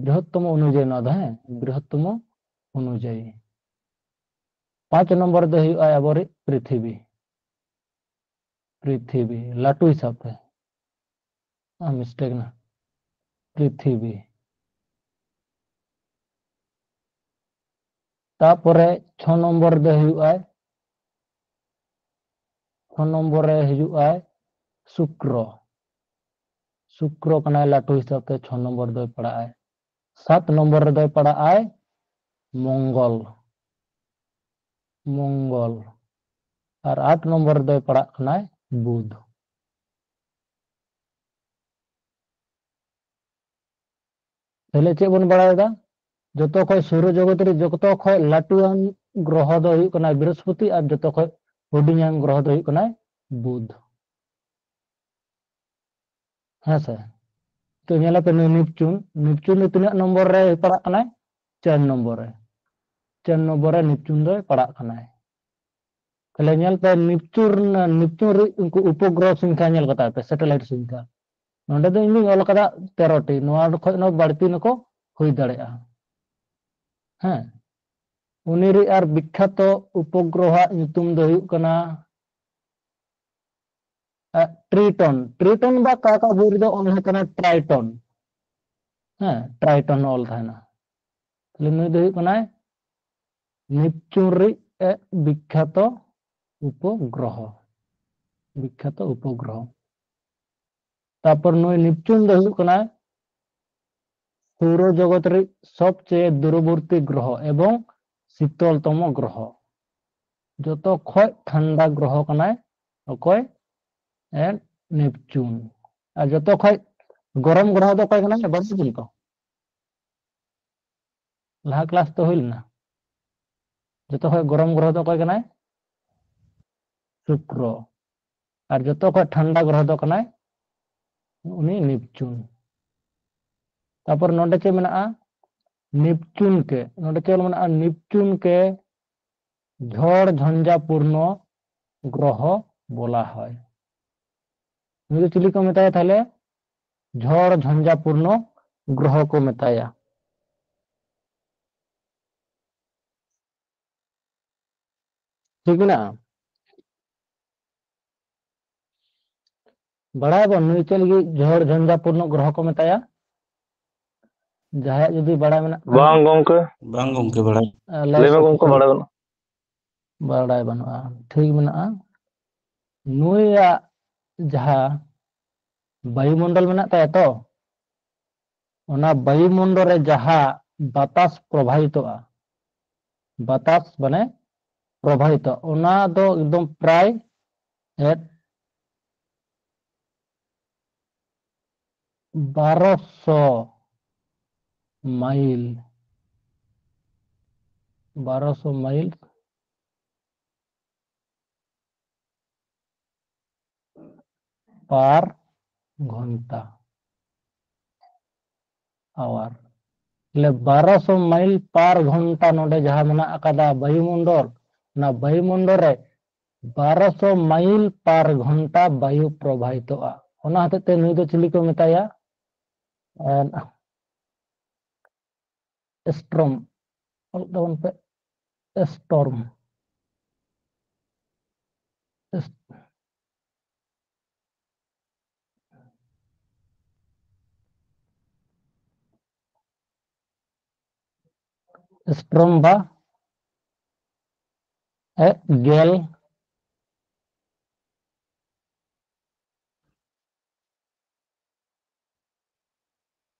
ᱵᱨᱤᱦᱚᱛᱛᱚᱢᱚ ᱚᱱᱩᱡᱟᱭᱤ, ᱱᱚᱣᱟ ᱫᱚ, ᱦᱮᱸ, ᱵᱨᱤᱦᱚᱛᱛᱚᱢᱚ ᱚᱱᱩᱡᱟᱭᱤ᱾ ᱯᱟᱸᱪ ᱱᱚᱢᱵᱚᱨ ᱨᱮᱫᱚ ᱦᱩᱭᱩᱜᱼᱟᱭ ᱟᱵᱚᱨᱤᱡ ᱯᱨᱤᱛᱷᱤᱵᱤ᱾ ᱯᱨᱤᱛᱷᱤᱵᱤ ᱞᱟᱹᱴᱩ ᱦᱤᱥᱟᱹᱵ ᱛᱮ᱾ ᱢᱤᱥᱴᱮᱠ ᱱᱟ, ᱯᱨᱤᱛᱷᱤᱵᱤ᱾ ᱛᱟᱯᱚᱨᱮ ᱪᱷᱚ ᱱᱚᱢᱵᱚᱨ ᱨᱮ ᱦᱩᱭᱩᱜᱼᱟᱭ, ᱪᱷᱚ ᱱᱚᱢᱵᱚᱨ ᱨᱮ ᱦᱤᱡᱩᱜᱼᱟᱭ ᱥᱩᱠᱨᱚ᱾ ᱥᱩᱠᱨᱚ ᱠᱟᱱᱟᱭ ᱞᱟᱹᱴᱩ ᱦᱤᱥᱟᱹᱵ ᱛᱮ, ᱪᱷᱚ ᱱᱚᱢᱵᱚᱨ ᱫᱚᱭ ᱯᱟᱲᱟᱜᱼᱟᱭ᱾ ᱥᱟᱛ ᱱᱚᱢᱵᱚᱨ ᱨᱮᱫᱚᱭ ᱯᱟᱲᱟᱜᱼᱟᱭ ᱢᱚᱝᱜᱚᱞ, ᱢᱚᱝᱜᱚᱞ᱾ ᱟᱨ ᱟᱴ ᱱᱚᱢᱵᱚᱨ ᱨᱮᱫᱚᱭ ᱯᱟᱲᱟᱜ ᱠᱟᱱᱟᱭ ᱵᱩᱫᱷ᱾ ᱛᱟᱦᱞᱮ ᱪᱮᱫ ᱵᱚᱱ ᱵᱟᱲᱟᱭᱮᱫᱟ? ᱡᱚᱛᱚ ᱠᱷᱚᱡ ᱥᱳᱨᱚ ᱡᱚᱜᱚᱛ ᱨᱮ ᱡᱚᱛᱚ ᱠᱷᱚᱡ ᱞᱟᱹᱴᱩᱣᱟᱱ ᱜᱨᱚᱦᱚ ᱫᱚ ᱦᱩᱭᱩᱜ ᱠᱟᱱᱟ ᱵᱨᱤᱦᱚᱥᱯᱚᱛᱤ ᱟᱨ ᱡᱚᱛᱚ ᱠᱷᱚᱡ ᱦᱩᱰᱤᱧᱟᱱ ᱜᱨᱚᱦᱚ ᱫᱚ ᱦᱩᱭᱩᱜ ᱠᱟᱱᱟᱭ ᱵᱩᱫᱷ᱾ ᱦᱮᱸ ᱥᱮ? ᱛᱚ ᱧᱮᱞ ᱟᱯᱮ ᱱᱩᱭ ᱱᱮᱯᱪᱩᱱ, ᱱᱮᱯᱪᱩᱱ ᱫᱚ ᱛᱤᱱᱟᱹᱜ ᱱᱚᱢᱵᱚᱨ ᱨᱮ ᱯᱟᱲᱟᱜ ᱠᱟᱱᱟᱭ? ᱪᱟᱨ ᱱᱚᱢᱵᱚᱨ ᱨᱮ᱾ ᱪᱟᱨ ᱱᱚᱢᱵᱚᱨ ᱨᱮ ᱱᱮᱯᱪᱩᱱ ᱫᱚᱭ ᱯᱟᱲᱟᱜ ᱠᱟᱱᱟᱭ᱾ ᱛᱟᱦᱞᱮ ᱧᱮᱞ ᱯᱮ ᱱᱮᱯᱪᱩᱱ, ᱱᱮᱯᱪᱩᱱ ᱨᱮ ᱩᱱᱠᱩ ᱩᱯᱚᱜᱨᱚᱦᱚ ᱥᱚᱝᱠᱷᱟ ᱧᱮᱞ ᱠᱟᱛᱟ ᱯᱮ, ᱥᱮᱴᱮᱞᱟᱭᱤᱴ ᱥᱚᱝᱠᱷᱟ᱾ ᱱᱚᱰᱮ ᱫᱚ ᱤᱧ ᱫᱩᱧ ᱚᱞ ᱠᱟᱫᱟ ᱛᱮᱨᱚ ᱴᱤ, ᱱᱚᱣᱟ ᱠᱷᱚᱡ ᱦᱚᱸ ᱵᱟᱹᱲᱛᱤ ᱱᱩᱠᱩ ᱦᱩᱭ ᱫᱟᱲᱮᱭᱟᱜᱼᱟ᱾ ᱦᱮᱸ, ᱩᱱᱤ ᱨᱤᱡ ᱟᱨ ᱵᱤᱠᱠᱷᱟᱛᱚ ᱩᱯᱚᱜᱨᱚᱦᱚᱣᱟᱜ ᱧᱩᱛᱩᱢ ᱫᱚ ᱦᱩᱭᱩᱜ ᱠᱟᱱᱟ ᱴᱨᱤᱴᱚᱱ᱾ ᱴᱨᱤᱴᱚᱱ ᱵᱟ ᱠᱟ ᱠᱟ ᱵᱳᱭ ᱨᱮᱫᱚ ᱚᱞ ᱦᱩᱭ ᱠᱟᱱᱟ ᱴᱨᱟᱭᱴᱚᱱ᱾ ᱦᱮᱸ, ᱴᱨᱟᱭᱴᱚᱱ ᱚᱞ ᱛᱟᱦᱮᱱᱟ᱾ ᱛᱟᱦᱞᱮ ᱱᱩᱭ ᱫᱚ ᱦᱩᱭᱩᱜ ᱠᱟᱱᱟᱭ ᱱᱮᱯᱪᱩᱱ ᱨᱤᱡ ᱵᱤᱠᱠᱷᱟᱛᱚ ᱩᱯᱚᱜᱨᱚᱦᱚ᱾ ᱵᱤᱠᱠᱷᱟᱛᱚ ᱩᱯᱚᱜᱨᱚᱦᱚ᱾ ᱛᱟᱨᱯᱚᱨ ᱱᱩᱭ ᱱᱮᱯᱪᱩᱱ ᱫᱚ ᱦᱩᱭᱩᱜ ᱠᱟᱱᱟᱭ ᱥᱳᱣᱨᱚ ᱡᱚᱜᱚᱛ ᱨᱤᱡ ᱥᱚᱵᱪᱮᱭᱮ ᱫᱩᱨᱚᱵᱚᱨᱛᱤ ᱜᱨᱚᱦᱚ ᱮᱵᱚᱝ ᱥᱤᱛᱚᱞᱛᱚᱢᱚ ᱜᱨᱚᱦᱚ᱾ ᱡᱚᱛᱚ ᱠᱷᱚᱡ ᱴᱷᱟᱱᱰᱟ ᱜᱨᱚᱦᱚ ᱠᱟᱱᱟᱭ ᱚᱠᱚᱭ? ᱮ, ᱱᱮᱯᱪᱩᱱ᱾ ᱟᱨ ᱡᱚᱛᱚ ᱠᱷᱚᱡ ᱜᱚᱨᱚᱢ ᱜᱨᱚᱦᱚ ᱫᱚ ᱚᱠᱚᱭ ᱠᱟᱱᱟᱭ? ᱵᱟᱲᱟᱭ ᱜᱮᱭᱟ ᱛᱚ? ᱞᱟᱦᱟ ᱠᱞᱟᱥ ᱛᱚ ᱦᱩᱭ ᱞᱮᱱᱟ᱾ ᱡᱚᱛᱚ ᱠᱷᱚᱡ ᱜᱚᱨᱚᱢ ᱜᱨᱚᱦᱚ ᱫᱚ ᱚᱠᱚᱭ ᱠᱟᱱᱟᱭ? ᱥᱩᱠᱨᱚ᱾ ᱟᱨ ᱡᱚᱛᱚ ᱠᱷᱚᱡ ᱴᱷᱟᱱᱰᱟ ᱜᱨᱚᱦᱚ ᱫᱚ ᱠᱟᱱᱟᱭ ᱩᱱᱤ ᱱᱮᱯᱪᱩᱱ᱾ ᱛᱟᱨᱯᱚᱨ ᱱᱚᱰᱮ ᱪᱮᱫ ᱢᱮᱱᱟᱜᱼᱟ? ᱱᱮᱯᱪᱩᱱ ᱠᱮ, ᱱᱚᱰᱮ ᱪᱮᱫ ᱢᱮᱱᱟᱜᱼᱟ? ᱱᱮᱯᱪᱩᱱ ᱠᱮ ᱡᱷᱚᱲ ᱡᱷᱚᱧᱡᱟᱯᱩᱨᱱᱚ ᱜᱨᱚᱦᱚ ᱵᱚᱞᱟ ᱦᱚᱭ᱾ ᱱᱩᱭ ᱫᱚ ᱪᱤᱞᱤ ᱠᱚ ᱢᱮᱛᱟᱭᱟ ᱛᱟᱦᱞᱮ? ᱡᱷᱚᱲ ᱡᱷᱚᱧᱡᱟᱯᱩᱨᱱᱚ ᱜᱨᱚᱦᱚ ᱠᱚ ᱢᱮᱛᱟᱭᱟ᱾ ᱴᱷᱤᱠ ᱢᱮᱱᱟᱜᱼᱟ? ᱵᱟᱲᱟᱭᱟᱵᱚᱱ ᱱᱩᱭ ᱪᱮᱫ ᱞᱟᱹᱜᱤᱫ ᱡᱷᱚᱲ ᱡᱷᱚᱧᱡᱟᱯᱩᱨᱱᱚ ᱜᱨᱚᱦᱚ ᱠᱚ ᱢᱮᱛᱟᱭᱟ? ᱡᱟᱦᱟᱸᱭᱟᱜ ᱡᱩᱫᱤ ᱵᱟᱲᱟᱭ ᱢᱮᱱᱟᱜ ᱠᱷᱟᱱ, ᱵᱟᱝ ᱜᱚᱝᱠᱮ᱾ ᱵᱟᱝ ᱜᱚᱝᱠᱮ, ᱵᱟᱲᱟᱭ᱾ ᱞᱟᱹᱭ ᱞᱟᱹᱭ ᱢᱮ ᱥᱚᱫᱚᱨ ᱜᱚᱝᱠᱮ, ᱠᱟᱛᱮ᱾ ᱵᱟᱲᱟᱭ ᱵᱟᱹᱱᱩᱜᱼᱟ᱾ ᱵᱟᱲᱟᱭ ᱵᱟᱹᱱᱩᱜᱼᱟ, ᱴᱷᱤᱠ ᱢᱮᱱᱟᱜᱼᱟ᱾ ᱱᱩᱭᱟᱜ ᱡᱟᱦᱟᱸ ᱵᱟᱭᱩᱢᱚᱱᱰᱚᱞ ᱢᱮᱱᱟᱜ ᱛᱟᱭᱟ ᱛᱚ, ᱚᱱᱟ ᱵᱟᱭᱩᱢᱚᱱᱰᱚᱞ ᱨᱮ ᱡᱟᱦᱟᱸ ᱵᱟᱛᱟᱥ ᱯᱨᱚᱵᱟᱦᱤᱛᱚᱜᱼᱟ, ᱵᱟᱛᱟᱥ ᱢᱟᱱᱮ ᱯᱨᱚᱵᱟᱦᱤᱛᱚ, ᱚᱱᱟ ᱫᱚ ᱮᱠᱫᱚᱢ ᱯᱨᱟᱭ ᱮᱫ ᱵᱟᱨᱚᱥᱚ ᱢᱟᱭᱤᱞ, ᱵᱟᱨᱚᱥᱚ ᱢᱟᱭᱤᱞ ᱯᱟᱨ ᱜᱷᱚᱱᱴᱟ, ᱟᱣᱟᱨ᱾ ᱛᱟᱦᱞᱮ ᱵᱟᱨᱚᱥᱚ ᱢᱟᱭᱤᱞ ᱯᱟᱨ ᱜᱷᱚᱱᱴᱟ ᱱᱚᱰᱮ ᱡᱟᱦᱟᱸ ᱢᱮᱱᱟᱜ ᱟᱠᱟᱫᱟ ᱵᱟᱭᱩᱢᱚᱱᱰᱚᱞ, ᱚᱱᱟ ᱵᱟᱭᱩᱢᱚᱱᱰᱚᱞ ᱨᱮ ᱵᱟᱨᱚᱥᱚ ᱢᱟᱭᱤᱞ ᱯᱟᱨ ᱜᱷᱚᱱᱴᱟ ᱵᱟᱭᱩ ᱯᱨᱚᱵᱟᱦᱤᱛᱚᱜᱼᱟ᱾ ᱚᱱᱟ ᱦᱚᱛᱮᱡ ᱛᱮ ᱱᱩᱭ ᱫᱚ ᱪᱤᱞᱤ ᱠᱚ ᱢᱮᱛᱟᱭᱟ? ᱮᱸ, ᱮᱥᱴᱨᱚᱢ᱾ ᱚᱞ ᱛᱟᱵᱚᱱ ᱯᱮ᱾ ᱮᱥᱴᱚᱨᱢ᱾ ᱮᱥ-, ᱮᱥᱴᱨᱚᱢ ᱵᱟ ᱮ ᱜᱮᱞ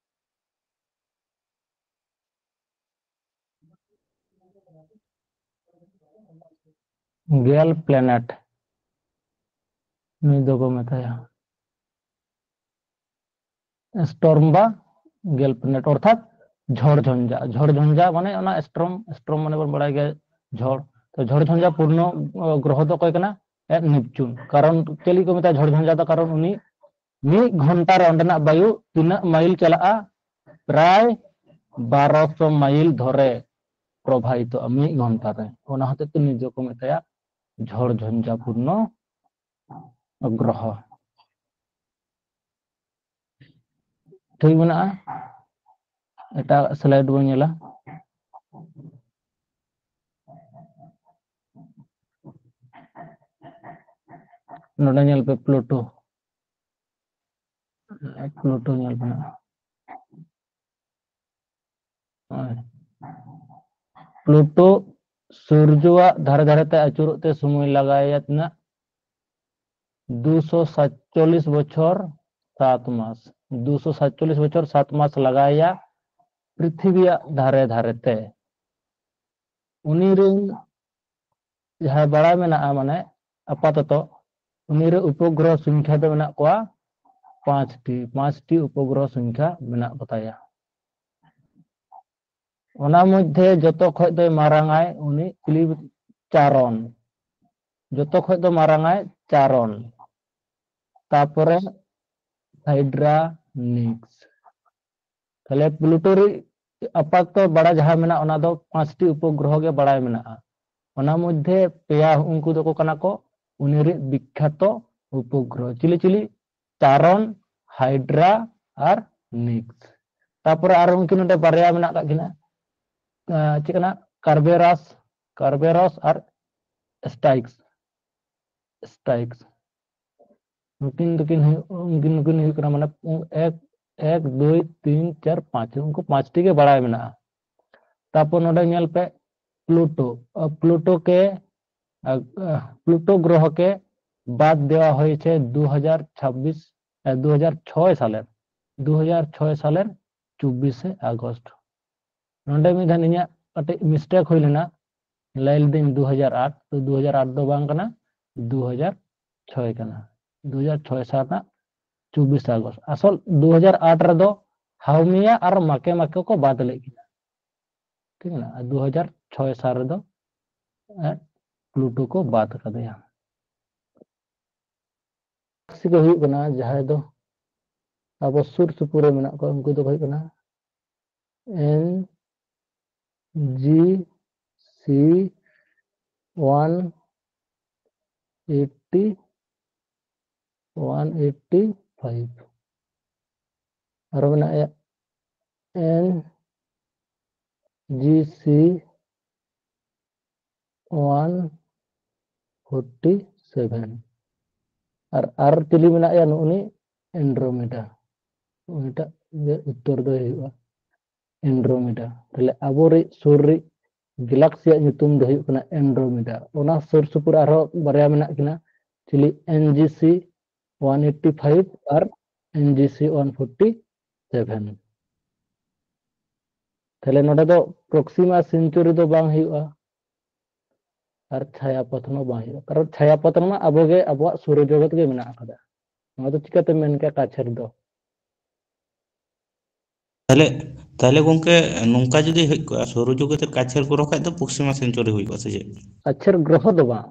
ᱜᱮᱞ ᱯᱞᱮᱱᱮᱴ ᱱᱩᱭ ᱫᱚᱠᱚ ᱢᱮᱛᱟᱭᱟ ᱥᱴᱚᱨᱢ ᱵᱟ ᱜᱮᱞ ᱯᱞᱮᱱᱮᱴ, ᱚᱨᱛᱷᱟᱛ ᱡᱷᱚᱲ ᱡᱷᱚᱧᱡᱟ᱾ ᱡᱷᱚᱲ ᱡᱷᱚᱧᱡᱟ ᱢᱟᱱᱮ ᱚᱱᱟ ᱥᱴᱨᱚᱢ, ᱥᱴᱨᱚᱢ ᱢᱟᱱᱮ ᱵᱚᱱ ᱵᱟᱲᱟᱭ ᱜᱮᱭᱟ ᱡᱷᱚᱲ᱾ ᱛᱚ ᱡᱷᱚᱲ ᱡᱷᱚᱧᱡᱟ ᱯᱩᱨᱱᱚ, ᱚ, ᱜᱨᱚᱦᱚ ᱫᱚ ᱚᱠᱚᱭ ᱠᱟᱱᱟ? ᱮ, ᱱᱮᱯᱪᱩᱱ᱾ ᱠᱟᱨᱚᱱ ᱪᱮᱫ ᱞᱟᱹᱜᱤᱫ ᱠᱚ ᱢᱮᱛᱟᱜᱼᱟ ᱡᱷᱚᱲ ᱡᱷᱚᱧᱡᱟ ᱫᱚ? ᱠᱟᱨᱚᱱ ᱩᱱᱤ ᱢᱤᱫ ᱜᱷᱚᱱᱴᱟ ᱨᱮ ᱚᱸᱰᱮᱱᱟᱜ ᱵᱟᱭᱩ ᱛᱤᱱᱟᱹᱜ ᱢᱟᱭᱤᱞ ᱪᱟᱞᱟᱜᱼᱟ? ᱯᱨᱟᱭ ᱵᱟᱨᱚᱥᱚ ᱢᱟᱭᱤᱞ ᱫᱷᱚᱨᱮ ᱯᱨᱚᱵᱟᱦᱤᱛᱚᱜᱼᱟ ᱢᱤᱫ ᱜᱷᱚᱱᱴᱟ ᱨᱮ᱾ ᱚᱱᱟ ᱦᱚᱛᱮᱡ ᱛᱮ ᱱᱤᱡᱮ ᱠᱚ ᱢᱮᱛᱟᱭᱟ ᱡᱷᱚᱲ ᱡᱷᱚᱧᱡᱟ ᱯᱩᱨᱱᱚ ᱜᱨᱚᱦᱚ᱾ ᱴᱷᱤᱠ ᱢᱮᱱᱟᱜᱼᱟ᱾ ᱮᱴᱟᱜ ᱥᱞᱟᱭᱤᱰ ᱵᱚᱱ ᱧᱮᱞᱟ᱾ ᱱᱚᱰᱮ ᱧᱮᱞ ᱯᱮ, ᱯᱞᱩᱴᱳ᱾ ᱯᱞᱩᱴᱳ ᱧᱮᱞ ᱯᱮ ᱱᱟᱜ᱾ ᱯᱞᱩᱴᱳ ᱥᱩᱨᱡᱚᱣᱟᱜ ᱫᱷᱟᱨᱮ ᱫᱷᱟᱨᱮ ᱛᱮ ᱟᱹᱪᱩᱨᱚᱜ ᱛᱮ ᱥᱚᱢᱚᱭ ᱞᱟᱜᱟᱣᱮᱭᱟ ᱛᱤᱱᱟᱹᱜ? ᱫᱩᱥᱚ ᱥᱟᱛᱪᱚᱞᱞᱤᱥ ᱵᱚᱪᱷᱚᱨ ᱥᱟᱛ ᱢᱟᱥ᱾ ᱫᱩᱥᱚ ᱥᱟᱛᱪᱚᱞᱞᱤᱥ ᱵᱚᱪᱷᱚᱨ ᱥᱟᱛ ᱢᱟᱥ ᱞᱟᱜᱟᱣᱮᱭᱟ ᱯᱨᱤᱛᱷᱤᱵᱤᱭᱟᱜ ᱫᱷᱟᱨᱮ ᱫᱷᱟᱨᱮ ᱛᱮ᱾ ᱩᱱᱤ ᱨᱮᱱ ᱡᱟᱦᱟᱸ ᱵᱟᱲᱟᱭ ᱢᱮᱱᱟᱜᱼᱟ, ᱢᱟᱱᱮ ᱟᱯᱟᱛᱚᱛᱚ ᱩᱱᱤ ᱨᱮ ᱩᱯᱚᱜᱨᱚᱦᱚ ᱥᱚᱝᱠᱷᱟ ᱫᱚ ᱢᱮᱱᱟᱜ ᱠᱚᱣᱟ ᱯᱟᱸᱪᱴᱤ, ᱯᱟᱸᱪᱴᱤ ᱩᱯᱚᱜᱨᱚᱦᱚ ᱥᱚᱝᱠᱷᱟ ᱢᱮᱱᱟᱜ ᱠᱚᱛᱟᱭᱟ᱾ ᱚᱱᱟ ᱢᱚᱫᱽᱫᱷᱮ ᱡᱚᱛᱚ ᱠᱷᱚᱡ ᱫᱚᱭ ᱢᱟᱨᱟᱝᱟᱭ ᱩᱱᱤ ᱠᱞᱤᱵ ᱪᱟᱨᱚᱱ, ᱡᱚᱛᱚ ᱠᱷᱚᱡ ᱫᱚ ᱢᱟᱨᱟᱝᱟᱭ ᱪᱟᱨᱚᱱ, ᱛᱟᱯᱚᱨᱮ ᱦᱟᱭᱰᱨᱟᱱᱤᱠᱥ᱾ ᱛᱟᱦᱞᱮ ᱯᱞᱩᱴᱳ ᱨᱮ ᱟᱯᱟᱛᱚᱛᱚ ᱵᱟᱲᱟᱭ ᱡᱟᱦᱟᱸ ᱢᱮᱱᱟᱜᱼᱟ, ᱚᱱᱟ ᱫᱚ ᱯᱟᱸᱪᱴᱤ ᱩᱯᱚᱜᱨᱚᱦᱚ ᱜᱮ ᱵᱟᱲᱟᱭ ᱢᱮᱱᱟᱜᱼᱟ᱾ ᱚᱱᱟ ᱢᱚᱫᱽᱫᱷᱮ ᱯᱮᱭᱟ ᱩᱱᱠᱩ ᱫᱚᱠᱚ ᱠᱟᱱᱟ ᱠᱚ ᱩᱱᱤ ᱨᱮᱱ ᱵᱤᱠᱠᱷᱟᱛᱚ ᱩᱯᱚᱜᱨᱚᱦᱚ᱾ ᱪᱤᱞᱤ ᱪᱤᱞᱤ? ᱪᱟᱨᱚᱱ, ᱦᱟᱭᱰᱨᱟ ᱟᱨ ᱱᱤᱠᱥ᱾ ᱛᱟᱯᱚᱨᱮ ᱟᱨ ᱩᱱᱠᱤᱱ ᱱᱚᱰᱮ ᱵᱟᱨᱭᱟ ᱢᱮᱱᱟᱜ ᱟᱠᱟᱫ ᱠᱤᱱᱟ, ᱟᱸ, ᱪᱮᱫ ᱠᱟᱱᱟ? ᱠᱟᱨᱵᱮᱨᱟᱥ ᱠᱟᱨᱵᱮᱨᱚᱥ ᱟᱨ ᱥᱴᱟᱭᱤᱠᱥ ᱥᱴᱟᱭᱤᱠᱥ ᱱᱩᱠᱤᱱ ᱫᱚᱠᱤᱱ ᱦᱩᱭᱩᱜ ᱩᱱᱠᱤᱱ ᱱᱩᱠᱤᱱ ᱦᱩᱭᱩᱜ ᱠᱟᱱᱟ ᱢᱟᱱᱮ ᱮᱠ ᱮᱠ ᱫᱩᱭ ᱛᱤᱱ ᱪᱟᱨ ᱯᱟᱸᱪ ᱩᱱᱠᱩ ᱯᱟᱸᱪᱴᱤ ᱜᱮ ᱵᱟᱲᱟᱭ ᱢᱮᱱᱟᱜᱼᱟ᱾ ᱛᱟᱨᱯᱚᱨ ᱱᱚᱰᱮ ᱧᱮᱞ ᱯᱮ ᱯᱞᱩᱴᱳ ᱯᱞᱩᱴᱳ ᱠᱮ ᱯᱞᱩᱴᱳ ᱜᱨᱚᱦᱚ ᱠᱮ ᱵᱟᱫ ᱫᱮᱣᱟ ᱦᱚᱭᱮᱥᱮ ᱫᱩ ᱦᱟᱡᱟᱨ ᱪᱷᱟᱵᱵᱤᱥ ᱫᱩ ᱦᱟᱡᱟᱨ ᱪᱷᱚᱭ ᱥᱟᱞᱮᱨ ᱫᱩ ᱦᱟᱡᱟᱨ ᱪᱷᱚᱭ ᱥᱟᱞᱮᱨ ᱪᱚᱵᱵᱤᱥᱮ ᱟᱜᱚᱥᱴ᱾ ᱱᱚᱰᱮ ᱢᱤᱫ ᱫᱷᱟᱣ ᱤᱧᱟᱹᱜ ᱠᱟᱹᱴᱤᱡ ᱢᱤᱥᱴᱮᱠ ᱦᱩᱭ ᱞᱮᱱᱟ, ᱞᱟᱹᱭ ᱞᱤᱫᱟᱹᱧ ᱫᱩ ᱦᱟᱡᱟᱨ ᱟᱴ, ᱛᱚ ᱫᱩ ᱦᱟᱡᱟᱨ ᱟᱴ ᱫᱚ ᱵᱟᱝ ᱠᱟᱱᱟ, ᱫᱩ ᱦᱟᱡᱟᱨ ᱪᱷᱚᱭ ᱠᱟᱱᱟ᱾ ᱫᱩ ᱦᱟᱡᱟᱨ ᱪᱷᱚᱭ ᱥᱟᱞ ᱨᱮᱱᱟᱜ ᱪᱚᱵᱵᱤᱥ ᱟᱜᱚᱥᱴ᱾ ᱟᱥᱚᱞ ᱫᱩ ᱦᱟᱡᱟᱨ ᱟᱴ ᱨᱮᱫᱚ ᱦᱟᱣᱢᱤᱭᱟ ᱟᱨ ᱢᱟᱠᱮ ᱢᱟᱠᱮ ᱠᱚ ᱵᱟᱫ ᱞᱮᱫ ᱠᱤᱱᱟ, ᱴᱷᱤᱠ ᱢᱮᱱᱟᱜᱼᱟ᱾ ᱫᱩ ᱦᱟᱡᱟᱨ ᱪᱷᱚᱭ ᱥᱟᱞ ᱨᱮᱫᱚ ᱯᱞᱩᱴᱳ ᱠᱚ ᱵᱟᱫ ᱠᱟᱫᱮᱭᱟ᱾ ᱜᱮᱞᱟᱠᱥᱤ ᱠᱚ ᱦᱩᱭᱩᱜ ᱠᱟᱱᱟ ᱡᱟᱦᱟᱸᱭ ᱫᱚ ᱟᱵᱚ ᱥᱩᱨ ᱥᱩᱯᱩᱨ ᱨᱮ ᱢᱮᱱᱟᱜ ᱠᱚᱣᱟ, ᱩᱱᱠᱩ ᱫᱚᱠᱚ ᱦᱩᱭᱩᱜ ᱠᱟᱱᱟ N G C one eighty one eighty five. ᱟᱨᱚ ᱢᱮᱱᱟᱜᱼᱟ N G C one forty seven. ᱟᱨ ᱟᱨ ᱪᱤᱞᱤ ᱢᱮᱱᱟᱜ ᱭᱟ? ᱱᱩᱜᱼᱩᱱᱤ ᱮᱱᱰᱨᱳᱢᱮᱰᱟ᱾ ᱩᱱᱤᱴᱟᱜ ᱜᱮ ᱩᱛᱛᱚᱨ ᱫᱚᱭ ᱦᱩᱭᱩᱜᱼᱟ ᱮᱱᱰᱨᱳᱢᱮᱰᱟ᱾ ᱛᱟᱦᱞᱮ ᱟᱵᱚᱨᱤᱡ ᱥᱩᱨ ᱨᱤᱡ ᱜᱮᱞᱟᱠᱥᱤᱭᱟᱜ ᱧᱩᱛᱩᱢ ᱫᱚ ᱦᱩᱭᱩᱜ ᱠᱟᱱᱟ ᱮᱱᱰᱨᱳᱢᱮᱰᱟ᱾ ᱚᱱᱟ ᱥᱩᱨ ᱥᱩᱯᱩᱨ ᱟᱨᱦᱚᱸ ᱵᱟᱨᱭᱟ ᱢᱮᱱᱟᱜ ᱠᱤᱱᱟ, ᱪᱤᱞᱤ? ᱮᱱ G C one eighty five ᱟᱨ ᱮᱱ G C one forty seven. ᱛᱟᱦᱞᱮ ᱱᱚᱰᱮ ᱫᱚ ᱯᱨᱚᱠᱥᱤᱢᱟ ᱥᱮᱱᱪᱩᱨᱤ ᱫᱚ ᱵᱟᱝ ᱦᱩᱭᱩᱜᱼᱟ, ᱟᱨ ᱪᱷᱟᱭᱟᱯᱚᱛᱷ ᱦᱚᱸ ᱵᱟᱝ ᱦᱩᱭᱩᱜᱼᱟ, ᱠᱟᱨᱚᱱ ᱪᱷᱟᱭᱟᱯᱚᱛᱷ ᱨᱮᱢᱟ ᱟᱵᱚ ᱜᱮ ᱟᱵᱚᱣᱟᱜ ᱥᱳᱨᱚ ᱡᱚᱜᱚᱛ ᱜᱮ ᱢᱮᱱᱟᱜ ᱟᱠᱟᱫᱟ᱾ ᱱᱚᱣᱟ ᱫᱚ ᱪᱤᱠᱟᱹᱛᱮ ᱢᱮᱱ ᱠᱮᱭᱟ ᱠᱟᱪᱷᱮᱨ ᱫᱚ? ᱛᱟᱦᱞᱮ ᱛᱟᱦᱞᱮ ᱜᱚᱝᱠᱮ, ᱱᱚᱝᱠᱟ ᱡᱩᱫᱤ ᱦᱩᱭ ᱠᱚᱜᱼᱟ, ᱥᱳᱨᱚ ᱡᱚᱜᱚᱛ ᱨᱮ ᱠᱟᱪᱷᱮᱨ ᱜᱨᱚᱦᱚ ᱠᱷᱟᱡ ᱫᱚ ᱯᱚᱥᱪᱤᱢᱟ ᱥᱮᱱᱪᱩᱨᱤ ᱦᱩᱭ ᱠᱚᱜᱼᱟ ᱥᱮ ᱪᱮᱫ? ᱠᱟᱪᱷᱮᱨ ᱜᱨᱚᱦᱚ ᱫᱚ ᱵᱟᱝ,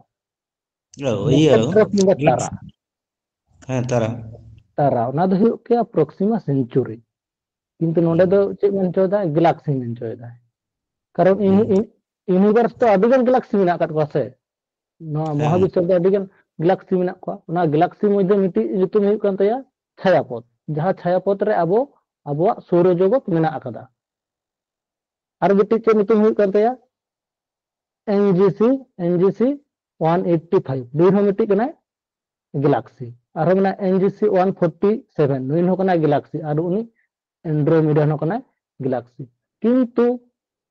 ᱚ, ᱤᱭᱟᱹ, ᱱᱚᱠᱷᱚᱛᱨᱚ ᱠᱤᱝᱵᱟ ᱛᱟᱨᱟ᱾ ᱦᱮᱸ, ᱛᱟᱨᱟ᱾ ᱛᱟᱨᱟ, ᱚᱱᱟ ᱫᱚ ᱦᱩᱭᱩᱜ ᱠᱟᱱᱟ ᱯᱨᱚᱠᱥᱤᱢᱟ ᱥᱮᱱᱪᱩᱨᱤ᱾ ᱠᱤᱱᱛᱩ ᱱᱚᱰᱮ ᱦᱩᱸ᱾ ᱫᱚ ᱪᱮᱫ ᱢᱮᱱ ᱦᱚᱪᱚᱭᱮᱫᱟ? ᱜᱮᱞᱟᱠᱥᱤ ᱢᱮᱱ ᱦᱚᱪᱚᱭᱮᱫᱟ᱾ ᱠᱟᱨᱚᱱ ᱦᱩᱸ᱾ ᱤᱭᱩᱱᱤᱵᱷᱟᱨᱥ ᱫᱚ ᱟᱹᱰᱤ ᱜᱟᱱ ᱜᱮᱞᱟᱠᱥᱤ ᱢᱮᱱᱟᱜ ᱟᱠᱟᱫ ᱠᱚᱣᱟ ᱥᱮ, ᱱᱚᱣᱟ ᱦᱮᱸ᱾ ᱢᱚᱦᱟᱵᱤᱥᱥᱚ ᱨᱮᱫᱚ ᱟᱹᱰᱤ ᱜᱟᱱ ᱜᱮᱞᱟᱠᱥᱤ ᱢᱮᱱᱟᱜ ᱠᱚᱣᱟ᱾ ᱚᱱᱟ ᱜᱮᱞᱟᱠᱥᱤ ᱢᱚᱫᱽᱫᱷᱮ ᱢᱤᱫᱴᱤᱡ ᱧᱩᱛᱩᱢ ᱦᱩᱭᱩᱜ ᱠᱟᱱ ᱛᱟᱭᱟ ᱪᱷᱟᱭᱟᱯᱚᱛᱷ, ᱡᱟᱦᱟᱸ ᱪᱷᱟᱭᱟᱯᱚᱛᱷ ᱨᱮ ᱟᱵᱚ ᱟᱵᱚᱣᱟᱜ ᱥᱳᱨᱚ ᱡᱚᱜᱚᱛ ᱢᱮᱱᱟᱜ ᱟᱠᱟᱫᱟ᱾ ᱟᱨ ᱢᱤᱫᱴᱤᱡ ᱪᱮᱫ ᱧᱩᱛᱩᱢ ᱦᱩᱭᱩᱜ ᱠᱟᱱ ᱛᱟᱭᱟ? NGC NGC one eighty five, ᱱᱩᱭ ᱦᱚᱸ ᱢᱤᱫᱴᱤᱡ ᱠᱟᱱᱟᱭ ᱜᱮᱞᱟᱠᱥᱤ᱾ ᱟᱨᱦᱚᱸ ᱢᱮᱱᱟᱜᱼᱟ NGC one forty seven, ᱱᱩᱭ ᱦᱚᱸ ᱠᱟᱱᱟᱭ ᱜᱮᱞᱟᱠᱥᱤ, ᱟᱨ ᱩᱱᱤ ᱮᱱᱰᱨᱳᱢᱤᱰᱟ ᱦᱚᱸ ᱠᱟᱱᱟᱭ ᱜᱮᱞᱟᱠᱥᱤ᱾ ᱠᱤᱱᱛᱩ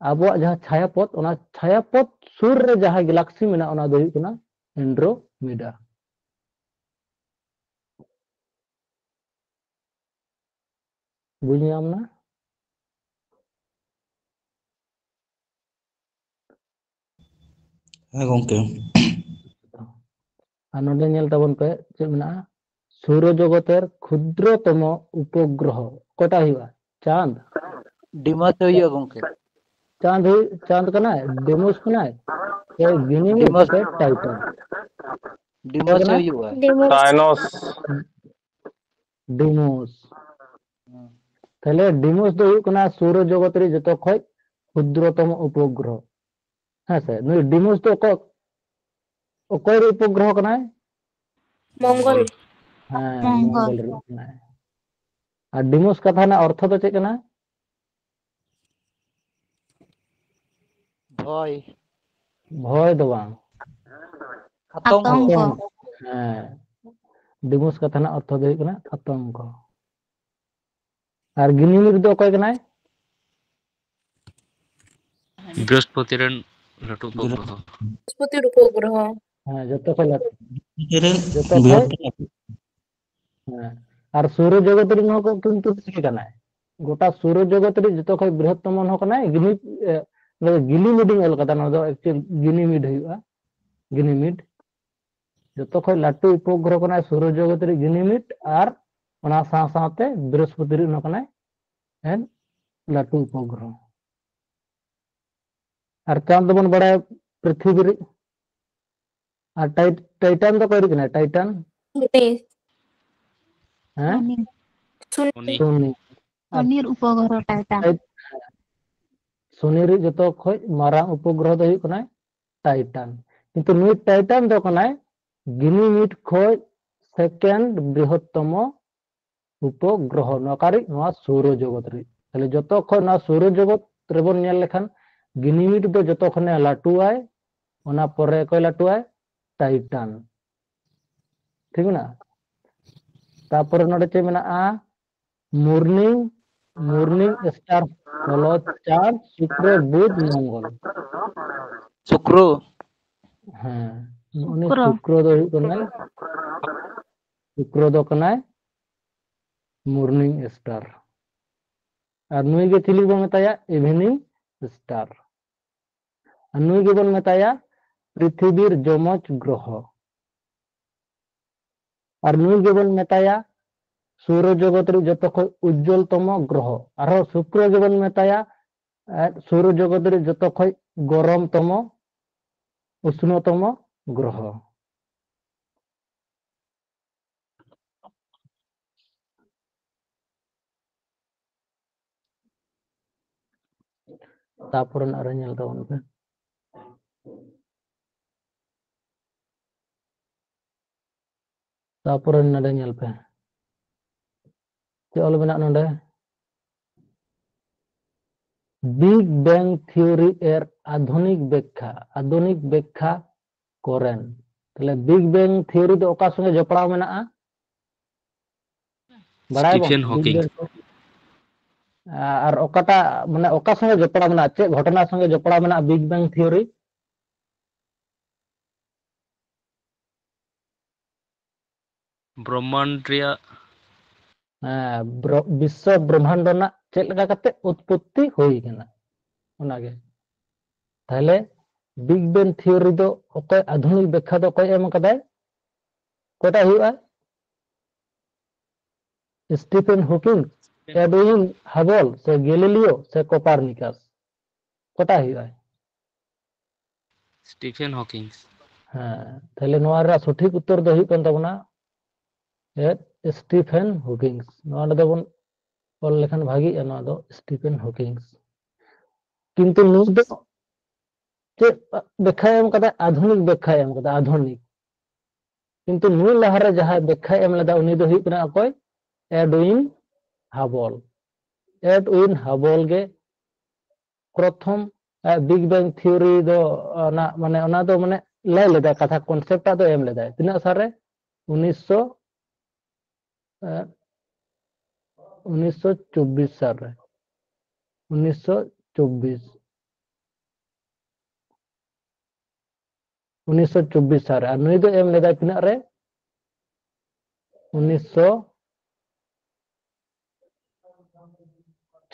ᱟᱵᱚᱣᱟᱜ ᱡᱟᱦᱟᱸ ᱪᱷᱟᱭᱟᱯᱚᱛ, ᱚᱱᱟ ᱪᱷᱟᱭᱟᱯᱚᱛ ᱥᱩᱨ ᱨᱮ ᱡᱟᱦᱟᱸ ᱜᱮᱞᱟᱠᱥᱤ ᱢᱮᱱᱟᱜᱼᱟ, ᱚᱱᱟ ᱫᱚ ᱦᱩᱭᱩᱜ ᱠᱟᱱᱟ ᱮᱱᱰᱨᱳᱢᱤᱰᱟ᱾ ᱵᱩᱡᱽ ᱧᱟᱢ ᱮᱱᱟ? ᱦᱮᱸ ᱜᱚᱝᱠᱮ᱾ ᱟᱨ ᱱᱚᱰᱮ ᱧᱮᱞ ᱛᱟᱵᱚᱱ ᱯᱮ, ᱪᱮᱫ ᱢᱮᱱᱟᱜᱼᱟ? ᱥᱳᱨᱚ ᱡᱚᱜᱚᱛᱮᱨ ᱠᱷᱩᱫᱨᱚᱛᱚᱢᱚ ᱩᱯᱚᱜᱨᱚᱦᱚ᱾ ᱚᱠᱚᱭᱴᱟᱜ ᱦᱩᱭᱩᱜᱼᱟ? ᱪᱟᱸᱫ? ᱰᱤᱢᱚᱥ ᱦᱩᱭᱩᱜᱼᱟ ᱜᱚᱝᱠᱮ᱾ ᱪᱟᱸᱫ ᱦᱩᱭ, ᱪᱟᱸᱫ ᱠᱟᱱᱟᱭ? ᱰᱤᱢᱚᱥ ᱠᱟᱱᱟᱭ? ᱥᱮ ᱜᱤᱱᱤᱢᱤᱰ ᱰᱤᱢᱚᱥ᱾ ᱥᱮ ᱴᱟᱭᱴᱟᱱ? ᱰᱤᱢᱚᱥ ᱠᱟᱱᱟ? ᱦᱩᱭᱩᱜᱼᱟ᱾ ᱰᱤᱢᱚᱥ᱾ ᱰᱤᱢᱚᱥ᱾ ᱛᱟᱦᱞᱮ ᱰᱤᱢᱚᱥ ᱫᱚ ᱦᱩᱭᱩᱜ ᱠᱟᱱᱟ ᱥᱳᱨᱚ ᱡᱚᱜᱚᱛ ᱨᱮ ᱡᱚᱛᱚ ᱠᱷᱚᱡ ᱠᱷᱩᱫᱨᱚᱛᱚᱢ ᱩᱯᱚᱜᱨᱚᱦᱚ᱾ ᱦᱮᱸ ᱥᱮ? ᱱᱩᱭ ᱰᱤᱢᱚᱥ ᱫᱚ ᱚᱠᱚᱭ, ᱚᱠᱚᱭ ᱨᱮ ᱩᱯᱚᱜᱨᱚᱦᱚ ᱠᱟᱱᱟᱭ? ᱢᱚᱝᱜᱚᱞ᱾ ᱦᱮᱸ, ᱢᱚᱝᱜᱚᱞ᱾ ᱢᱚᱝᱜᱚᱞ ᱨᱮ ᱠᱟᱱᱟᱭ᱾ ᱟᱨ ᱰᱤᱢᱚᱥ ᱠᱟᱛᱷᱟ ᱨᱮᱱᱟᱜ ᱚᱨᱛᱷᱚ ᱫᱚ ᱪᱮᱫ ᱠᱟᱱᱟ? ᱵᱷᱚᱭ᱾ ᱵᱷᱚᱭ ᱫᱚ ᱵᱟᱝ᱾ ᱟᱛᱚᱝᱠᱚ᱾ ᱟᱛᱚᱝᱠᱚ᱾ ᱦᱮᱸ, ᱰᱤᱢᱚᱥ ᱠᱟᱛᱷᱟ ᱨᱮᱱᱟᱜ ᱚᱨᱛᱷᱚ ᱫᱚ ᱦᱩᱭᱩᱜ ᱠᱟᱱᱟ ᱟᱛᱚᱝᱠᱚ᱾ ᱟᱨ ᱜᱤᱱᱤᱢᱤᱰ ᱫᱚ ᱚᱠᱚᱭ ᱠᱟᱱᱟᱭ? ᱵᱨᱤᱦᱚᱥᱯᱚᱛᱤ ᱨᱮᱱ ᱞᱟᱹᱴᱩ ᱩᱯᱚᱜᱨᱚᱦᱚ᱾ ᱵᱨᱤᱦᱚᱥᱯᱚᱛᱤ ᱩᱯᱚᱜᱨᱚᱦᱚ᱾ ᱦᱮᱸ, ᱡᱚᱛᱚ ᱠᱷᱚᱡ ᱞᱟᱹᱴᱩ᱾ ᱨᱮᱱ ᱡᱚᱛᱚ ᱠᱷᱚᱡ, ᱵᱨᱤᱦᱚᱥᱯᱚᱛᱤ᱾ ᱦᱮᱸ, ᱟᱨ ᱥᱳᱨᱚ ᱡᱚᱜᱚᱛ ᱨᱮᱱ ᱦᱚᱸ ᱠᱤᱱᱛᱩ ᱛᱟᱦᱮᱸ ᱠᱟᱱᱟᱭ᱾ ᱜᱚᱴᱟ ᱥᱳᱨᱚ ᱡᱚᱜᱚᱛ ᱨᱮ ᱡᱚᱛᱚ ᱠᱷᱚᱡ ᱵᱨᱤᱦᱚᱛᱛᱚᱢᱚ ᱦᱚᱸ ᱠᱟᱱᱟᱭ᱾ ᱜᱤᱱᱤ, ᱮ, ᱱᱚᱰᱮ ᱜᱤᱱᱤᱢᱤᱰ ᱤᱧ ᱚᱞ ᱠᱟᱫᱟ, ᱱᱚᱣᱟ ᱫᱚ actually ᱜᱤᱱᱤᱢᱤᱰ ᱦᱩᱭᱩᱜᱼᱟ᱾ ᱜᱤᱱᱤᱢᱤᱰ᱾ ᱡᱚᱛᱚ ᱠᱷᱚᱡ ᱞᱟᱹᱴᱩ ᱩᱯᱚᱜᱨᱚᱦᱚ ᱠᱟᱱᱟᱭ ᱥᱳᱨᱚ ᱡᱚᱜᱚᱛ ᱨᱮ ᱜᱤᱱᱤᱢᱤᱰ, ᱟᱨ ᱚᱱᱟ ᱥᱟᱶ ᱥᱟᱶᱛᱮ ᱵᱨᱤᱦᱚᱥᱯᱚᱛᱤ ᱨᱮ ᱦᱚᱸ ᱠᱟᱱᱟᱭ ᱮᱱ ᱞᱟᱹᱴᱩ ᱩᱯᱚᱜᱨᱚᱦᱚ᱾ ᱟᱨ ᱪᱟᱸᱫ ᱫᱚᱵᱚᱱ ᱵᱟᱲᱟᱭᱟ ᱯᱨᱤᱛᱷᱤᱵᱤ ᱨᱮ᱾ ᱟᱨ ᱴᱟᱭ-, ᱴᱟᱭᱴᱟᱱ ᱫᱚ ᱚᱠᱚᱭ ᱨᱮ ᱠᱟᱱᱟᱭ? ᱴᱟᱭᱴᱟᱱ? ᱩᱱᱤ᱾ ᱦᱮᱸ? ᱩᱱᱤ ᱥᱩᱱᱤ᱾ ᱩᱱᱤ᱾ ᱥᱩᱱᱤ᱾ ᱟᱨ ᱩᱱᱤᱨ ᱩᱯᱚᱜᱨᱚᱦᱚ ᱴᱟᱭᱴᱟᱱ᱾ ᱴᱟᱭ-, ᱥᱩᱱᱤ ᱨᱮ ᱡᱚᱛᱚ ᱠᱷᱚᱡ ᱢᱟᱨᱟᱝ ᱩᱯᱚᱜᱨᱚᱦᱚ ᱫᱚ ᱦᱩᱭᱩᱜ ᱠᱟᱱᱟᱭ ᱴᱟᱭᱴᱟᱱ᱾ ᱠᱤᱱᱛᱩ ᱱᱩᱭ ᱴᱟᱭᱴᱟᱱ ᱫᱚ ᱠᱟᱱᱟᱭ ᱜᱤᱱᱤᱢᱤᱰ ᱠᱷᱚᱡ second ᱵᱨᱤᱦᱚᱛᱛᱚᱢᱚ ᱩᱯᱚᱜᱨᱚᱦᱚ᱾ ᱱᱚᱣᱟ ᱚᱠᱟᱨᱮ? ᱱᱚᱣᱟ ᱥᱳᱨᱚ ᱡᱚᱜᱚᱛ ᱨᱮ᱾ ᱛᱟᱦᱞᱮ ᱡᱚᱛᱚ ᱠᱷᱚᱡ ᱱᱚᱣᱟ ᱥᱳᱨᱚ ᱡᱚᱜᱚᱛ ᱨᱮᱵᱚᱱ ᱧᱮᱞ ᱞᱮᱠᱷᱟᱱ ᱜᱤᱱᱤᱢᱤᱰ ᱫᱚ ᱡᱚᱛᱚ ᱠᱷᱚᱱᱮ ᱞᱟᱹᱴᱩᱣᱟᱭ, ᱚᱱᱟ ᱯᱚᱨᱮ ᱚᱠᱚᱭ ᱞᱟᱹᱴᱩᱣᱟᱭ? ᱴᱟᱭᱴᱟᱱ᱾ ᱴᱷᱤᱠ ᱢᱮᱱᱟᱜᱼᱟ? ᱛᱟᱯᱚᱨᱮ ᱱᱚᱰᱮ ᱪᱮᱫ ᱢᱮᱱᱟᱜᱼᱟ? ᱢᱚᱨᱱᱤᱝ, ᱢᱚᱨᱱᱤᱝ ᱥᱴᱟᱨ ᱦᱚᱞᱚ ᱪᱟᱸᱫ, ᱥᱩᱠᱨᱚ, ᱵᱩᱫᱷ, ᱢᱚᱝᱜᱚᱞ᱾ ᱥᱩᱠᱨᱚ᱾ ᱦᱮᱸ, ᱩᱱᱤ ᱥᱩᱠᱨᱚ᱾ ᱥᱩᱠᱨᱚ ᱫᱚ ᱦᱩᱭᱩᱜ ᱠᱟᱱᱟᱭ, ᱥᱩᱠᱨᱚ ᱫᱚ ᱠᱟᱱᱟᱭ ᱢᱚᱨᱱᱤᱝ ᱥᱴᱟᱨ᱾ ᱟᱨ ᱱᱩᱭ ᱜᱮ ᱪᱤᱞᱤ ᱵᱚᱱ ᱢᱮᱛᱟᱭᱟ? ᱤᱵᱷᱤᱱᱤᱝ ᱥᱴᱟᱨ᱾ ᱟᱨ ᱱᱩᱭ ᱜᱮᱵᱚᱱ ᱢᱮᱛᱟᱭᱟ ᱯᱨᱤᱛᱷᱤᱵᱤᱨ ᱡᱚᱢᱚᱡᱽ ᱜᱨᱚᱦᱚ᱾ ᱟᱨ ᱱᱩᱭ ᱜᱮᱵᱚᱱ ᱢᱮᱛᱟᱭᱟ ᱥᱳᱨᱚ ᱡᱚᱜᱚᱛ ᱨᱮ ᱡᱚᱛᱚ ᱠᱷᱚᱱ ᱩᱡᱡᱚᱞ ᱛᱚᱢᱚ ᱜᱨᱚᱦᱚ᱾ ᱟᱨᱦᱚᱸ ᱥᱩᱠᱨᱚ ᱜᱮᱵᱚᱱ ᱢᱮᱛᱟᱭᱟ, ᱮ, ᱥᱳᱨᱚ ᱡᱚᱜᱚᱛ ᱨᱮ ᱡᱚᱛᱚ ᱠᱷᱚᱱ ᱜᱚᱨᱚᱢ ᱛᱚᱢᱚ, ᱩᱥᱱᱚ ᱛᱚᱢᱚ ᱜᱨᱚᱦᱚ᱾ ᱛᱟᱯᱚᱨᱮ ᱱᱟᱜ ᱨᱮ ᱧᱮᱞ ᱛᱟᱵᱚᱱ ᱯᱮ᱾ ᱛᱟᱯᱚᱨᱮ ᱱᱚᱰᱮ ᱧᱮᱞ ᱯᱮ, ᱪᱮᱫ ᱚᱞ ᱢᱮᱱᱟᱜ ᱱᱚᱰᱮ? ᱵᱤᱜ ᱵᱮᱝ ᱛᱷᱤᱣᱨᱤ ᱮᱨ ᱟᱫᱷᱩᱱᱤᱠ ᱵᱮᱠᱠᱷᱟ, ᱟᱫᱷᱩᱱᱤᱠ ᱵᱮᱠᱠᱷᱟ ᱠᱚᱨᱮᱱ᱾ ᱛᱟᱦᱞᱮ ᱵᱤᱜ ᱵᱮᱝ ᱛᱷᱤᱣᱨᱤ ᱫᱚ ᱚᱠᱟ ᱥᱚᱸᱜᱮ ᱡᱚᱯᱲᱟᱣ ᱢᱮᱱᱟᱜᱼᱟ? ᱵᱟᱲᱟᱭ ᱵᱚᱱ, Stephen Big Hawking᱾ Bang ᱠᱚ᱾ ᱟᱨ ᱚᱠᱟᱴᱟᱜ, ᱢᱟᱱᱮ, ᱚᱠᱟ ᱥᱚᱸᱜᱮ ᱡᱚᱯᱲᱟᱣ ᱢᱮᱱᱟᱜᱼᱟ? ᱪᱮᱫ ᱜᱷᱚᱴᱚᱱᱟ ᱥᱚᱸᱜᱮ ᱡᱚᱯᱲᱟᱣ ᱢᱮᱱᱟᱜᱼᱟ Big Bang Theory? ᱵᱨᱚᱦᱢᱟᱱᱰ ᱨᱮᱭᱟᱜ᱾ ᱦᱮᱸ, ᱵᱨᱚ-, ᱵᱤᱥᱥᱚ ᱵᱨᱚᱦᱢᱟᱱᱰ ᱨᱮᱱᱟᱜ ᱪᱮᱫ ᱞᱮᱠᱟ ᱠᱟᱛᱮ ᱩᱛᱯᱚᱛᱛᱤ ᱦᱩᱭ ᱠᱟᱱᱟ, ᱚᱱᱟᱜᱮ᱾ ᱛᱟᱦᱞᱮ Big Bang Theory ᱫᱚ ᱚᱠᱚᱭ, ᱟᱫᱷᱩᱱᱤᱠ ᱵᱮᱠᱠᱷᱟ ᱫᱚ ᱚᱠᱚᱭ ᱮᱢ ᱠᱟᱫᱟᱭ? ᱚᱠᱚᱭᱴᱟᱜ ᱦᱩᱭᱩᱜᱼᱟ? Stephen Hawking, Edwin Hubble ᱥᱮ Galileo ᱥᱮ Copernicus? ᱚᱠᱚᱭᱴᱟᱜ ᱦᱩᱭᱩᱜᱼᱟ? Stephen Hawking᱾ ᱦᱮᱸ, ᱛᱟᱦᱞᱮ ᱱᱚᱣᱟ ᱨᱮᱱᱟᱜ ᱥᱚᱴᱷᱤᱠ ᱩᱛᱛᱚᱨ ᱫᱚ ᱦᱩᱭᱩᱜ ᱠᱟᱱ ᱛᱟᱵᱚᱱᱟ ᱮᱫ Stephen Hawking᱾ ᱱᱚᱣᱟ ᱨᱮᱫᱚ ᱵᱚᱱ ᱚᱞ ᱞᱮᱠᱷᱟᱱ ᱵᱷᱟᱜᱤᱜᱼᱟ, ᱱᱚᱣᱟ ᱫᱚ Stephen Hawking᱾ ᱠᱤᱱᱛᱩ ᱱᱩᱭ ᱫᱚ ᱪᱮᱫ ᱵᱮᱠᱠᱷᱟᱭ ᱮᱢ ᱠᱟᱫᱟ? ᱟᱫᱷᱩᱱᱤᱠ ᱵᱮᱠᱠᱷᱟᱭ ᱮᱢ ᱠᱟᱫᱟ, ᱟᱫᱷᱩᱱᱤᱠ᱾ ᱠᱤᱱᱛᱩ ᱱᱩᱭ ᱞᱟᱦᱟᱨᱮ ᱡᱟᱦᱟᱸᱭ ᱵᱮᱠᱠᱷᱟᱭ ᱮᱢ ᱞᱮᱫᱟ, ᱩᱱᱤ ᱫᱚ ᱦᱩᱭᱩᱜ ᱠᱟᱱᱟ ᱚᱠᱚᱭ? Edwin Hubble᱾ Edwin Hubble ᱜᱮ ᱯᱨᱚᱛᱷᱚᱢ ᱵᱤᱜ ᱵᱮᱝ ᱛᱷᱤᱭᱳᱨᱤ ᱫᱚ ᱚᱱᱟ ᱢᱟᱱᱮ ᱚᱱᱟ ᱫᱚ ᱢᱟᱱᱮ ᱞᱟᱹᱭ ᱞᱮᱫᱟᱭ, ᱠᱟᱛᱷᱟ ᱠᱚᱱᱥᱮᱯᱴ ᱴᱟᱜ ᱫᱚ ᱮᱢ ᱞᱮᱫᱟᱭ᱾ ᱛᱤᱱᱟᱹᱜ ᱥᱟᱞ ᱨᱮ? ᱩᱱᱤᱥᱥᱚ, ᱮ, ᱩᱱᱤᱥᱥᱚ ᱪᱚᱵᱵᱤᱥ ᱥᱟᱞ ᱨᱮ, ᱩᱱᱤᱥᱥᱚ ᱪᱚᱵᱵᱤᱥ, ᱩᱱᱤᱥᱥᱚ ᱪᱚᱵᱵᱤᱥ ᱥᱟᱞ ᱨᱮ᱾ ᱟᱨ ᱱᱩᱭ ᱫᱚ ᱮᱢ ᱞᱮᱫᱟᱭ ᱛᱤᱱᱟᱹᱜ ᱨᱮ? ᱩᱱᱤᱥᱥᱚ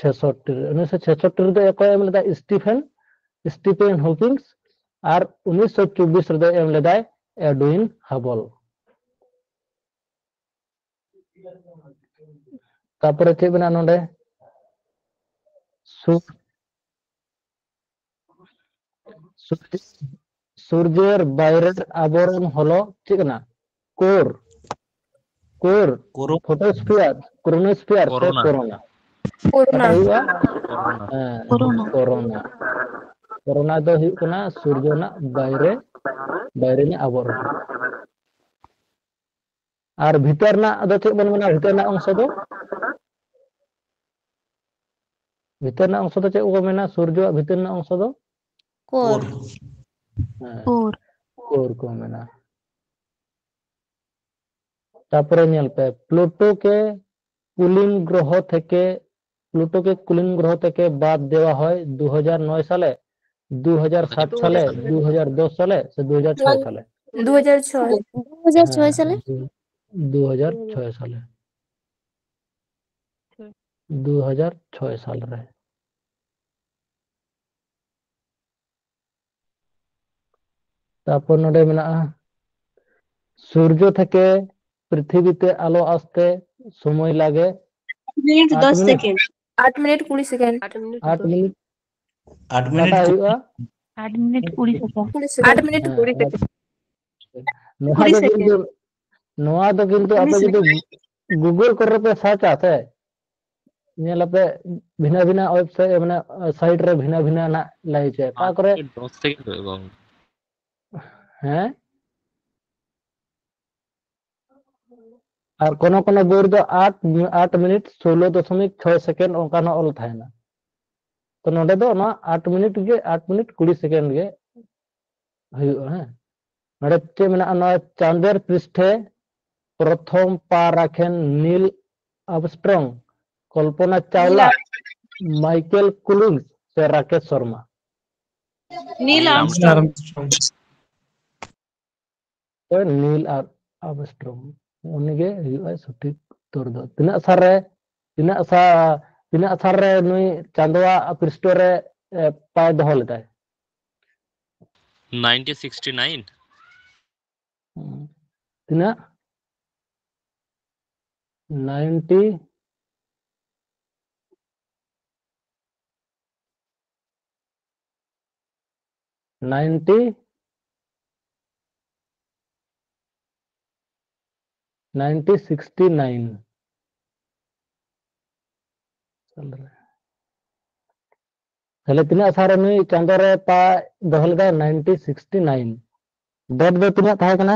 ᱪᱷᱮᱥᱚᱴᱴᱤ ᱨᱮ᱾ ᱩᱱᱤᱥᱥᱚ ᱪᱷᱮᱥᱚᱴᱴᱤ ᱨᱮᱫᱚ ᱚᱠᱚᱭ ᱮᱢ ᱞᱮᱫᱟ? Stephen, Stephen ᱦᱚᱠᱤᱝᱥ᱾ ᱟᱨ ᱩᱱᱤᱥᱥᱚ ᱪᱚᱵᱵᱤᱥ ᱨᱮᱫᱚ ᱮᱢ ᱞᱮᱫᱟᱭ ᱮᱰᱣᱤᱱ ᱦᱟᱵᱚᱞ᱾ ᱛᱟᱯᱚᱨᱮ ᱪᱮᱫ ᱢᱮᱱᱟᱜᱼᱟ ᱱᱚᱰᱮ? ᱥᱩ-, ᱥᱩᱨᱡ-, ᱥᱩᱨᱡᱮᱨ ᱵᱟᱭᱨᱮᱨ ᱟᱵᱚᱨᱚᱱ ᱦᱚᱞᱚ ᱪᱮᱫ ᱠᱟᱱᱟ? ᱠᱳᱨ, ᱠᱳᱨ, ᱠᱳᱨᱳ-, ᱯᱷᱳᱴᱳᱥᱯᱷᱤᱭᱟᱨ, ᱠᱨᱳᱱᱳᱥᱯᱷᱤᱭᱟᱨ ᱥᱮ ᱠᱳᱨᱳᱱᱟ᱾ ᱠᱳᱨᱳᱱᱟ? ᱠᱳᱨᱳᱱᱟ᱾ ᱚᱠᱟᱴᱟᱜ ᱦᱩᱭᱩᱜᱼᱟ? ᱠᱳᱨᱳᱱᱟ᱾ ᱦᱮᱸ, ᱠᱳᱨᱳᱱᱟ᱾ ᱠᱳᱨᱳᱱᱟ᱾ ᱠᱳᱨᱳᱱᱟ ᱫᱚ ᱦᱩᱭᱩᱜ ᱠᱟᱱᱟ ᱥᱩᱨᱡᱚ ᱨᱮᱱᱟᱜ ᱵᱟᱭᱨᱮ, ᱵᱟᱭᱨᱮ ᱨᱮᱱᱟᱜ ᱟᱵᱚᱨᱚᱱ᱾ ᱟᱨ ᱵᱷᱤᱛᱟᱹᱨ ᱨᱮᱱᱟᱜ ᱫᱚ ᱪᱮᱫ ᱵᱚᱱ ᱢᱮᱱᱟ? ᱵᱷᱤᱛᱟᱹᱨ ᱨᱮᱱᱟᱜ ᱚᱝᱥᱚ ᱫᱚ, ᱵᱷᱤᱛᱟᱹᱨ ᱨᱮᱱᱟᱜ ᱚᱝᱥᱚ ᱫᱚ ᱪᱮᱫ ᱠᱚ ᱢᱮᱱᱟ? ᱥᱩᱨᱡᱚᱣᱟᱜ ᱵᱷᱤᱛᱟᱹᱨ ᱨᱮᱱᱟᱜ ᱚᱝᱥᱚ ᱫᱚ? ᱠᱳᱨ᱾ ᱦᱮᱸ, ᱠᱳᱨ᱾ ᱠᱳᱨ ᱠᱚ ᱢᱮᱱᱟ᱾ ᱛᱟᱯᱚᱨᱮ ᱧᱮᱞ ᱯᱮ, ᱯᱞᱩᱴᱳ ᱠᱮ ᱠᱩᱞᱤᱱ ᱜᱨᱚᱦᱚ ᱛᱷᱮᱠᱮ, ᱯᱞᱩᱴᱳ ᱠᱮ ᱠᱩᱞᱤᱱ ᱜᱨᱚᱦᱚ ᱛᱷᱮᱠᱮ ᱵᱟᱫ ᱫᱮᱣᱟ ᱦᱚᱭ ᱫᱩ ᱦᱟᱡᱟᱨ ᱱᱚᱭ ᱥᱟᱞᱮ, ᱫᱩ ᱦᱟᱡᱟᱨ ᱥᱟᱛ ᱥᱟᱞᱮ, ᱫᱩ ᱦᱟᱡᱟᱨ ᱫᱚᱥ ᱥᱟᱞᱮ ᱥᱮ ᱫᱩ ᱦᱟᱡᱟᱨ ᱪᱷᱚᱭ ᱥᱟᱞᱮ? ᱫᱩ ᱦᱟᱡᱟᱨ ᱪᱷᱚᱭ᱾ ᱫᱩ ᱦᱟᱡᱟᱨ ᱪᱷᱚᱭ ᱦᱮᱸ, ᱥᱟᱞᱮ? ᱫᱩ-, ᱫᱩ ᱦᱟᱡᱟᱨ ᱪᱷᱚᱭ ᱥᱟᱞᱮ᱾ ᱫᱩ ᱦᱟᱡᱟᱨ ᱪᱷᱚᱭ ᱥᱟᱞ ᱨᱮ᱾ ᱛᱟᱯᱚᱨ ᱱᱚᱰᱮ ᱢᱮᱱᱟᱜᱼᱟ, ᱥᱩᱨᱡᱚ ᱛᱷᱮᱠᱮ ᱯᱨᱤᱛᱷᱤᱵᱤ ᱛᱮ ᱟᱞᱚ ᱟᱥᱛᱮ ᱥᱚᱢᱚᱭ ᱞᱟᱜᱮ ᱢᱤᱱᱤᱴ ᱟᱴ ᱫᱚᱥ ᱢᱤᱱᱤᱴ᱾ ᱥᱮᱠᱮᱱᱰ᱾ ᱟᱴ ᱢᱤᱱᱤᱴ ᱠᱩᱲᱤ ᱥᱮᱠᱮᱱᱰ᱾ ᱟᱴ ᱢᱤᱱᱤᱴ᱾ ᱟᱴ ᱢᱤᱱᱤᱴ᱾ ᱟᱴ ᱢᱤᱱᱤᱴ ᱠᱟᱴᱟᱣ ᱠᱩᱲᱤ᱾ ᱦᱩᱭᱩᱜᱼᱟ᱾ ᱟᱴ ᱢᱤᱱᱤᱴ ᱠᱩᱲᱤ ᱥᱮᱠᱮᱱᱰ᱾ ᱟᱴ ᱢᱤᱱᱤᱴ ᱠᱩᱲᱤ ᱦᱮᱸ, ᱥᱮᱠᱮᱱᱰ᱾ ᱱᱚᱣᱟ ᱠᱩᱲᱤ ᱫᱚ ᱥᱮᱠᱮᱱᱰ᱾ ᱠᱤᱱᱛᱩ, ᱱᱚᱣᱟ ᱫᱚ ᱠᱤᱱᱛᱩ ᱠᱩᱲᱤ ᱟᱯᱮ ᱡᱩᱫᱤ ᱥᱮᱠᱮᱱᱰ᱾ Google ᱠᱚᱨᱮ ᱯᱮ ᱥᱟᱨᱪᱟ ᱥᱮ, ᱧᱮᱞ ᱟᱯᱮ ᱵᱷᱤᱱᱟᱹ ᱵᱷᱤᱱᱟᱹ ᱣᱮᱵᱥᱟᱭᱤᱴ, ᱢᱟᱱᱮ ᱥᱟᱭᱤᱴ ᱨᱮ ᱵᱷᱤᱱᱟᱹ ᱵᱷᱤᱱᱟᱹ ᱱᱟᱜ ᱞᱟᱹᱭ ᱦᱚᱪᱚᱭᱟ᱾ ᱚᱠᱟ ᱟᱴ ᱠᱚᱨᱮ ᱢᱤᱱᱤᱴ ᱫᱚᱥ ᱥᱮᱠᱮᱱᱰ ᱦᱩᱭᱩᱜᱼᱟ ᱜᱚᱝᱠᱮ᱾ ᱦᱮᱸ? ᱟᱨ ᱠᱳᱱᱳ ᱠᱳᱱᱳ ᱵᱳᱭ ᱨᱮᱫᱚ ᱟᱴ, ᱟᱴ ᱢᱤᱱᱤᱴ ᱥᱳᱞᱳ ᱫᱚᱥᱚᱢᱤᱠ ᱪᱷᱚᱭ ᱥᱮᱠᱮᱱᱰ ᱚᱱᱠᱟᱱᱟᱜ ᱚᱞ ᱛᱟᱦᱮᱱᱟ᱾ ᱛᱚ ᱱᱚᱰᱮ ᱫᱚ ᱱᱚᱣᱟ ᱟᱴ ᱢᱤᱱᱤᱴ ᱜᱮ, ᱟᱴ ᱢᱤᱱᱤᱴ ᱠᱩᱲᱤ ᱥᱮᱠᱮᱱᱰ ᱜᱮ ᱦᱩᱭᱩᱜᱼᱟ᱾ ᱦᱮᱸ, ᱱᱚᱰᱮ ᱪᱮᱫ ᱢᱮᱱᱟᱜᱼᱟ? ᱱᱚᱣᱟ ᱪᱟᱸᱫᱮᱨ ᱯᱨᱤᱥᱴᱷᱮ ᱯᱨᱚᱛᱷᱚᱢ ᱯᱟ ᱨᱟᱠᱷᱮᱱ ᱱᱤᱞ ᱟᱨᱢᱥᱴᱨᱚᱝ, ᱠᱚᱞᱯᱚᱱᱟ ᱪᱟᱣᱞᱟ, ᱢᱟᱭᱠᱮᱞ ᱠᱩᱞᱤᱝᱥ ᱥᱮ ᱨᱟᱠᱮᱥ ᱥᱚᱨᱢᱟ? ᱱᱤᱞ ᱱᱤᱞ ᱟᱨᱢᱥᱴᱨᱚᱝ᱾ ᱟᱨᱢᱥᱴᱨᱚᱝ᱾ ᱛᱚ ᱱᱤᱞ ᱟᱨ ᱟᱨᱢᱥᱴᱨᱚᱝ, ᱩᱱᱤᱜᱮ ᱦᱩᱭᱩᱜᱼᱟ ᱥᱚᱴᱷᱤᱠ ᱩᱛᱛᱚᱨ ᱫᱚ᱾ ᱛᱤᱱᱟᱹᱜ ᱥᱟᱞ ᱨᱮ, ᱛᱤᱱᱟᱹᱜ ᱥᱟ ᱛᱤᱱᱟᱹᱜ ᱥᱟᱞ ᱨᱮ ᱱᱩᱭ ᱪᱟᱸᱫᱳᱣᱟᱜ ᱯᱨᱤᱥᱴᱷᱚ ᱨᱮ ᱮ, ᱯᱟᱭ ᱫᱚᱦᱚ ᱞᱮᱫᱟᱭ? Ninety sixty nine. ᱦᱩᱸ᱾ ᱛᱤᱱᱟᱹᱜ? Ninety ninety ninety sixty nine ᱥᱟᱞ ᱨᱮ᱾ ᱛᱟᱦᱞᱮ ᱛᱤᱱᱟᱹᱜ ᱥᱟᱞ ᱨᱮ ᱱᱩᱭ ᱪᱟᱸᱫᱳ ᱨᱮ ᱯᱟᱭ ᱫᱚᱦᱚ ᱞᱮᱫᱟ? Ninety sixty nine. ᱰᱮᱴ ᱫᱚ ᱛᱤᱱᱟᱹᱜ ᱛᱟᱦᱮᱸ ᱠᱟᱱᱟ?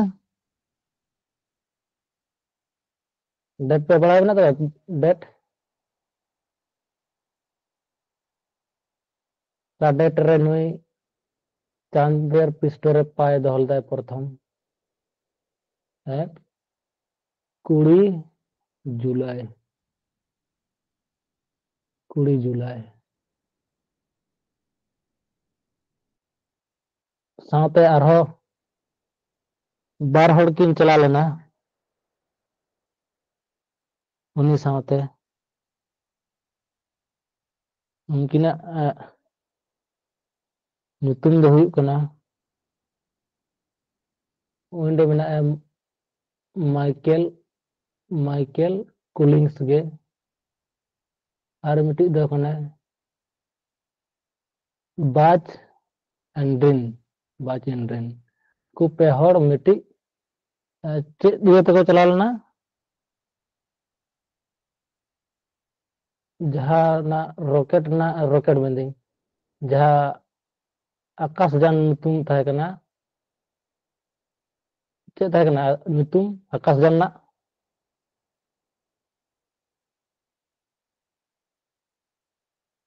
ᱰᱮᱴ ᱯᱮ ᱵᱟᱲᱟᱭ ᱢᱮᱱᱟᱜ ᱛᱟᱯᱮᱭᱟ? ᱰᱮᱴ? ᱚᱠᱟ ᱰᱮᱴ ᱨᱮ ᱱᱩᱭ ᱪᱟᱸᱫᱮᱨ ᱯᱨᱤᱥᱴᱷᱚ ᱨᱮ ᱯᱟᱭ ᱫᱚᱦᱚ ᱞᱮᱫᱟᱭ ᱯᱨᱚᱛᱷᱚᱢ? ᱦᱮᱸ, ᱠᱩᱲᱤ ᱡᱩᱞᱟᱭ᱾ ᱠᱩᱲᱤ ᱡᱩᱞᱟᱭ᱾ ᱥᱟᱶᱛᱮ ᱟᱨᱦᱚᱸ ᱵᱟᱨ ᱦᱚᱲ ᱠᱤᱱ ᱪᱟᱞᱟᱣ ᱞᱮᱱᱟ ᱩᱱᱤ ᱥᱟᱶᱛᱮ᱾ ᱩᱱᱠᱤᱱᱟᱜ ᱮ, ᱧᱩᱛᱩᱢ ᱫᱚ ᱦᱩᱭᱩᱜ ᱠᱟᱱᱟ, ᱚᱸᱰᱮ ᱢᱮᱱᱟᱜᱼᱟ ᱢᱟᱭᱠᱮᱞ, ᱢᱟᱭᱠᱮᱞ ᱠᱩᱞᱤᱝᱥ ᱜᱮ᱾ ᱟᱨ ᱢᱤᱫᱴᱤᱡ ᱫᱚ ᱠᱟᱱᱟᱭ ᱵᱟᱪ ᱮᱱᱰᱨᱤᱱ, ᱵᱟᱪ ᱮᱱᱰᱨᱤᱱ᱾ ᱠᱚ ᱯᱮ ᱦᱚᱲ ᱢᱤᱫᱴᱤᱡ, ᱮ, ᱪᱮᱫ ᱤᱭᱟᱹ ᱛᱮᱠᱚ ᱪᱟᱞᱟᱣ ᱞᱮᱱᱟ? ᱡᱟᱦᱟᱸ ᱨᱮᱱᱟᱜ ᱨᱚᱠᱮᱴ ᱨᱮᱱᱟᱜ, ᱨᱚᱠᱮᱴ ᱢᱮᱱᱫᱟᱹᱧ, ᱡᱟᱦᱟᱸ ᱟᱠᱟᱥᱡᱟᱱ ᱧᱩᱛᱩᱢ ᱛᱟᱦᱮᱸ ᱠᱟᱱᱟ, ᱪᱮᱫ ᱛᱟᱦᱮᱸ ᱠᱟᱱᱟ ᱧᱩᱛᱩᱢ ᱟᱠᱟᱥᱡᱟᱱ ᱨᱮᱱᱟᱜ?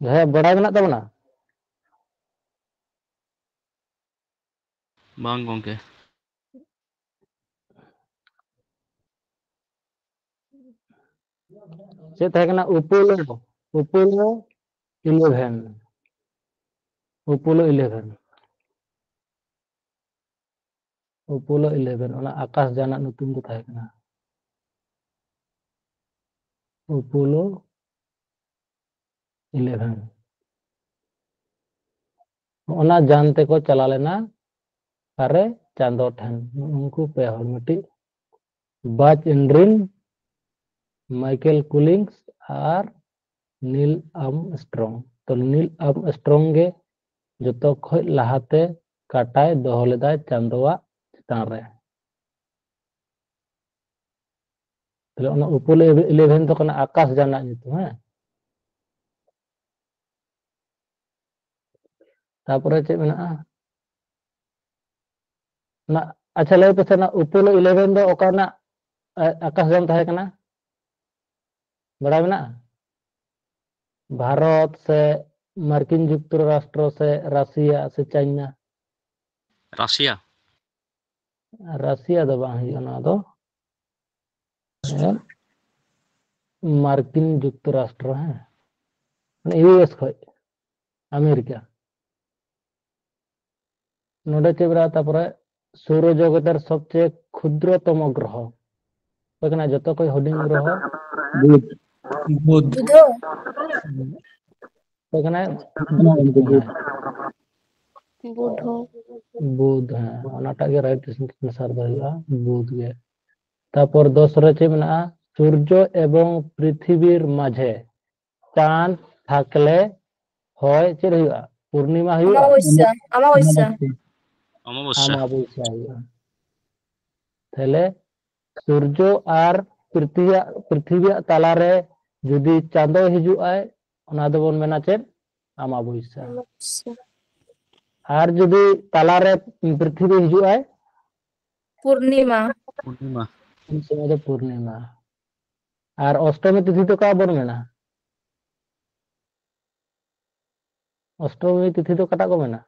ᱡᱟᱦᱟᱸᱭᱟᱜ ᱵᱟᱲᱟᱭ ᱢᱮᱱᱟᱜ ᱛᱟᱵᱚᱱᱟ? ᱵᱟᱝ ᱜᱚᱝᱠᱮ᱾ ᱪᱮᱫ ᱛᱟᱦᱮᱸ ᱠᱟᱱᱟ? ᱩᱯᱳᱞᱳ, ᱩᱯᱳᱞᱳ ᱤᱞᱮᱵᱷᱮᱱ, ᱩᱯᱳᱞᱳ ᱤᱞᱮᱵᱷᱮᱱ, ᱩᱯᱳᱞᱳ ᱤᱞᱮᱵᱷᱮᱱ, ᱚᱱᱟ ᱟᱠᱟᱥ ᱡᱟᱱᱟᱜ ᱧᱩᱛᱩᱢ ᱫᱚ ᱛᱟᱦᱮᱸ ᱠᱟᱱᱟ ᱩᱯᱳᱞᱳ ᱤᱞᱮᱵᱷᱮᱱ᱾ ᱚᱱᱟ ᱡᱟᱱ ᱛᱮᱠᱚ ᱪᱟᱞᱟᱣ ᱞᱮᱱᱟ ᱚᱠᱟᱨᱮ? ᱪᱟᱸᱫᱚ ᱴᱷᱮᱱ᱾ ᱩᱱᱠᱩ ᱯᱮ ᱦᱚᱲ, ᱢᱤᱫᱴᱤᱡ ᱵᱟᱡᱽ ᱮᱱᱰᱨᱤᱱ, ᱢᱟᱭᱠᱮᱞ ᱠᱩᱞᱤᱝᱥ ᱟᱨ ᱱᱤᱞ ᱟᱨᱢᱥᱴᱨᱚᱝ᱾ ᱛᱚ ᱱᱤᱞ ᱟᱨᱢᱥᱴᱨᱚᱝ ᱜᱮ ᱡᱚᱛᱚ ᱠᱷᱚᱡ ᱞᱟᱦᱟᱛᱮ ᱠᱟᱴᱟᱭ ᱫᱚᱦᱚ ᱞᱮᱫᱟᱭ ᱪᱟᱸᱫᱚᱣᱟᱜ ᱪᱮᱛᱟᱱ ᱨᱮ᱾ ᱛᱟᱦᱞᱮ ᱚᱱᱟ ᱩᱯᱳᱞᱳ ᱤᱞᱮᱵᱷᱮᱱ ᱫᱚ ᱠᱟᱱᱟ ᱟᱠᱟᱥ ᱡᱟᱱᱟᱜ ᱧᱩᱛᱩᱢ, ᱦᱮᱸ᱾ ᱛᱟᱯᱚᱨᱮ ᱪᱮᱫ ᱢᱮᱱᱟᱜᱼᱟ? ᱚᱱᱟ, ᱟᱪᱪᱷᱟ, ᱞᱟᱹᱭ ᱯᱮᱥᱮ, ᱚᱱᱟ ᱩᱯᱳᱞᱳ ᱤᱞᱮᱵᱷᱮᱱ ᱫᱚ ᱚᱠᱟ ᱨᱮᱱᱟᱜ, ᱮ, ᱟᱠᱟᱥ ᱡᱟᱱ ᱛᱟᱦᱮᱸ ᱠᱟᱱᱟ? ᱵᱟᱲᱟᱭ ᱢᱮᱱᱟᱜᱼᱟ? ᱵᱷᱟᱨᱚᱛ ᱥᱮ ᱢᱟᱨᱠᱤᱱ ᱡᱩᱠᱛᱚᱨᱟᱥᱴᱨᱚ ᱥᱮ ᱨᱟᱥᱤᱭᱟ ᱥᱮ ᱪᱟᱭᱱᱟ? ᱨᱟᱥᱤᱭᱟ᱾ ᱨᱟᱥᱤᱭᱟ ᱫᱚ ᱵᱟᱝ ᱦᱩᱭᱩᱜᱼᱟ ᱱᱚᱣᱟ ᱫᱚ᱾ ᱦᱮᱸ, ᱢᱟᱨᱠᱤᱱ ᱡᱩᱠᱛᱚᱨᱟᱥᱴᱨᱚ, ᱦᱮᱸ, ᱢᱟᱱᱮ ᱤᱭᱩ ᱮᱥ ᱠᱷᱚᱡ, ᱟᱢᱮᱨᱤᱠᱟ᱾ ᱱᱚᱰᱮ ᱪᱮᱫ ᱢᱮᱱᱟᱜᱼᱟ? ᱛᱟᱯᱚᱨᱮ ᱥᱳᱣᱨᱚ ᱡᱚᱜᱚᱛᱮᱨ ᱥᱚᱵᱪᱮᱭᱮ ᱠᱷᱩᱫᱨᱚᱛᱚᱢᱚ ᱜᱨᱚᱦᱚ ᱚᱠᱚᱭ ᱠᱟᱱᱟᱭ? ᱡᱚᱛᱚ ᱠᱷᱚᱡ ᱦᱩᱰᱤᱧ ᱜᱨᱚᱦᱚ? ᱵᱩᱫᱷ᱾ ᱵᱩᱫᱷ᱾ ᱵᱩᱫᱷᱚ᱾ ᱚᱠᱚᱭ ᱠᱟᱱᱟᱭ? ᱵᱩᱫᱷ᱾ ᱵᱩᱫᱷᱚ᱾ ᱵᱩᱫᱷ, ᱦᱮᱸ, ᱚᱱᱟᱴᱟᱜ ᱜᱮ right answer ᱫᱚ ᱦᱩᱭᱩᱜᱼᱟ, ᱵᱩᱫᱷ ᱜᱮ᱾ ᱛᱟᱯᱚᱨ ᱫᱚᱥ ᱨᱮ ᱪᱮᱫ ᱢᱮᱱᱟᱜᱼᱟ? ᱥᱩᱨᱡᱚ ᱮᱵᱚᱝ ᱯᱨᱤᱛᱷᱤᱵᱤᱨ ᱢᱟᱡᱷᱮ ᱪᱟᱸᱫ ᱛᱷᱟᱠᱞᱮ ᱦᱚᱭ ᱪᱮᱫ ᱦᱩᱭᱩᱜᱼᱟ? ᱯᱩᱨᱱᱤᱢᱟ ᱦᱩᱭᱩᱜᱼᱟ? ᱚᱢᱟᱵᱚᱥᱭᱟ, ᱚᱢᱟᱵᱚᱥᱭᱟ᱾ ᱚᱢᱟᱵᱚᱥᱭᱟ᱾ ᱚᱢᱟᱵᱚᱥᱭᱟ ᱦᱩᱭᱩᱜᱼᱟ᱾ ᱛᱟᱦᱞᱮ ᱥᱩᱨᱡᱚ ᱟᱨ ᱯᱨᱤᱛᱷᱤᱵᱤᱭᱟᱜ, ᱯᱨᱤᱛᱷᱤᱵᱤᱭᱟᱜ ᱛᱟᱞᱟᱨᱮ ᱡᱩᱫᱤ ᱪᱟᱸᱫᱚ ᱦᱤᱡᱩᱜ ᱟᱭ, ᱚᱱᱟ ᱫᱚᱵᱚᱱ ᱢᱮᱱᱟ ᱪᱮᱫ? ᱟᱢᱟᱵᱚᱥᱭᱟ᱾ ᱟᱢᱟᱵᱚᱥᱭᱟ᱾ ᱟᱨ ᱡᱩᱫᱤ ᱛᱟᱞᱟᱨᱮ ᱯᱨᱤᱛᱷᱤᱵᱤ ᱦᱤᱡᱩᱜ ᱟᱭ? ᱯᱩᱨᱱᱤᱢᱟ᱾ ᱯᱩᱨᱱᱤᱢᱟ᱾ ᱩᱱ ᱥᱚᱢᱚᱭ ᱫᱚ ᱯᱩᱨᱱᱤᱢᱟ᱾ ᱟᱨ ᱚᱥᱴᱚᱢᱤ ᱛᱤᱛᱷᱤ ᱫᱚ ᱚᱠᱟ ᱵᱚᱱ ᱢᱮᱱᱟ? ᱚᱥᱴᱚᱢᱤ ᱛᱤᱛᱷᱤ ᱫᱚ ᱚᱠᱟᱴᱟᱜ ᱠᱚ ᱢᱮᱱᱟ?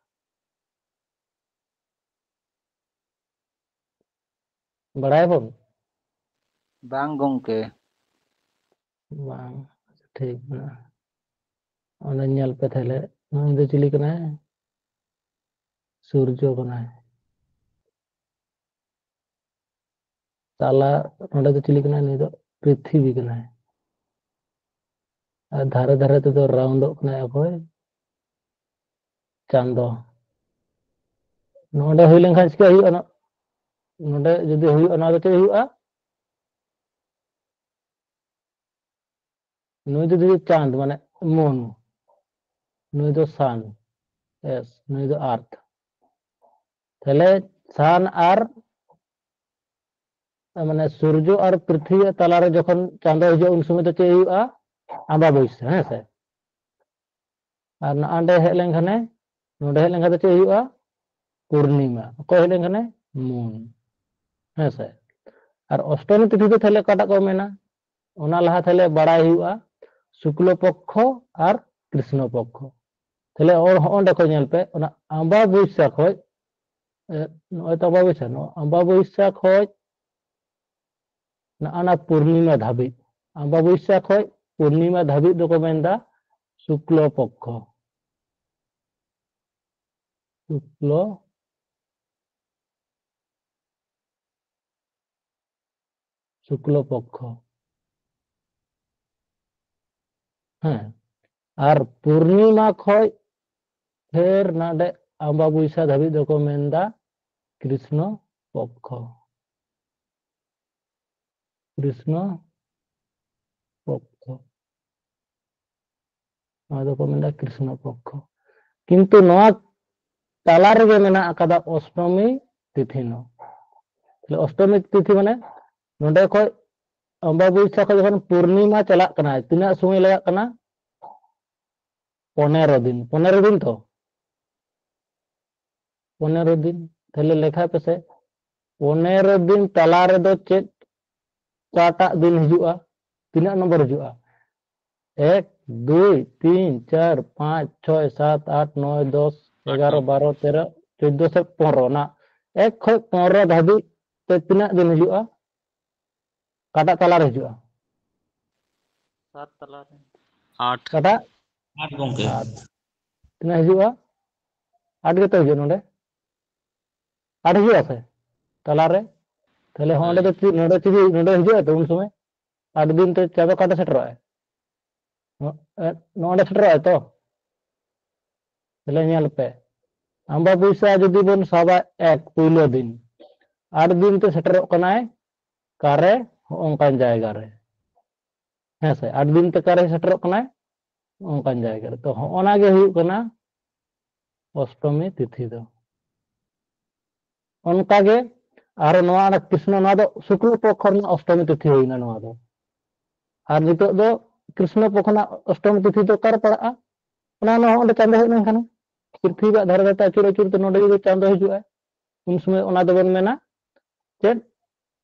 ᱵᱟᱲᱟᱭᱟᱵᱚᱱ? ᱵᱟᱝ ᱜᱚᱝᱠᱮ᱾ ᱵᱟᱝ, ᱴᱷᱤᱠ ᱢᱮᱱᱟᱜᱼᱟ᱾ ᱚᱸᱰᱮ ᱧᱮᱞ ᱯᱮ ᱛᱟᱦᱞᱮ, ᱱᱩᱭ ᱫᱚ ᱪᱤᱞᱤ ᱠᱟᱱᱟᱭ? ᱥᱩᱨᱡᱚ ᱠᱟᱱᱟᱭ᱾ ᱛᱟᱞᱟ ᱱᱚᱰᱮ ᱫᱚ ᱪᱤᱞᱤ ᱠᱟᱱᱟᱭ? ᱱᱩᱭ ᱫᱚ ᱯᱨᱤᱛᱷᱤᱵᱤ ᱠᱟᱱᱟᱭ᱾ ᱟᱨ ᱫᱷᱟᱨᱮ ᱫᱷᱟᱨᱮ ᱛᱮᱫᱚ ᱨᱟᱣᱩᱱᱰᱚᱜ ᱠᱟᱱᱟᱭ ᱚᱠᱚᱭ? ᱪᱟᱸᱫᱚ᱾ ᱱᱚᱰᱮ ᱦᱩᱭ ᱞᱮᱱᱠᱷᱟᱱ ᱪᱤᱠᱟᱹ ᱦᱩᱭᱩᱜᱼᱟ? ᱱᱚ-, ᱱᱚᱰᱮ ᱡᱩᱫᱤ ᱦᱩᱭᱩᱜᱼᱟ, ᱱᱚᱣᱟ ᱫᱚ ᱪᱮᱫ ᱦᱩᱭᱩᱜᱼᱟ? ᱱᱩᱭ ᱫᱚ ᱡᱩᱫᱤ ᱪᱟᱸᱫ, ᱢᱟᱱᱮ moon, ᱱᱩᱭ ᱫᱚ sun, yes, ᱱᱩᱭ ᱫᱚ earth᱾ ᱛᱟᱦᱞᱮ sun ᱟᱨ, ᱢᱟᱱᱮ ᱥᱩᱨᱡᱚ ᱟᱨ ᱯᱨᱤᱛᱷᱤᱵᱤ ᱛᱟᱞᱟᱨᱮ ᱡᱚᱠᱷᱚᱱ ᱪᱟᱸᱫᱚ ᱦᱤᱡᱩᱜᱼᱟ, ᱩᱱ ᱥᱚᱢᱚᱭ ᱫᱚ ᱪᱮᱫ ᱦᱩᱭᱩᱜᱼᱟ? ᱟᱢᱵᱟᱵᱟᱹᱥᱭᱟᱹ, ᱦᱮᱸ ᱥᱮ? ᱟᱨ ᱱᱚᱸᱰᱮ ᱦᱮᱡ ᱞᱮᱱᱠᱷᱟᱱᱮ, ᱱᱚᱸᱰᱮ ᱦᱮᱡ ᱞᱮᱱᱠᱷᱟᱱ ᱫᱚ ᱪᱮᱫ ᱦᱩᱭᱩᱜᱼᱟ? ᱯᱩᱨᱱᱤᱢᱟ᱾ ᱚᱠᱚᱭ ᱦᱮᱡ ᱞᱮᱱᱠᱷᱟᱱᱮ? moon, ᱦᱮᱸ ᱥᱮ? ᱟᱨ ᱚᱥᱴᱚᱢᱤ ᱛᱤᱛᱷᱤ ᱫᱚ ᱛᱟᱦᱞᱮ ᱚᱠᱟᱴᱟᱜ ᱠᱚ ᱢᱮᱱᱟ? ᱚᱱᱟ ᱞᱟᱦᱟ ᱛᱟᱦᱞᱮ ᱵᱟᱲᱟᱭ ᱦᱩᱭᱩᱜᱼᱟ ᱥᱩᱠᱞᱚ ᱯᱚᱠᱠᱷᱚ ᱟᱨ ᱠᱨᱤᱥᱱᱚ ᱯᱚᱠᱠᱷᱚ᱾ ᱛᱟᱦᱞᱮ ᱚ-, ᱦᱚᱸᱜᱼᱚᱸᱰᱮ ᱠᱷᱚᱡ ᱧᱮᱞ ᱯᱮ, ᱚᱱᱟ ᱟᱢᱵᱟᱵᱟᱹᱥᱭᱟᱹ ᱠᱷᱚᱡ, ᱮ, ᱱᱚᱜᱼᱚᱭ ᱛᱚ ᱟᱢᱵᱟᱵᱟᱹᱥᱭᱟᱹ, ᱱᱚᱣᱟ ᱟᱢᱵᱟᱵᱟᱹᱥᱭᱟᱹ ᱠᱷᱚᱡ ᱱᱚᱜᱼᱚ ᱱᱟ ᱯᱩᱨᱱᱤᱢᱟ ᱫᱷᱟᱹᱵᱤᱡ, ᱟᱢᱵᱟᱵᱟᱹᱥᱭᱟᱹ ᱠᱷᱚᱡ ᱯᱩᱨᱱᱤᱢᱟ ᱫᱷᱟᱹᱵᱤᱡ ᱫᱚᱠᱚ ᱢᱮᱱᱫᱟ ᱥᱩᱠᱞᱚ ᱯᱚᱠᱠᱷᱚ, ᱥᱩᱠᱞᱚ ᱥᱩᱠᱞᱚ ᱯᱚᱠᱠᱷᱚ᱾ ᱦᱮᱸ, ᱟᱨ ᱯᱩᱨᱱᱤᱢᱟ ᱠᱷᱚᱡ ᱯᱷᱮᱨ ᱱᱟᱰᱮ ᱟᱢᱵᱟᱵᱩᱭᱥᱟ ᱫᱷᱟᱹᱵᱤᱡ ᱫᱚᱠᱚ ᱢᱮᱱᱫᱟ ᱠᱨᱤᱥᱱᱚ ᱯᱚᱠᱠᱷᱚ᱾ ᱠᱨᱤᱥᱱᱚ ᱯᱚᱠᱠᱷᱚ᱾ ᱱᱚᱣᱟ ᱫᱚᱠᱚ ᱢᱮᱱᱫᱟ ᱠᱨᱤᱥᱱᱚ ᱯᱚᱠᱠᱷᱚ᱾ ᱠᱤᱱᱛᱩ ᱱᱚᱣᱟ ᱛᱟᱞᱟ ᱨᱮᱜᱮ ᱢᱮᱱᱟᱜ ᱟᱠᱟᱫᱟ ᱚᱥᱴᱚᱢᱤ ᱛᱤᱛᱷᱤ ᱱᱚ᱾ ᱛᱟᱦᱞᱮ ᱚᱥᱴᱚᱢᱤ ᱛᱤᱛᱷᱤ ᱢᱟᱱᱮ ᱱᱚᱰᱮ ᱠᱷᱚᱡ ᱚᱢᱵᱟᱵᱩᱭᱥᱟ ᱠᱷᱚᱡ ᱡᱚᱠᱷᱚᱱ ᱯᱩᱨᱱᱤᱢᱟ ᱪᱟᱞᱟᱜ ᱠᱟᱱᱟ, ᱛᱤᱱᱟᱹᱜ ᱥᱚᱢᱚᱭ ᱞᱟᱜᱟᱜ ᱠᱟᱱᱟ? ᱯᱚᱱᱮᱨᱚ ᱫᱤᱱ᱾ ᱯᱚᱱᱮᱨᱚ ᱫᱤᱱ ᱛᱚ? ᱯᱚᱱᱮᱨᱚ ᱫᱤᱱ᱾ ᱛᱟᱦᱞᱮ ᱞᱮᱠᱷᱟᱭ ᱯᱮᱥᱮ, ᱯᱚᱱᱮᱨᱚ ᱫᱤᱱ ᱛᱟᱞᱟ ᱨᱮᱫᱚ ᱪᱮᱫ, ᱚᱠᱟᱴᱟᱜ ᱫᱤᱱ ᱦᱤᱡᱩᱜᱼᱟ? ᱛᱤᱱᱟᱹᱜ ᱱᱚᱢᱵᱚᱨ ᱦᱤᱡᱩᱜᱼᱟ? ᱮᱠ, ᱫᱩᱭ, ᱛᱤᱱ, ᱪᱟᱨ, ᱯᱟᱸᱪ, ᱪᱷᱚᱭ, ᱥᱟᱛ, ᱟᱴ, ᱱᱚᱭ, ᱫᱚᱥ, ᱮᱜᱟᱨᱚ, ᱵᱟᱨᱚ, ᱛᱮᱨᱚ, ᱪᱳᱫᱽᱫᱳ ᱥᱮ ᱯᱚᱱᱨᱚ, ᱚᱱᱟ ᱮᱠ ᱠᱷᱚᱡ ᱯᱚᱱᱨᱚ ᱫᱷᱟᱹᱵᱤᱡ ᱛᱮ ᱛᱤᱱᱟᱹᱜ ᱫᱤᱱ ᱦᱤᱡᱩᱜᱼᱟ? ᱚᱠᱟᱴᱟᱜ ᱛᱟᱞᱟᱨᱮ ᱦᱤᱡᱩᱜᱼᱟ? ᱥᱟᱛ ᱛᱟᱞᱟᱨᱮ᱾ ᱟᱴ᱾ ᱚᱠᱟᱴᱟᱜ? ᱟᱴ ᱜᱚᱝᱠᱮ᱾ ᱟᱴ᱾ ᱛᱤᱱᱟᱹᱜ ᱦᱤᱡᱩᱜᱼᱟ? ᱟᱴ ᱜᱮᱛᱚ ᱦᱤᱡᱩᱜᱼᱟ ᱱᱚᱰᱮ᱾ ᱟᱴ ᱦᱤᱡᱩᱜᱼᱟ ᱥᱮ? ᱛᱟᱞᱟᱨᱮ᱾ ᱛᱟᱦᱞᱮ ᱦᱚᱸ ᱚᱸᱰᱮ ᱫᱚ ᱦᱮᱸ᱾ ᱪᱮᱫ, ᱱᱚᱰᱮ ᱪᱮᱫ, ᱱᱚᱰᱮ ᱦᱤᱡᱩᱜᱼᱟ ᱛᱚ ᱩᱱ ᱥᱚᱢᱚᱭ? ᱟᱴ ᱫᱤᱱ ᱛᱮ ᱪᱟᱸᱫᱚ ᱚᱠᱟᱴᱷᱮ ᱥᱮᱴᱮᱨᱚᱜᱼᱟᱭ? ᱱᱚ-, ᱮ, ᱱᱚᱰᱮ ᱥᱮᱴᱮᱨᱚᱜᱼᱟᱭ ᱛᱚ? ᱛᱟᱦᱞᱮ ᱧᱮᱞ ᱯᱮ᱾ ᱟᱢᱵᱟᱵᱟᱹᱭᱥᱟ ᱡᱩᱫᱤ ᱵᱚᱱ ᱥᱟᱵᱟ ᱮᱠ ᱯᱩᱭᱞᱟᱹ ᱫᱤᱱ, ᱟᱴ ᱫᱤᱱ ᱛᱮ ᱥᱮᱴᱮᱨᱚᱜ ᱠᱟᱱᱟᱭ ᱚᱠᱟᱨᱮ? ᱦᱚᱸᱜᱼᱚ ᱱᱚᱝᱠᱟᱱ ᱡᱟᱭᱜᱟ ᱨᱮ᱾ ᱦᱮᱸ ᱥᱮ? ᱟᱴ ᱫᱤᱱ ᱛᱮ ᱚᱠᱟᱨᱮ ᱥᱮᱴᱮᱨᱚᱜ ᱠᱟᱱᱟᱭ? ᱚᱱᱠᱟᱱ ᱡᱟᱭᱜᱟ ᱨᱮ᱾ ᱛᱚ, ᱦᱚᱸᱜᱼᱚ ᱱᱟ ᱜᱮ ᱦᱩᱭᱩᱜ ᱠᱟᱱᱟ ᱚᱥᱴᱚᱢᱤ ᱛᱤᱛᱷᱤ ᱫᱚ᱾ ᱚᱱᱠᱟ ᱜᱮ ᱟᱨ ᱱᱚᱣᱟ ᱚᱱᱟ ᱠᱨᱤᱥᱱᱚ, ᱱᱚᱣᱟ ᱫᱚ ᱥᱩᱠᱞᱚ ᱯᱚᱠᱷᱚ ᱨᱮᱱᱟᱜ ᱚᱥᱴᱚᱢᱤ ᱛᱤᱛᱷᱤ ᱦᱩᱭᱱᱟ ᱱᱚᱣᱟ ᱫᱚ᱾ ᱟᱨ ᱱᱤᱛᱚᱜ ᱫᱚ ᱠᱨᱤᱥᱱᱚ ᱯᱚᱠᱷᱚ ᱨᱮᱱᱟᱜ ᱚᱥᱴᱚᱢᱤ ᱛᱤᱛᱷᱤ ᱫᱚ ᱚᱠᱟᱨᱮ ᱯᱟᱲᱟᱜᱼᱟ? ᱚᱱᱟ, ᱚᱱᱟ ᱚᱸᱰᱮ ᱪᱟᱸᱫᱚ ᱦᱮᱡ ᱞᱮᱱᱠᱷᱟᱱ, ᱯᱨᱤᱛᱷᱤᱵᱤ ᱫᱷᱟᱨᱮ ᱫᱷᱟᱨᱮ ᱛᱮ ᱟᱹᱪᱩᱨ ᱟᱹᱪᱩᱨ ᱛᱮ ᱱᱚᱰᱮ ᱡᱩᱫᱤ ᱪᱟᱸᱫᱚ ᱦᱤᱡᱩᱜᱼᱟ, ᱩᱱ ᱥᱚᱢᱚᱭ ᱚᱱᱟ ᱫᱚᱵᱚᱱ ᱢᱮᱱᱟ ᱪᱮᱫ?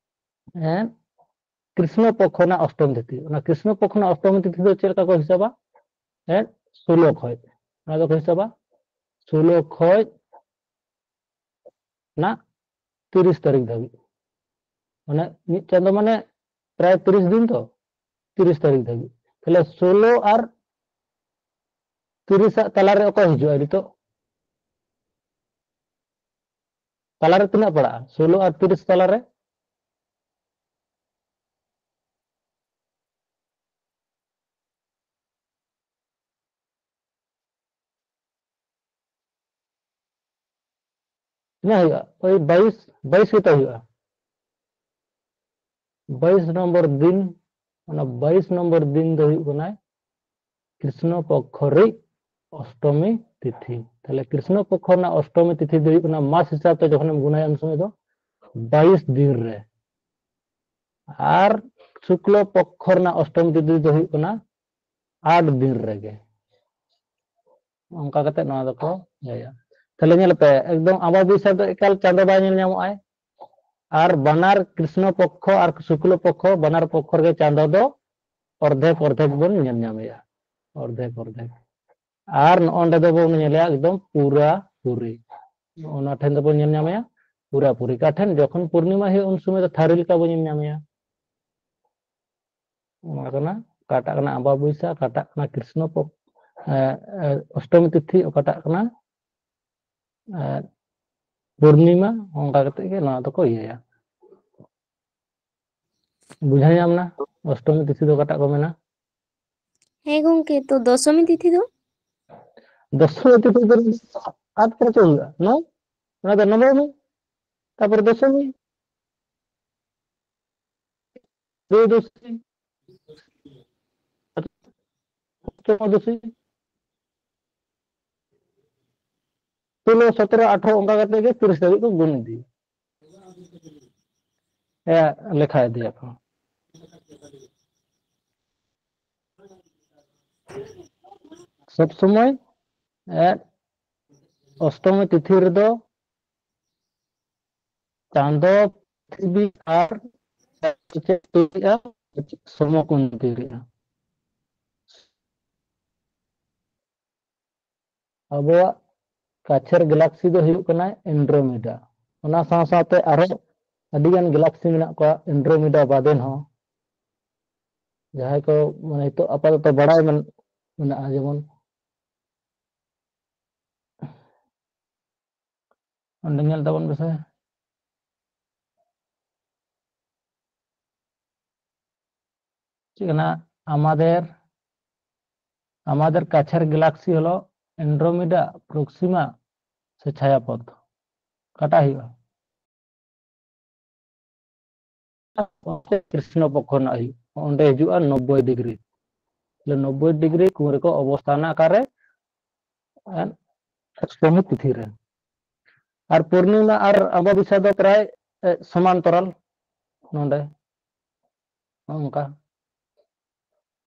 ᱦᱮᱸ, ᱠᱨᱤᱥᱱᱚ ᱯᱚᱠᱷᱚ ᱨᱮᱱᱟᱜ ᱚᱥᱴᱚᱢᱤ ᱛᱤᱛᱷᱤ᱾ ᱚᱱᱟ ᱠᱨᱤᱥᱱᱚ ᱯᱚᱠᱷᱚ ᱨᱮᱱᱟᱜ ᱚᱥᱴᱚᱢᱤ ᱛᱤᱛᱷᱤ ᱫᱚ ᱪᱮᱫ ᱞᱮᱠᱟ ᱠᱚ ᱦᱤᱥᱟᱹᱵᱟ? ᱦᱮᱸ, ᱥᱳᱞᱳ ᱠᱷᱚᱡ᱾ ᱚᱱᱟ ᱫᱚᱠᱚ ᱦᱤᱥᱟᱹᱵᱟ ᱥᱳᱞᱳ ᱠᱷᱚᱡ ᱚᱱᱟ ᱛᱤᱨᱤᱥ ᱛᱟᱹᱨᱤᱠᱷ ᱫᱷᱟᱹᱵᱤᱡ᱾ ᱢᱟᱱᱮ ᱢᱤᱫ ᱪᱟᱸᱫᱚ ᱢᱟᱱᱮ ᱯᱨᱟᱭ ᱛᱤᱨᱤᱥ ᱫᱤᱱ ᱛᱚ, ᱛᱤᱨᱤᱥ ᱛᱟᱹᱨᱤᱠᱷ ᱫᱷᱟᱹᱵᱤᱡ᱾ ᱛᱟᱦᱞᱮ ᱥᱳᱞᱳ ᱟᱨ ᱛᱤᱨᱤᱥ ᱟᱜ ᱛᱟᱞᱟᱨᱮ ᱚᱠᱚᱭ ᱦᱤᱡᱩᱜᱼᱟ ᱱᱤᱛᱚᱜ? ᱛᱟᱞᱟᱨᱮ ᱛᱤᱱᱟᱹᱜ ᱯᱟᱲᱟᱜᱼᱟ? ᱥᱳᱞᱳ ᱟᱨ ᱛᱤᱨᱤᱥ ᱛᱟᱞᱟᱨᱮ? ᱛᱤᱱᱟᱹᱜ ᱦᱩᱭᱩᱜᱼᱟ? ᱳᱭ ᱵᱟᱭᱤᱥ, ᱵᱟᱭᱤᱥ ᱜᱮᱛᱚ ᱦᱩᱭᱩᱜᱼᱟ᱾ ᱵᱟᱭᱤᱥ ᱱᱚᱢᱵᱚᱨ ᱫᱤᱱ, ᱚᱱᱟ ᱵᱟᱭᱤᱥ ᱱᱚᱢᱵᱚᱨ ᱫᱤᱱ ᱫᱚ ᱦᱩᱭᱩᱜ ᱠᱟᱱᱟᱭ ᱠᱨᱤᱥᱱᱚ ᱯᱚᱠᱷᱚ ᱨᱤᱡ ᱚᱥᱴᱚᱢᱤ ᱛᱤᱛᱷᱤ᱾ ᱛᱟᱦᱞᱮ ᱠᱨᱤᱥᱱᱚ ᱯᱚᱠᱷᱚ ᱨᱮᱱᱟᱜ ᱚᱥᱴᱚᱢᱤ ᱛᱤᱛᱷᱤ ᱫᱚ ᱦᱩᱭᱩᱜ ᱠᱟᱱᱟ ᱢᱟᱥ ᱦᱤᱥᱟᱵ ᱛᱮ ᱡᱚᱠᱷᱚᱱᱮᱢ ᱜᱩᱱᱟᱭᱟ ᱩᱱ ᱥᱚᱢᱚᱭ ᱫᱚ ᱵᱟᱭᱤᱥ ᱫᱤᱱ ᱨᱮ᱾ ᱟᱨ ᱥᱩᱠᱞᱚ ᱯᱚᱠᱷᱚ ᱨᱮᱱᱟᱜ ᱚᱥᱴᱚᱢᱤ ᱛᱤᱛᱷᱤ ᱫᱚ ᱦᱩᱭᱩᱜ ᱠᱟᱱᱟ ᱟᱴ ᱫᱤᱱ ᱨᱮᱜᱮ᱾ ᱚᱱᱠᱟ ᱠᱟᱛᱮ ᱱᱚᱣᱟ ᱫᱚᱠᱚ ᱤᱭᱟᱹᱭᱟ᱾ ᱛᱟᱦᱞᱮ ᱧᱮᱞ ᱯᱮ, ᱮᱠᱫᱚᱢ ᱟᱢᱵᱟᱵᱟᱹᱭᱥᱟ ᱫᱚ ᱮᱠᱟᱞ ᱪᱟᱸᱫᱚ ᱵᱟᱭ ᱧᱮᱞ ᱧᱟᱢᱚᱜᱼᱟᱭ᱾ ᱟᱨ ᱵᱟᱱᱟᱨ ᱠᱨᱤᱥᱱᱚ ᱯᱚᱠᱷᱚ ᱟᱨ ᱥᱩᱠᱞᱚ ᱯᱚᱠᱷᱚ, ᱵᱟᱱᱟᱨ ᱯᱚᱠᱷᱚ ᱨᱮᱜᱮ ᱪᱟᱸᱫᱚ ᱫᱚ ᱚᱨᱫᱷᱮᱠ ᱚᱨᱫᱷᱮᱠ ᱵᱚᱱ ᱧᱮᱞ ᱧᱟᱢᱮᱭᱟ, ᱚᱨᱫᱷᱮᱠ ᱚᱨᱫᱷᱮᱠ᱾ ᱟᱨ ᱱᱚᱜᱼᱚ ᱱᱚᱰᱮ ᱫᱚᱵᱚᱱ ᱧᱮᱞᱮᱭᱟ ᱮᱠᱫᱚᱢ ᱯᱩᱨᱟ ᱯᱩᱨᱤ, ᱚᱱᱟ ᱴᱷᱮᱱ ᱫᱚᱵᱚᱱ ᱧᱮᱞ ᱧᱟᱢᱮᱭᱟ ᱯᱩᱨᱟ ᱯᱩᱨᱤ᱾ ᱚᱠᱟ ᱴᱷᱮᱱ ᱡᱚᱠᱷᱚᱱ ᱯᱩᱨᱱᱤᱢᱟ ᱦᱩᱭᱩᱜᱼᱟ, ᱩᱱ ᱥᱚᱢᱚᱭ ᱫᱚ ᱛᱷᱟᱹᱨᱤ ᱞᱮᱠᱟ ᱵᱚᱱ ᱧᱮᱞ ᱧᱟᱢᱮᱭᱟ᱾ ᱚᱱᱟ ᱠᱟᱱᱟ, ᱚᱠᱟᱴᱟᱜ ᱠᱟᱱᱟ ᱟᱢᱵᱟᱵᱟᱹᱭᱥᱟ, ᱚᱠᱟᱴᱟᱜ ᱠᱟᱱᱟ ᱠᱨᱤᱥᱱᱚ ᱯᱚᱠ-, ᱮ, ᱮ, ᱚᱥᱴᱚᱢᱤ ᱛᱤᱛᱷᱤ, ᱚᱠᱟᱴᱟᱜ ᱠᱟᱱᱟ, ᱮ, ᱯᱩᱨᱱᱤᱢᱟ, ᱚᱱᱠᱟ ᱠᱟᱛᱮ ᱜᱮ ᱱᱚᱣᱟ ᱫᱚᱠᱚ ᱤᱭᱟᱹᱭᱟ᱾ ᱵᱩᱡᱷᱟᱹᱣ ᱧᱟᱢ ᱮᱱᱟ? ᱚᱥᱴᱚᱢᱤ ᱛᱤᱛᱷᱤ ᱫᱚ ᱚᱠᱟᱴᱟᱜ ᱠᱚ ᱢᱮᱱᱟ? ᱦᱮᱸ ᱜᱚᱝᱠᱮ, ᱛᱚ ᱫᱚᱥᱚᱢᱤ ᱛᱤᱛᱷᱤ ᱫᱚ? ᱫᱚᱥᱚᱢᱤ ᱛᱤᱛᱷᱤ ᱫᱚ ᱟᱨ ᱯᱚᱨᱮ ᱪᱮᱫ ᱦᱩᱭᱩᱜᱼᱟ? ᱱᱚᱣᱟ, ᱚᱱᱟ ᱫᱚ ᱱᱚᱵᱚᱢᱤ, ᱛᱟᱨᱯᱚᱨᱮ ᱫᱚᱥᱚᱢᱤ, ᱛᱨᱚᱭᱳᱫᱚᱥᱤ, ᱪᱚᱛᱩᱨᱫᱚᱥᱤ, ᱥᱳᱞᱳ, ᱥᱚᱛᱨᱚ, ᱟᱴᱷᱨᱚ, ᱚᱱᱠᱟ ᱠᱟᱛᱮ ᱜᱮ ᱛᱤᱨᱤᱥ ᱫᱷᱟᱹᱵᱤᱡ ᱠᱚ ᱜᱩᱱ ᱤᱫᱤᱭᱟ, ᱮ, ᱞᱮᱠᱷᱟ ᱤᱫᱤᱭᱟᱠᱚ᱾ ᱥᱚᱵ ᱥᱚᱢᱚᱭ, ᱮ, ᱚᱥᱴᱚᱢᱤ ᱛᱤᱛᱷᱤ ᱨᱮᱫᱚ ᱪᱟᱸᱫᱚ, ᱯᱨᱤᱛᱷᱤᱵᱤ ᱟᱨ ᱪᱮᱫ ᱛᱩᱞᱩᱡᱼᱟ? ᱥᱚᱢᱚᱠᱳᱱ ᱛᱩᱞᱩᱡᱼᱟ᱾ ᱟᱵᱚᱣᱟᱜ ᱠᱟᱪᱷᱮᱨ ᱜᱮᱞᱟᱠᱥᱤ ᱫᱚ ᱦᱩᱭᱩᱜ ᱠᱟᱱᱟ ᱮᱱᱰᱨᱳᱢᱮᱰᱟ᱾ ᱚᱱᱟ ᱥᱟᱶ ᱥᱟᱶᱛᱮ ᱟᱨᱚ ᱟᱹᱰᱤᱜᱟᱱ ᱜᱮᱞᱟᱠᱥᱤ ᱢᱮᱱᱟᱜ ᱠᱚᱣᱟ ᱮᱱᱰᱨᱳᱢᱮᱰᱟ ᱵᱟᱫᱮᱱ ᱦᱚᱸ᱾ ᱡᱟᱦᱟᱸᱭ ᱠᱚ ᱢᱟᱱᱮ ᱱᱤᱛᱚᱜ ᱟᱯᱟᱛᱚᱛᱚ ᱵᱟᱲᱟᱭ ᱢᱮᱱ-, ᱢᱮᱱᱟᱜᱼᱟ, ᱡᱮᱢᱚᱱ ᱚᱸᱰᱮ ᱧᱮᱞ ᱛᱟᱵᱚᱱ ᱯᱮᱥᱮ᱾ ᱪᱮᱫ ᱠᱟᱱᱟ? আমাদের, আমাদের কাছের গ্যালাক্সি হলো এন্ড্রোমেডা, প্রক্সিমা ᱥᱮ ᱪᱷᱟᱭᱟᱯᱚᱛᱷ᱾ ᱚᱠᱟᱴᱟᱜ ᱦᱩᱭᱩᱜᱼᱟ? ᱠᱨᱤᱥᱱᱚ ᱯᱚᱠᱷᱚ ᱨᱮᱱᱟᱜ ᱦᱩᱭᱩᱜᱼᱟ, ᱚᱸᱰᱮ ᱦᱤᱡᱩᱜᱼᱟ ᱱᱚᱵᱵᱳᱭ ᱰᱤᱜᱽᱨᱤ᱾ ᱛᱟᱦᱞᱮ ᱱᱚᱵᱵᱳᱭ ᱰᱤᱜᱽᱨᱤ ᱠᱳᱬ ᱨᱮᱠᱚ ᱚᱵᱚᱥᱛᱷᱟᱱᱟ ᱚᱠᱟᱨᱮ? ᱮᱸ, ᱚᱥᱴᱚᱢᱤ ᱛᱤᱛᱷᱤ ᱨᱮ᱾ ᱟᱨ ᱯᱩᱨᱱᱤᱢᱟ ᱟᱨ ᱟᱢᱵᱟᱵᱤᱥᱟ ᱫᱚ ᱯᱨᱟᱭ, ᱮ, ᱥᱚᱢᱟᱱᱛᱚᱨᱟᱞ ᱱᱚᱰᱮ᱾ ᱱᱚᱜᱼᱚ ᱱᱚᱝᱠᱟ᱾